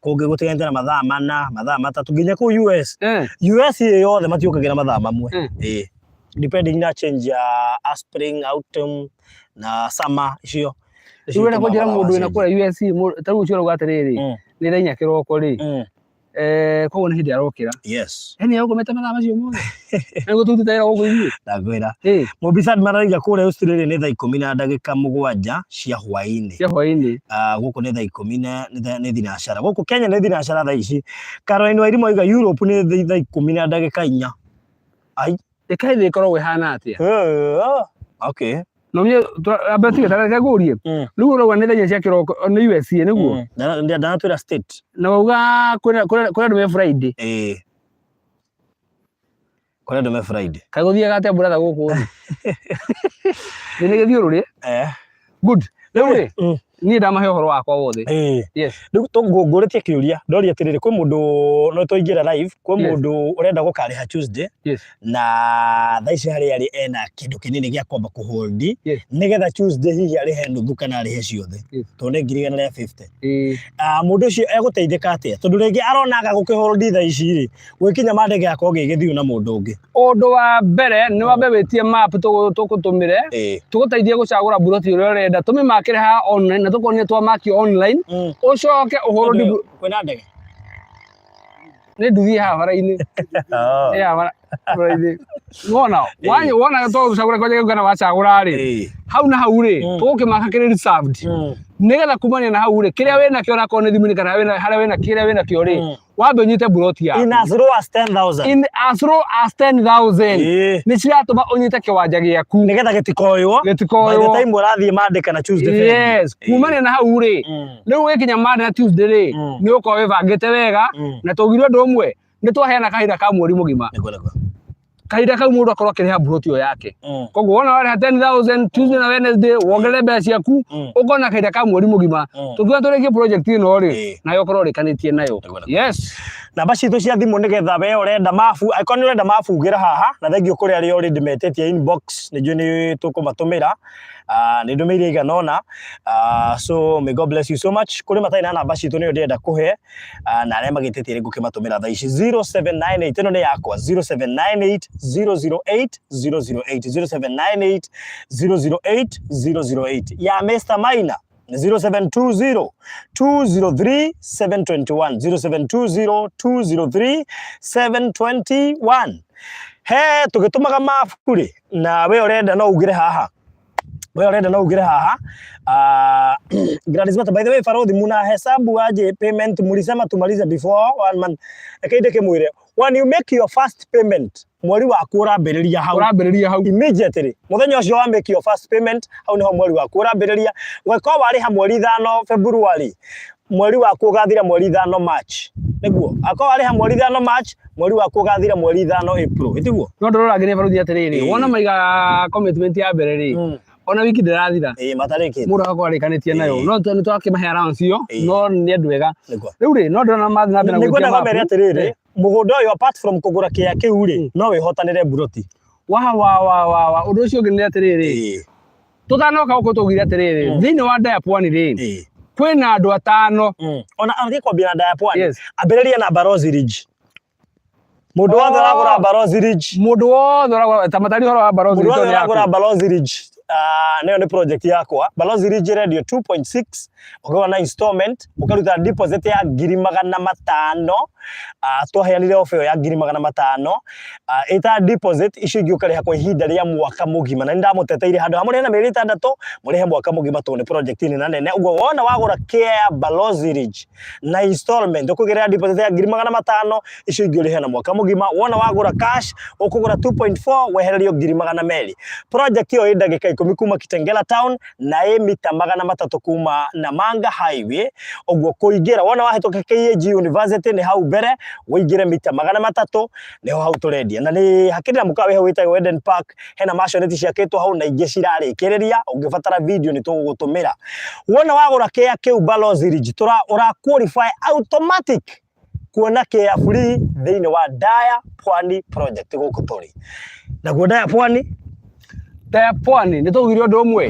Kũngĩ gũtiganĩte na mathaa mana, mathaa matatũ nginya kũu US. US ĩ yothe matiũkagĩra mathaa mamwe. Ĩĩ. Depending na change ya spring, autumn na summer icio. Rĩu wenda kũnjĩra mũndũ wĩna kũrĩa USA, ta rĩu ũcio ũrauga atĩrĩrĩ, nĩ thaa inya kĩroko rĩ, koguo nĩ hĩndĩ arokĩra. Yaani egũkomete mathaa macio mothe. Nĩguo tũrutĩte wĩra gũkũ ithuĩ. Ndakwĩra. Mũbicani maraiga kũrĩa Australia nĩ thaa ikũmi na ndagĩka mũgwanja cia hwaĩ-inĩ. Cia hwaĩ-inĩ. Gũkũ nĩ thaa ikũmi na nĩ thinacara. Gũkũ Kenya nĩ thinacara thaa ici. Caroline Wairimu auga Europe nĩ thaa ikũmi na ndagĩka inya. Ai. Ĩka thĩ ĩkoragwo ĩhana atĩa? Okay. No mye amba tige ta reke ngũrie. Rĩu ũrauga nĩ thaa inya cia kĩroko nĩ USA nĩguo? Ndanatwĩra state. Na wauga kwĩna andũ me Friday. Ĩĩ. Kũrĩ andũ me Friday. Kaĩ gũthiaga atĩa brother gũkũ thĩ? Thĩ nĩ gĩthiũrũrĩ. Good. Rĩu rĩ, niĩ ndamahe ũhoro wakwa wothe. Yes. Rĩu ngũrĩtie kĩũria, ndoria atĩrĩrĩ, kwĩ mũndũ no twaingĩra live, kwĩ mũndũ ũrenda gũkarĩha Tuesday, na thaa ici harĩa arĩ ena kĩndũ kĩnini gĩa kwamba kũ hold, nĩgetha Tuesday hihi arĩhe nuthu kana arĩhe ciothe, tondũ nĩ ngiri igana rĩa fifty. Mũndũ ũcio egũteithĩka atĩa? Tondũ rĩngĩ arona aga gũkĩ hold thaa ici rĩ, gwĩkinya Monday gĩgakorwo gĩ gĩthiu na mũndũ ũngĩ. Ũndũ wa mbere nĩ wambe wĩtie map tũgũtũmĩre, tũgũteithie gũcagũra mburoti ĩrĩa ũrenda, tũmĩmakĩre haha online na tũkuonie twamakio online, ũcoke ũhũrwo Kwĩna ndege? Nĩ nduthi haha bara-inĩ. Ĩ haha bara-inĩ. Wona, wona tũgũcagũra kwanja gĩũka na wacagũra rĩ, hau na hau rĩ, tũgũkĩmaka kĩrĩ reserved. Nĩgetha kumania na hau rĩ, kĩrĩa wĩnakĩo onakorwo nĩ thimũ-inĩ kana harĩa wĩna kĩrĩa wĩnakĩo rĩ, wambe ũnyite mburoti yaku. In as low as 10,000. In as low as 10,000. Nĩ ciratũma ũnyite kĩwanja gĩaku. Nĩgetha gĩtikoywo. Gĩtikoywo. By the time ũrathiĩ Monday kana Tuesday. Yes. Kumania na hau rĩ, rĩu ũgĩkinya Monday na Tuesday rĩ, nĩ ũgũkorwo wĩbangĩte wega, na twaugire ũndũ ũmwe, nĩ twaheana kahinda ka mweri mũgima. Nĩguo, nĩguo. Kahinda kau mũndũ akorwo akĩrĩha mburoti ĩyo yake. Koguo wona warĩha 10,000 Tuesday na Wednesday, wongerere mbeca ciaku, ũkona kahinda ka mweri mũgima. Tũkiuga tũrĩkie project ĩno rĩ, nayo ũkorwo ũrĩkanĩtie nayo. Nĩguo, nĩguo. Yes. Namba citũ cia thimũ nĩgetha we ũrenda mabu, angĩkorwo nĩ ũrenda mabu ugĩra haha, na thengiũ kũrĩ arĩa already metĩtie inbox, nĩ njũĩ nĩ tũkũmatũmĩra. Nĩ ndũmĩire igana ũna. So may God bless you so much. Kũrĩ matarĩ na namba citũ nĩyo ndĩrenda kũhe, na arĩa magĩtĩtie rĩ ngũkĩmatũmĩra thaa ici 0798, ĩno nĩ yakwa, 0798 008 008, 0798 008 008. Ya Mr. Maina nĩ 0720 203 721, 0720 203 721. He tũgĩtũmaga mabu rĩ, na we ũrenda no ugĩre haha, we ũrenda no ugĩre haha. Gladys Mata, by the way, Farodhi, muna hesabu aje payment? Mulisema tumalize before one month. Reke ndĩkĩmwĩre, when you make your first payment, mweri waku ũrambĩrĩria hau. Ũrambĩrĩria hau. Immediately mũthenya ũcio wa make your first payment, hau niho mweri waku ũrambĩrĩria. Ũngĩkorwo warĩha mweri 5 February, mweri waku ũgathira mweri 5 March, nĩguo? Akorwo warĩha mweri 5 March, mweri waku ũgathira mweri 5 April, ĩtiguo? No ndĩrora nginya baruthi atĩrĩrĩ, wona maiga commitment ya mbere rĩ, ona wiki ndĩrathira, Ĩĩ, matarĩkĩtie. Mũndũ agakorwo arĩkanĩtie nayo. No nĩ twakĩmahe allowance ĩyo, no nĩ andũ ega. Nĩguo. Rĩu rĩ, no ndĩrona mathiĩ na mbere na Nĩguo gwĩtia ndagomere mabu. atĩrĩrĩ, mũgũnda ũyũ, apart from kũgũra kĩea kĩu rĩ, no wĩhotanĩre mburoti. Wa wa wa wa wa, ũndũ ũcio ũngĩ nĩ atĩrĩrĩ, tũtanoka gũkũ twaugire atĩrĩrĩ, thĩinĩ wa Ndaya Pwani rĩ, kwĩna andũ atano. Ona athiĩ kwambia na Ndaya Pwani, Yes. ambĩrĩria na Barozi Ridge. Mũndũ wothe ũragũra Barozi Ridge, Mũndũ wothe ũragũra, ta matari ũhoro wa Barozi mũndũ Ridge wothe tondũ nĩ ũragũra yaku. Barozi Ridge, nĩyo nĩ project yakwa. Barozi Ridge ĩrendio 2.6, ũkĩgũra na installment, ũkaruta deposit ya 500,000. Twaheanire offer ĩyo ya 500,000 ĩta deposit, icio ingĩ ũkarĩha kwa ihinda rĩa mwaka mũgima. Na nĩ ndamũteteire, handũ ha mũrĩhe na mĩeri 6, mũrĩhe mwaka mũgima, tondũ nĩ project nene nene. Ũguo wona wagũra kĩa Balozi Ridge na installment, ũkũgerera deposit ya 500,000, icio ingĩ ũrĩhe na mwaka mũgima. Wona wagũra cash, ũkũgũra 2.4, wehererio 200,000. Project ĩyo ĩ ndagĩka 10 kuma Kitengela town, na ĩ mita 300 kuma Namanga Highway. Ũguo kũingĩra, wona wahĩtũka KAG University, nĩ hau mbere, ũingĩre mita 300, nĩho hau tũrendia. Na nĩ hakĩrĩ na mũkawa wĩ hau wĩtagwo Eden Park, hena maisonette ciakĩtwo hau na ingĩ cirarĩkĩrĩria. Ũngĩbatara video nĩ tũgũgũtũmĩra. Wona wagũra kĩa kĩu Balozi Ridge, tũra ũra qualify automatic kuona kĩa free thĩinĩ wa Daya Pwani project gũkũ tũrĩ naguo Daya Pwani. Ndaya Pwani nĩ twaugire ũndũ ũmwe,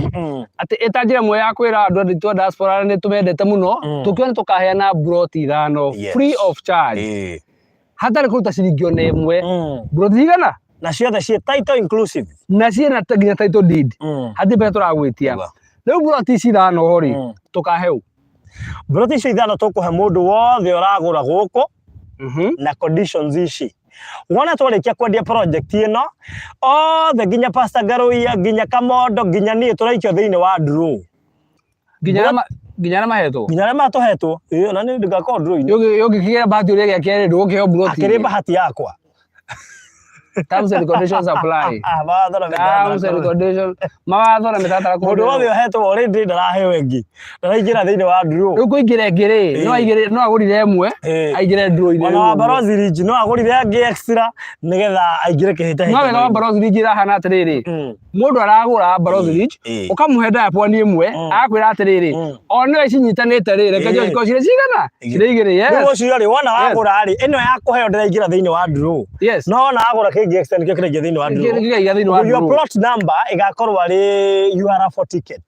atĩ ĩta njĩra ĩmwe ya kwĩra andũ aitũ a diaspora nĩ tũmendete mũno, tũkiuga nĩ tũkaheana mburoti ithano free of charge, hatarĩ kũruta ciringi ona ĩmwe. Mburoti cigana? Na ciothe ciĩ title inclusive. Na ciĩna nginya title deed. Hatirĩ mbeca tũragwĩtia. Rĩu mburoti ici ithano rĩ, tũkahe ũ? Mburoti icio ithano tũkũhe mũndũ wothe ũragũra gũkũ na conditions ici. Wona twarĩkia kwendia project ĩno, othe nginya Pastor Ngaruiya, nginya Kamondo, nginya niĩ, tũraikio thĩinĩ wa draw. Nginya arĩa mahetwo? Nginya arĩa matũhetwo. Ĩĩ, ona niĩ ndingakorwo draw-inĩ. Ũngĩkĩgĩa bahati ũrĩa gĩa kerĩ, ndũgũkĩheo mburoti Akĩrĩ ĩngĩ. Bahati yakwa. Terms and conditions apply. Ah, mawatho na Terms and mĩtaratara. conditions, mawatho na mĩtaratara. Mũndũ wothe ũhetwo already ndaraheo ĩngĩ, ndaraingĩra thĩinĩ wa draw. Rĩu kũingĩra ĩngĩ rĩ, no aingĩre, no agũrire ĩmwe, aingĩre draw-inĩ. Ona Rĩu wa ũguo. Barozi Ridge no agũrire angĩ extra nĩgetha aingĩre kĩhĩtahĩtano. No wega wa Barozi Ridge ĩrahana atĩrĩrĩ, mũndũ aragũra Barozi Ridge, ũkamũhe Ndaya Pwani ĩmwe, agakwĩra atĩrĩrĩ, o nĩwe cinyitanĩte rĩ, reke cikorwo cirĩ cigana, cirĩ igĩrĩ. Rĩu Yes. ũcio rĩ, wona wagũra rĩ, ĩno ya kũheo ndĩraingĩra thĩinĩ wa draw. No wona wagũra kĩngĩ extra, nĩkĩo kĩraingĩra thĩinĩ wa draw. Kĩraingĩra thĩinĩ wa Ũguo your draw. plot number ĩgakorwo arĩ your raffle ticket.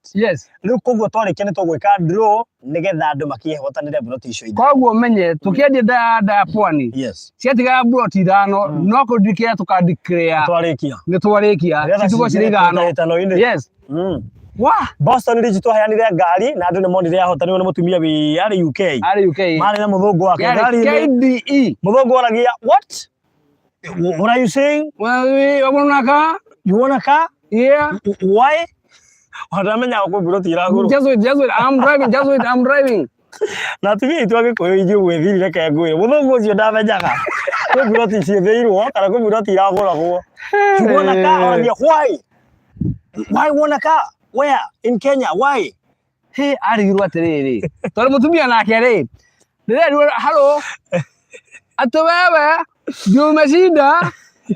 Rĩu koguo twarĩkia nĩ tũgwĩka draw nĩgetha andũ makĩhotanĩre mburoti icio ithano. Koguo menye tũkĩendia Ndaya Pwani, ciatigara mburoti ithano, no kũ declare tũka declare Twarĩkia. Nĩ twarĩkia. Nĩgetha Citigwo cirĩ cingĩre ithano. kĩhĩtahĩtano-inĩ. Yes. Wa Boston Ridge twaheanire ngari na andũ nĩ monire yahotanirwo nĩ mũtumia wĩ arĩ UK. Arĩ UK. Marĩ na mũthũngũ wake Yarĩ ngari-inĩ. KDE. Mũthũngũ oragia, "What? What are you saying?" Wanna car? "You want a car?" Yeah. "Why?" Ndamenyaga kwĩ mburoti iragũrwo. Just wait, just wait. I'm driving, just wait, I'm driving. Na atumia aitũ Agĩkũyũ ithuĩ gwĩthiri, reke ngwĩre, mũthũngũ ũcio ndamenyaga kwĩ mburoti ciĩthĩirwo kana kwĩ mburoti iragũragwo. "You want a car?" Oragia, "Why? Why want a car? Where? In Kenya? Why?" He arigirwo atĩrĩrĩ, tondũ mũtumia nake rĩ, ndĩrerirwo, "Halo, atĩ wewe ndio umeshinda."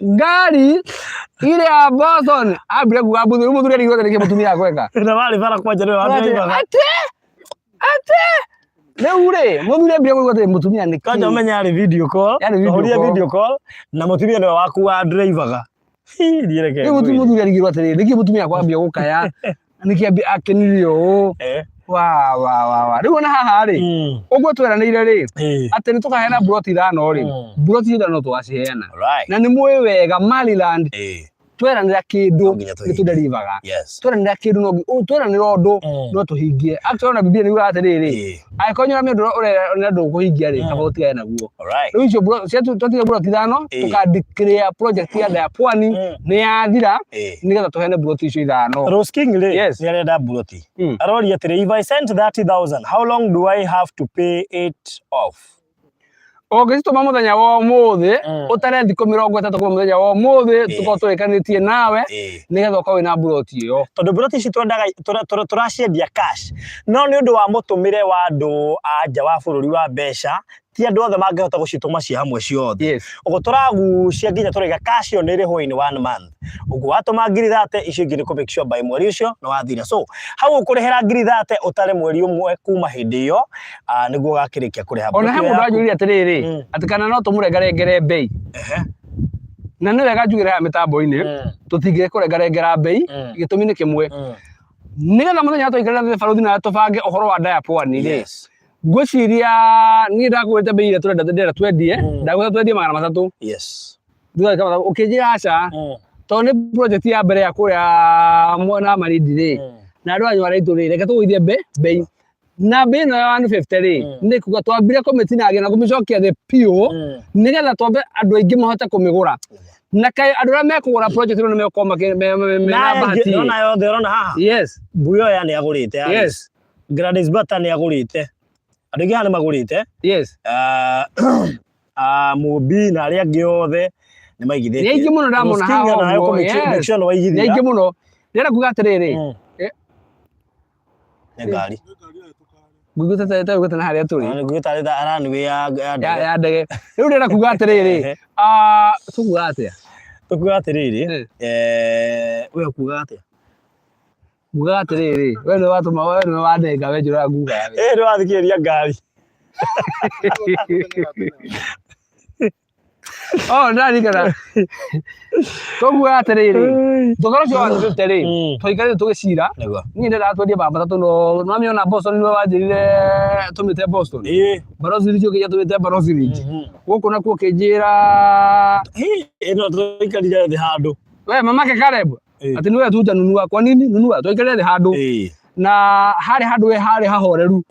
Ngari ile ya Boston ambire kuga mũthuri mũthuri arigwo nĩkĩ mũtumia akweka. Na warĩ bara kwanja nĩwe wa Atĩ atĩ rĩu rĩ mũthuri ambire kuga atĩ mũtumia nĩ Kwanja ũmenye yarĩ video call. Yarĩ video Twahũrire call. video call na mũtumia nĩwe waku wa drivaga. Hi, niĩ reke Rĩu ngwĩre. mũthuri arigirwo atĩrĩrĩ nĩkĩ mũtumia akwambia gũkaya nĩkĩ akenirio ũũ Eh. wa wa wa wa rĩu ona haha rĩ ũguo tweranĩire rĩ atĩ nĩ tũkaheana mburoti ithano rĩ mburoti ithano tũgaciheana na nĩ mũĩ wega Maryland tweranĩra kĩndũ No nginya nĩ tũhingie. tũderivaga Yes. tweranĩra kĩndũ no tweranĩra ũndũ no tũhingie actually ona Biblia nĩ yugaga atĩrĩrĩ angĩkorwo nĩ ũramenya ũndũ ũrĩa ũrenda ndũkũhingia rĩ kaba ũtigane naguo rĩu icio twatiga mburoti ithano tũka declare project ya Ndaya Pwani nĩ yathira nĩgetha tũheane mburoti icio ithano. Rose King rĩ Yes. nĩ arenda mburoti aroria atĩrĩ, if I send 30,000, how long do I have to pay it off? Ũngĩcitũma mũthenya wa ũmũthĩ ũtare thikũ 30 kuma mũthenya wa ũmũthĩ tũkorwo tũrĩkanĩtie nawe nĩgetha ũkorwo wĩna mburoti ĩyo. Tondũ mburoti ici twendaga tũraciendia cash, no nĩ ũndũ wa mũtũmĩre wa andũ a nja wa bũrũri wa mbeca, ti andũ othe mangĩhota gũcitũma ciĩ hamwe ciothe. Ũguo tũragucia nginya tũraiga cash ĩyo nĩ ĩrĩhwo in one month. Ũguo watũma 30,000 icio ingĩ nĩ kũ make sure by mweri ũcio nĩ wathira. So hau ũkũrĩhĩra 30,000 ũtare mweri ũmwe kuma hĩndĩ ĩyo nĩguo ũgakĩrĩkia kũrĩha. Ona he Mburoti ĩyo mũndũ yaku. anjũririe atĩrĩrĩ atĩ kana no tũmũrengarengere mbei. Na nĩ wega njugĩre haha mĩtambo-inĩ tũtingĩkũrengarengera mbei gĩtũmi nĩ kĩmwe nĩgetha mũthenya twaikarĩra thĩ barothi na tũbange ũhoro wa Ndaya Pwani rĩ ngwĩciria niĩ ndakũrĩte mbei ĩrĩa tũrenda ndĩrenda twendie ndagwĩra twendie 300. Thutha wa ũkĩnjĩra aca tondũ nĩ project ya mbere ya kũrĩa mwena wa Malindi rĩ na andũ anyu araitũ rĩ reke tũgũithie mbei na mbei ĩno ya 150 rĩ nĩ kuga twambire kũmĩtinangia na kũmĩcokia thĩ piũ nĩgetha twambe andũ aingĩ mahote kũmĩgũra na kaĩ andũ arĩa mekũgũra project ĩno nĩ megũkorwo mena Na bahati ĩngĩ, ona yothe ũrona haha. Buyoya nĩ agũrĩte. Gladys Bata nĩ agũrĩte. Andũ aingĩ haha nĩ magũrĩte. Mũmbi na arĩa angĩ othe nĩ maigithĩtie. Nĩ aingĩ mũno ndamona Rose King haha nawe ũguo, kũ make sure nĩ Nĩ waigithia. aingĩ mũno. Ndĩrenda kuga atĩrĩrĩ, Nĩ ngari. Ngũiguĩte ta ũguĩte na harĩa tũrĩ. Nĩ ngũiguĩte arĩ ta runway ya ndege. Ya ndege. Rĩu ndĩrenda kuga atĩrĩrĩ, tũkuga atĩa? Tũkuga atĩrĩrĩ, we ũkuga atĩa? Ngugaga atĩrĩrĩ, we nĩwe watũma, we nĩwe wanenga, we njũraga ngugaga we. Nĩ wathikĩrĩria ngari. Oh, ndaririkana. Tũkugaga atĩrĩrĩ, thogora ũcio wa 150 rĩ, twaikarĩte tũgĩcira, niĩ ndendaga twendie mara matatũ no nĩwamĩona Boston nĩwe wanjĩrire tũmĩte Boston. Barozi Ridge ũkĩnjĩra tũmĩte Barozi Ridge. Gũkũ nakuo ũkĩnjĩra Ĩno tũikarire thĩ handũ. We mamake Caleb. Atĩ nĩwe tu nunua. Kwa nini nunua? Twaikarire thĩ handũ. Na harĩ handũ we harĩ hahoreru.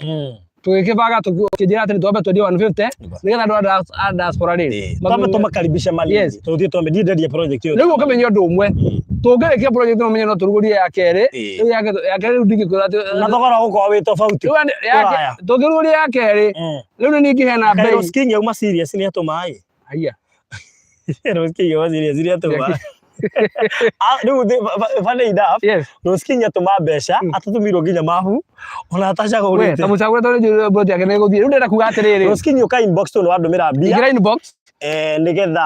Tũgĩkĩbanga tũkĩnjĩra atĩrĩ twambe twendie 150 nĩgetha andũ a diaspora rĩ. Twambe tũmakaribisha Malindi. Tũthiĩ twambe ndiĩ ndendia project ĩyo. Rĩu ũkĩmenya ũndũ ũmwe. Tũngĩrĩkia project ĩno ũmenye no tũrugũrie ya kerĩ. Rĩu ya kerĩ rĩu ndingĩkwĩra atĩ Na thogora ũgũkorwo wĩ tofauti. Rĩu Kũraya. tũngĩrugũria ya kerĩ rĩu nĩ niĩ ingĩheana Kaĩ mbei. Rose King yauma serious nĩ atũma ĩ? Haiya. Rose King yauma serious nĩ atũma. Rĩu funny enough, Rose King atũma mbeca atatũmĩirwo nginya mabu ona atacagũrĩte. We, ta mũcagũre tondũ njũĩ mbũti yake nĩ ĩgũthiĩ. Rĩu ndĩrenda kuga atĩrĩrĩ. Rose King ũka inbox tondũ wandũmĩra mbia. Ingĩra inbox. Nĩgetha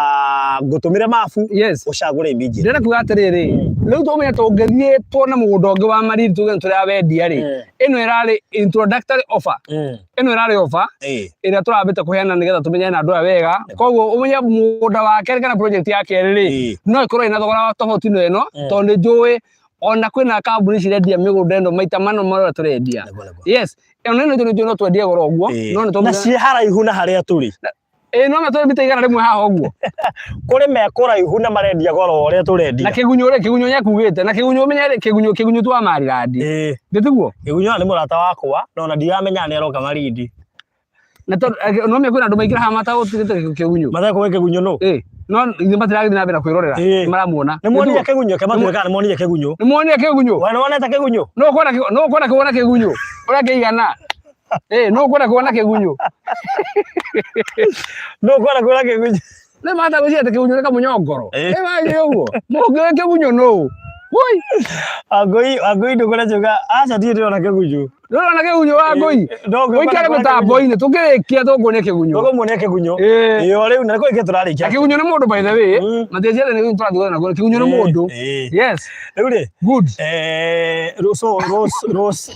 ngũtũmĩre mabu. Ũcagũre immediately. Ndĩrenda kuga atĩrĩrĩ, rĩu tũmenye tũngĩthiĩ tuone mũgũnda ũngĩ wa Malindi tuge nĩ tũrawendia rĩ, ĩno ĩrarĩ introductory offer. Ĩno ĩrarĩ offer ĩrĩa tũrambĩte kũheana nĩgetha tũmenyane na andũ aya wega. Koguo ũmenye mũgũnda wa kerĩ kana project ya kerĩ rĩ, no ĩkorwo ĩna thogora wa tofauti na ĩno, tondũ nĩ njũĩ ona kwĩna kambuni cirendia mĩgũnda ĩno maita mana marĩa tũrendia. Yes, ona ĩno nĩ njũĩ no twendie goro ũguo, no nĩ Na ciĩ haraihu na harĩa tũrĩ. Ĩĩ, no matũrĩ mita 100 haha ũguo. Kũrĩ me kũraihu na marendia goro ũrĩa tũrendia. Na kĩgunyũ rĩ, kĩgunyũ nĩakugĩte, na kĩgunyũ ũmenye rĩ, kĩgunyũ, kĩgunyũ tu wa Marilandi. Ndĩtiguo? Kĩgunyũ nĩ mũrata wakwa, no ona ndiramenya nĩ aroka Malindi. Na tondũ, no ũmenye kwĩna andũ maingĩ haha matagũtigĩte kĩgunyũ. Matekũĩ kĩgunyũ nũ? Ĩĩ, no ithuĩ matiragĩthiĩ na mbere na kwĩrorera, nĩ maramuona. Nĩ muonire kĩgunyũ? Ke matwĩre kana nĩ muonire kĩgunyũ. Nĩ muonire kĩgunyũ? We nĩ wonete kĩgunyũ? No ũkwenda no ũkwenda kuona kĩgunyũ? Ũrĩa kĩigana? No ũkwenda kuona kĩgunyũ? No ũkwenda kuona kĩgunyũ? Nĩ mata gwĩciria atĩ kĩgunyũ nĩ kamũnyongoro. Ĩ, ũguo. Mũngĩũĩ kĩgunyũ nũ? Woi, Wangũi, Wangũi ndũkũrecuka. Aca ndirĩ ndĩrona kĩgunyũ. Ndũrona kĩgunyũ Wangũi? Ũikare mĩtambo-inĩ tũkĩrĩkia tũkuonia kĩgunyũ. Tũkũmuonia kĩgunyũ. Ĩĩ. Ĩĩ o rĩu na kũrĩkia tũrarĩkia. Na kĩgunyũ nĩ mũndũ by the way. Na ti ciothe nĩ kĩgunyũ tũrathiĩ gwetha nakuo. Kĩgunyũ nĩ mũndũ. Yes. Rĩu rĩ. Good. So Rose Rose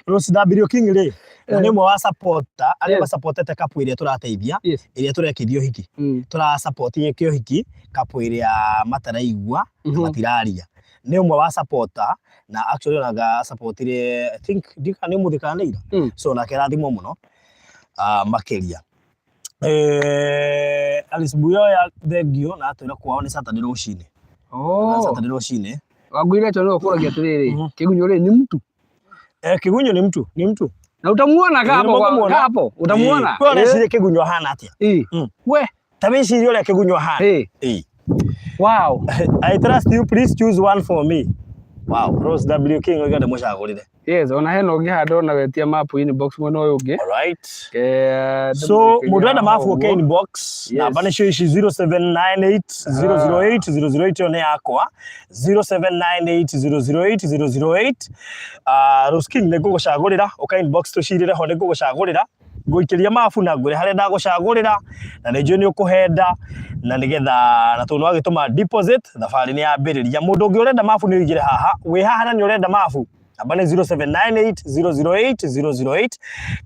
Rose W King rĩ nĩ ũmwe wa supporter arĩa masupportete couple ĩrĩa tũrateithia ĩrĩa tũrekithia ũhiki. Tũra support kĩũhiki couple ĩrĩa mataraigua na matiraria. Nĩ ũmwe wa supporter na actually onaga supportire I think ndiũĩ kana nĩ ũmũthĩ kana nĩ ira. So nake arathimwo mũno makĩria. Alice Buyoya thengio na atwĩra kwao nĩ Saturday rũcinĩ. Saturday rũcinĩ. Wangũi Rachel nĩwe ũkũragia atĩrĩrĩ, kĩgunyũ rĩ ni mtu. Kĩgunyũ ni mtu, ni mtu. Na utamuona ka hapo, ka hapo, utamuona. Wewe ũreciria kĩgunyũ ahana atĩa? We. Ta wĩcirie ũrĩa kĩgunyũ ahana. Wow. I trust you, please choose one for me. Wow, Rose W King oiga ndĩmũcagũrĩre. Yes, ona hena ũngĩ haha ndona wetia map inbox mwena ũyũ ũngĩ. All right. So mũndũ enda mabu oke inbox, namba nĩcio ici 0798 008 008 ĩyo nĩ yakwa 0798 008 008. Rose King nĩ ngũgũcagũrĩra, ũka inbox tũcirĩre ho nĩ ngũgũcagũrĩra, ngũikĩria mabu na ngwĩre harĩa ndagũcagũrĩra na nĩ njũĩ nĩ ũkũhenda na nĩgetha na tondũ nĩwagĩtũma deposit thabarĩ nĩ yambĩrĩria. Mũndũ ũngĩ ũrenda mabu nĩ ũingĩre haha, wĩ haha na nĩ ũrenda mabu namba nĩ 0798 008 008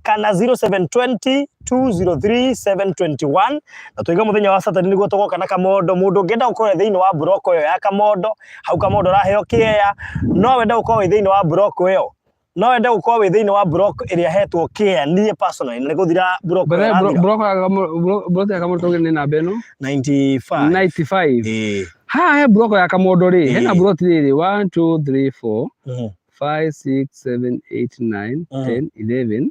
kana 0720 203 721 na tuiga muthenya wa Saturday niguo tugoka na Kamondo. Mundu ũngĩenda gũkorwo thĩinĩ wa block ĩyo ya Kamondo, hau Kamondo ũraheo kĩea, no wende gũkorwo wĩ thĩinĩ wa block ĩyo, no wende gũkorwo wĩ thĩinĩ wa block ĩrĩa hetwo kĩea niĩ personally na nĩ gũthira block ĩyo ĩrathira. Block ya Kamondo tũgĩre nĩ namba ĩno 95. 95. Haha he block ya Kamondo rĩ, hena block rĩrĩ 1 2 3 4 5 6 7 8 9 10 11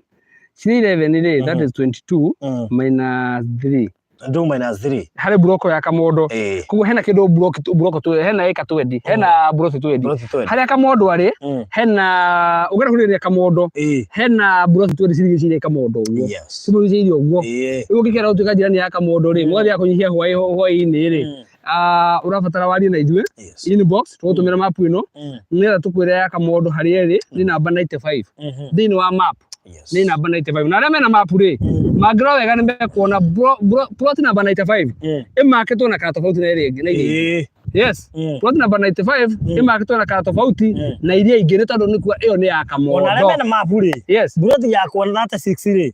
cirĩ 11 rĩ, that is 22 minus 3. 2 minus 3. Harĩ block ya Kamondo. Koguo hena kĩndũ block block tu hena ĩka 20, hena block 20. Block 20. Harĩa Kamondo arĩ, hena ũngĩenda kũrĩrĩria Kamondo, hena block 20 cirigicĩirie Kamondo ũguo. Cirigicĩirie ũguo. Rĩu ũngĩkĩenda gũtuĩka njirani ya Kamondo rĩ, mũgathiaga kũnyihia hwaĩ-inĩ rĩ, ũrabatara warie na ithuĩ inbox, tũgũtũmĩra map ĩno nĩgetha tũkwĩre ya Kamondo harĩa ĩrĩ nĩ namba 95 thĩinĩ wa map. Nĩ namba 95 na arĩa mena map rĩ, mangĩrora wega nĩ mekuona plot number 95 ĩmakĩtwo na kara tofauti na ĩrĩa ĩngĩ na iria ingĩ. Yes. Plot number 95 ĩmakĩtwo na kara tofauti na iria ingĩ nĩ tondũ nĩ kuga ĩyo nĩ ya Kamondo. Ona arĩa mena map rĩ, plot yakwa 36 rĩ,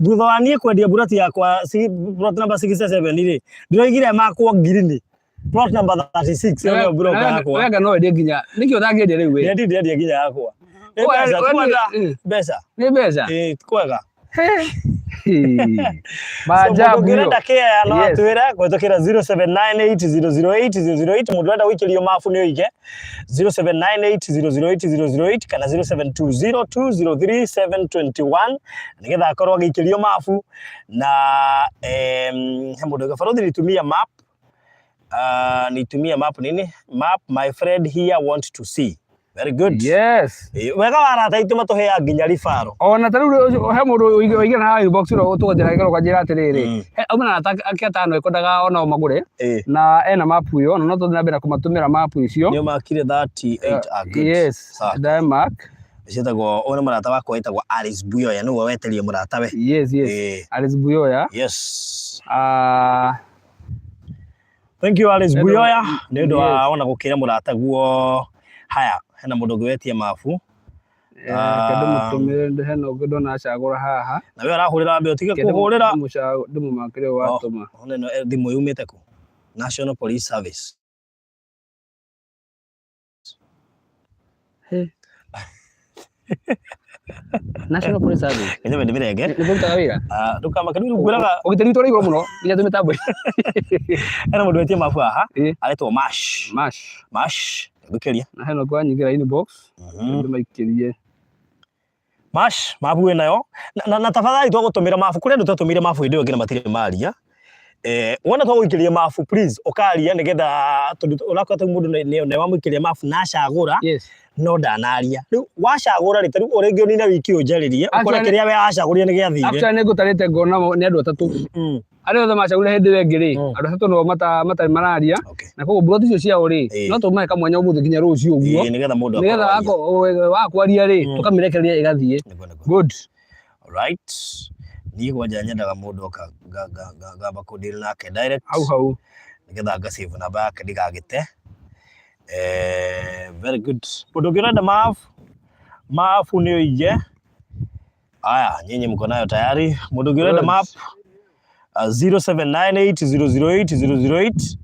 thutha wa niĩ kwendia plot yakwa plot number 67 rĩ, ndĩroigire makwo ngirini. Plot number 36 ĩyo nĩyo block yakwa. Wega no wendie nginya nĩkĩ ũtangĩendia rĩu we? Ndendi ndĩrendia nginya yakwa. Nĩ mbeca, kwega. Mbeca. Nĩ mbeca? Ĩĩ, kwega. Maajabu. Mũndũ ũngĩrenda kĩea no atwĩre kũhĩtũkĩra 0798 008 008. Mũndũ ũrenda gũikĩrio mabu nĩ oige 0798 008 008 kana 0720 203 721 nĩgetha akorwo agĩikĩrio mabu. Na he mũndũ ũngĩ barothi nitumia map. Nitumia map nini? Map my friend here want to see. Very good. Yes. Wega wa arata aitũ matũheaga nginya ribaro. Ona ta rĩu he mũndũ ũigĩra na inbox ĩno tũgũthiĩ na ũkanjĩra atĩrĩrĩ, auma na arata ake atano ekwendaga onao magũre na ena map ĩyo na no tũthiĩ na mbere na kũmatũmĩra map icio. Nĩ ũmakire 38 are good. Yes. Ndamark. Ciĩtagwo, ũyũ nĩ mũrata wakwa wĩtagwo Alice Buyoya, nĩwe weterie mũrata we. Yes, yes. Alice Buyoya. Yes. Thank you Alice Buyoya nĩ ũndũ wa ona gũkĩra mũrata guo. Haya, hena mũndũ ũngĩ wetia mabu. Ndĩmũtũmĩre, hena ũngĩ ndona acagũra haha. Na we ũrahũrĩra wambe ũtige kũhũrĩra. Ndĩmũmakĩre watũma. Ona ĩno thimũ yumĩte kũ? National Police Service. National Police Service. Nĩ ndĩmĩrenge. Nĩ kũrutaga wĩra? Ndũkamake rĩu ngwĩraga. Ũgitĩri witũ ũrĩ igũrũ mũno nginya twĩ mĩtambo. Hena mũndũ wetia mabu haha, aretwo Mash. Mash. Mash, ngwĩkĩria. Na hena ũngĩ wanyingĩra inbox, ndĩmaikĩrie. Mash, mabu wĩ nayo. Na tafadhali twagũtũmĩra mabu, kũrĩ andũ twatũmĩire mabu hĩndĩ ĩyo ĩngĩ na matirĩ maria. Wona twagũikĩria mabu please ũkaria nĩgetha tondũ ũrakora ta mũndũ nĩ wamũikĩria mabu na acagũra. No ndanaria. Rĩu wacagũra rĩ, ta rĩu rĩngĩ ũnine wiki ũnjarĩrie, ũkore Actually- kĩrĩa we wacagũrire nĩ gĩathire. Actually nĩ ngũtarĩte ngona nĩ andũ atatũ. Arĩa othe macagũrire hĩndĩ ĩyo ĩngĩ rĩ, andũ atatũ nĩo matarĩ mararia. Na koguo mburoti icio ciao rĩ, no tũmahe kamwanya ũmũthĩ nginya rũciũ ũguo. Ĩĩ, nĩgetha mũndũ Nĩgetha akorwo aria. wakwaria rĩ, tũkamĩrekereria ĩgathiĩ. Nĩguo, nĩguo. Good. Right. Niĩ kwanja nyendaga mũndũ oka ngamba kũ deal nake direct. Hau hau. Nĩgetha nga save namba yake ndigagĩte. Eh, very good. Mũndũ ũngĩ ũrenda mabu, mabu nĩ ũige. Aya, nyinyi mko nayo tayari. Mũndũ ũngĩ ũrenda Good. map 0798008008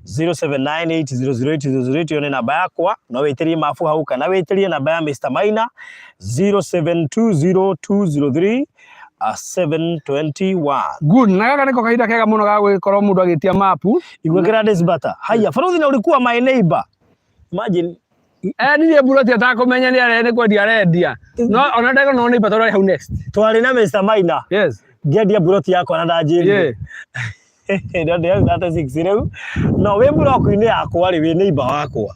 0798008008 iyo nĩ namba yakwa no wĩtĩrie mabu hau kana wĩtĩrie namba ya Mr. Maina 0720203 721. Good. Na gaka niko kahinda kega mũno ga gũgĩkorwo mũndũ agĩtia mapu. Igua Gladys Bata. Haya, Faruthi na ulikuwa my neighbor. Imagine Endirie mburoti atakũmenya nĩ are nĩ kwendia arendia. No ona ndego no nĩ tondũ arĩ hau next. Twarĩ na Mr. Maina. Yes. Ngĩendia mburoti yakwa na ndanjĩrire. Yeah. Ndo ndĩ 36 rĩu. No wĩ block-inĩ yakwa rĩ, wĩ neighbor wakwa.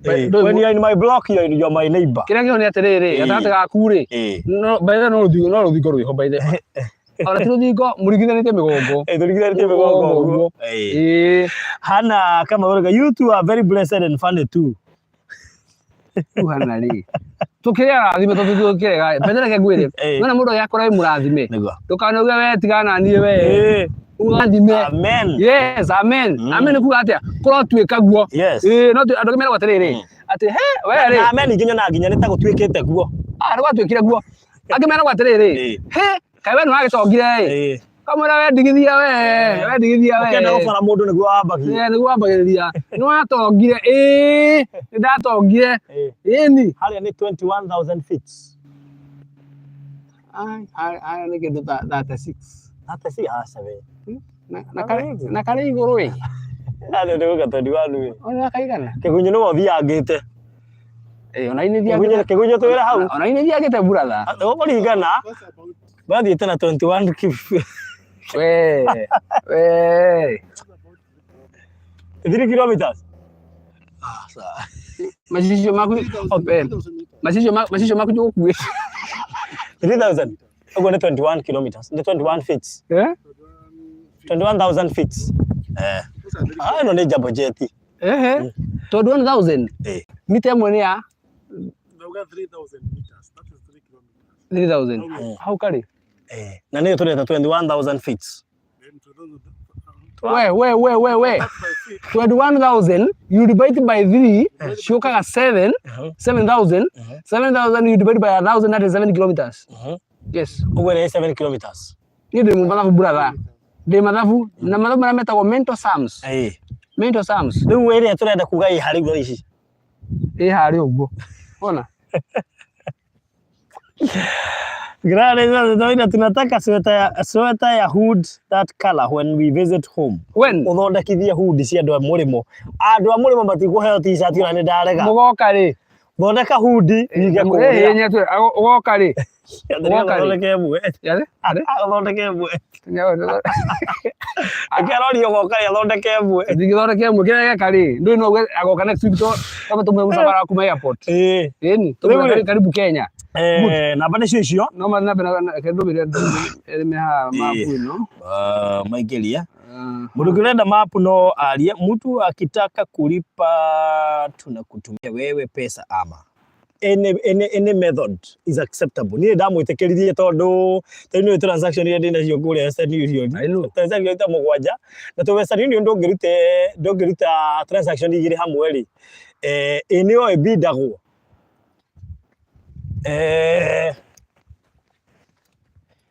When you are in my block, you are you are my neighbor. Kĩrĩa kĩho nĩ atĩrĩrĩ, gatagatĩ gaku rĩ, no by the way no rũthingo no rũthingo rwĩho by the way. Ona ti rũthingo mũringithanĩtie mĩgongo. Eh, tũringithanĩtie mĩgongo ũguo. Ĩĩ. Hana kama ũrauga, you two are very blessed and funny too. Rĩu Hana rĩ, tũkĩrĩ arathime tondũ tũkĩrega. Mbere reke ngwĩre, wona mũndũ agĩakora wĩ mũrathime, ndũkanauge we tigana na niĩ we. Ũrathime. Amen. Yes, amen. Amen nĩ kuga atĩa? Kũrotuĩka guo. Yes. Ĩĩ, no andũ angĩ meragwo atĩrĩrĩ, atĩ he we rĩ. Na amen nginya na nginya nĩ ta gũtuĩkĩte guo. Ah, nĩ gwatuĩkire guo. Angĩ meragwo atĩrĩrĩ, he kaĩ we nĩ wagĩtongire ĩ. Kamwĩra we ndigithia we, we ndigithia we. Ũkĩenda gũbara mũndũ nĩguo wambagia. Ĩĩ, nĩguo wambagĩrĩria. Nĩ watongire, ĩĩ, nĩ ndatongire. Ĩni. Harĩa nĩ 21,000 feet. Ai, harĩa nĩ kĩndũ ta 36. 36, aca we. Na karĩ igũrũ ĩ. Harĩa nĩ gũka 21 ĩ. Ona kaigana. Kĩgunyũ nĩwe ũthiangĩte. Ĩĩ, ona inĩ thiangĩte. Kĩgunyũ twĩre hau. Ona inĩ thiangĩte brother. Ũkũringana. Bathiĩte na 21 We, we. 3 kilometers. Ah, sawa. Macicio maku, macicio maku, macicio maku nĩgũkuĩte. 3000. Ũguo nĩ 21 kilometers. Nĩ 21 feet. Eh? 21,000 feet. Eh. Ah, ĩno nĩ Jambo Jet. Ehe. 21,000. Eh. Mita ĩmwe nĩ ya Nauga 3000 meters. That is 3 kilometers. 3000. Hau karĩ. Eh. Na nĩyo tũreta 21,000 feet. We, we, we, we, we. 21,000 you divide by 3 ciũkaga 7 7,000 7,000 you divide by 1,000 that is 7 kilometers. Yes. Ũguo nĩ 7 kilometers. Niĩ ndĩ mathabu brother. Ndĩ mathabu na mathabu marĩa metagwo mental sums. Eh. Mental sums. Rĩu ĩrĩa tũrenda kuga ĩ harĩ ũguo ici. Ĩ harĩ ũguo. Ona. Gladys tunataka sweta ya hood that color when we visit home. When? Ũthondekithie hood cia andũ a mũrĩmo. Andũ a mũrĩmo matikũheo t-shirt ona nĩ ndarega. Mũgoka rĩ? Thondeka hood ige kũrĩa. Ũgoka rĩ? Ũgoka rĩ? Thondeke ĩmwe. Thondeke ĩmwe. Akĩaroria ũgoka rĩ athondeke ĩmwe. Ndingĩthondeka ĩmwe kĩrĩa geka rĩ, ndũĩ no uge agoka next week to twambe tũmũhe mũcabara wa kuma airport. Ĩĩ. Ĩni, tũmũhe karibu Kenya. Eh, namba nĩcio icio. No mathiĩ na mbere na reke ndũmĩre ĩrĩme haha mapu ĩno. Maingĩria. Mũndũ ũngĩ ũrenda mapu no arie. Mtu akitaka kulipa tunakutumia wewe pesa ama any method is acceptable. Niĩ ndamwĩtĩkĩririe tondũ tarĩu nĩũĩ transaction iria ndĩnacio kũrĩa Western Union. Transaction ta mũgwanja na to Western Union ndũngĩruta ndũngĩruta transaction igĩrĩ hamwe rĩ, ĩ nĩyo ĩbindagwo.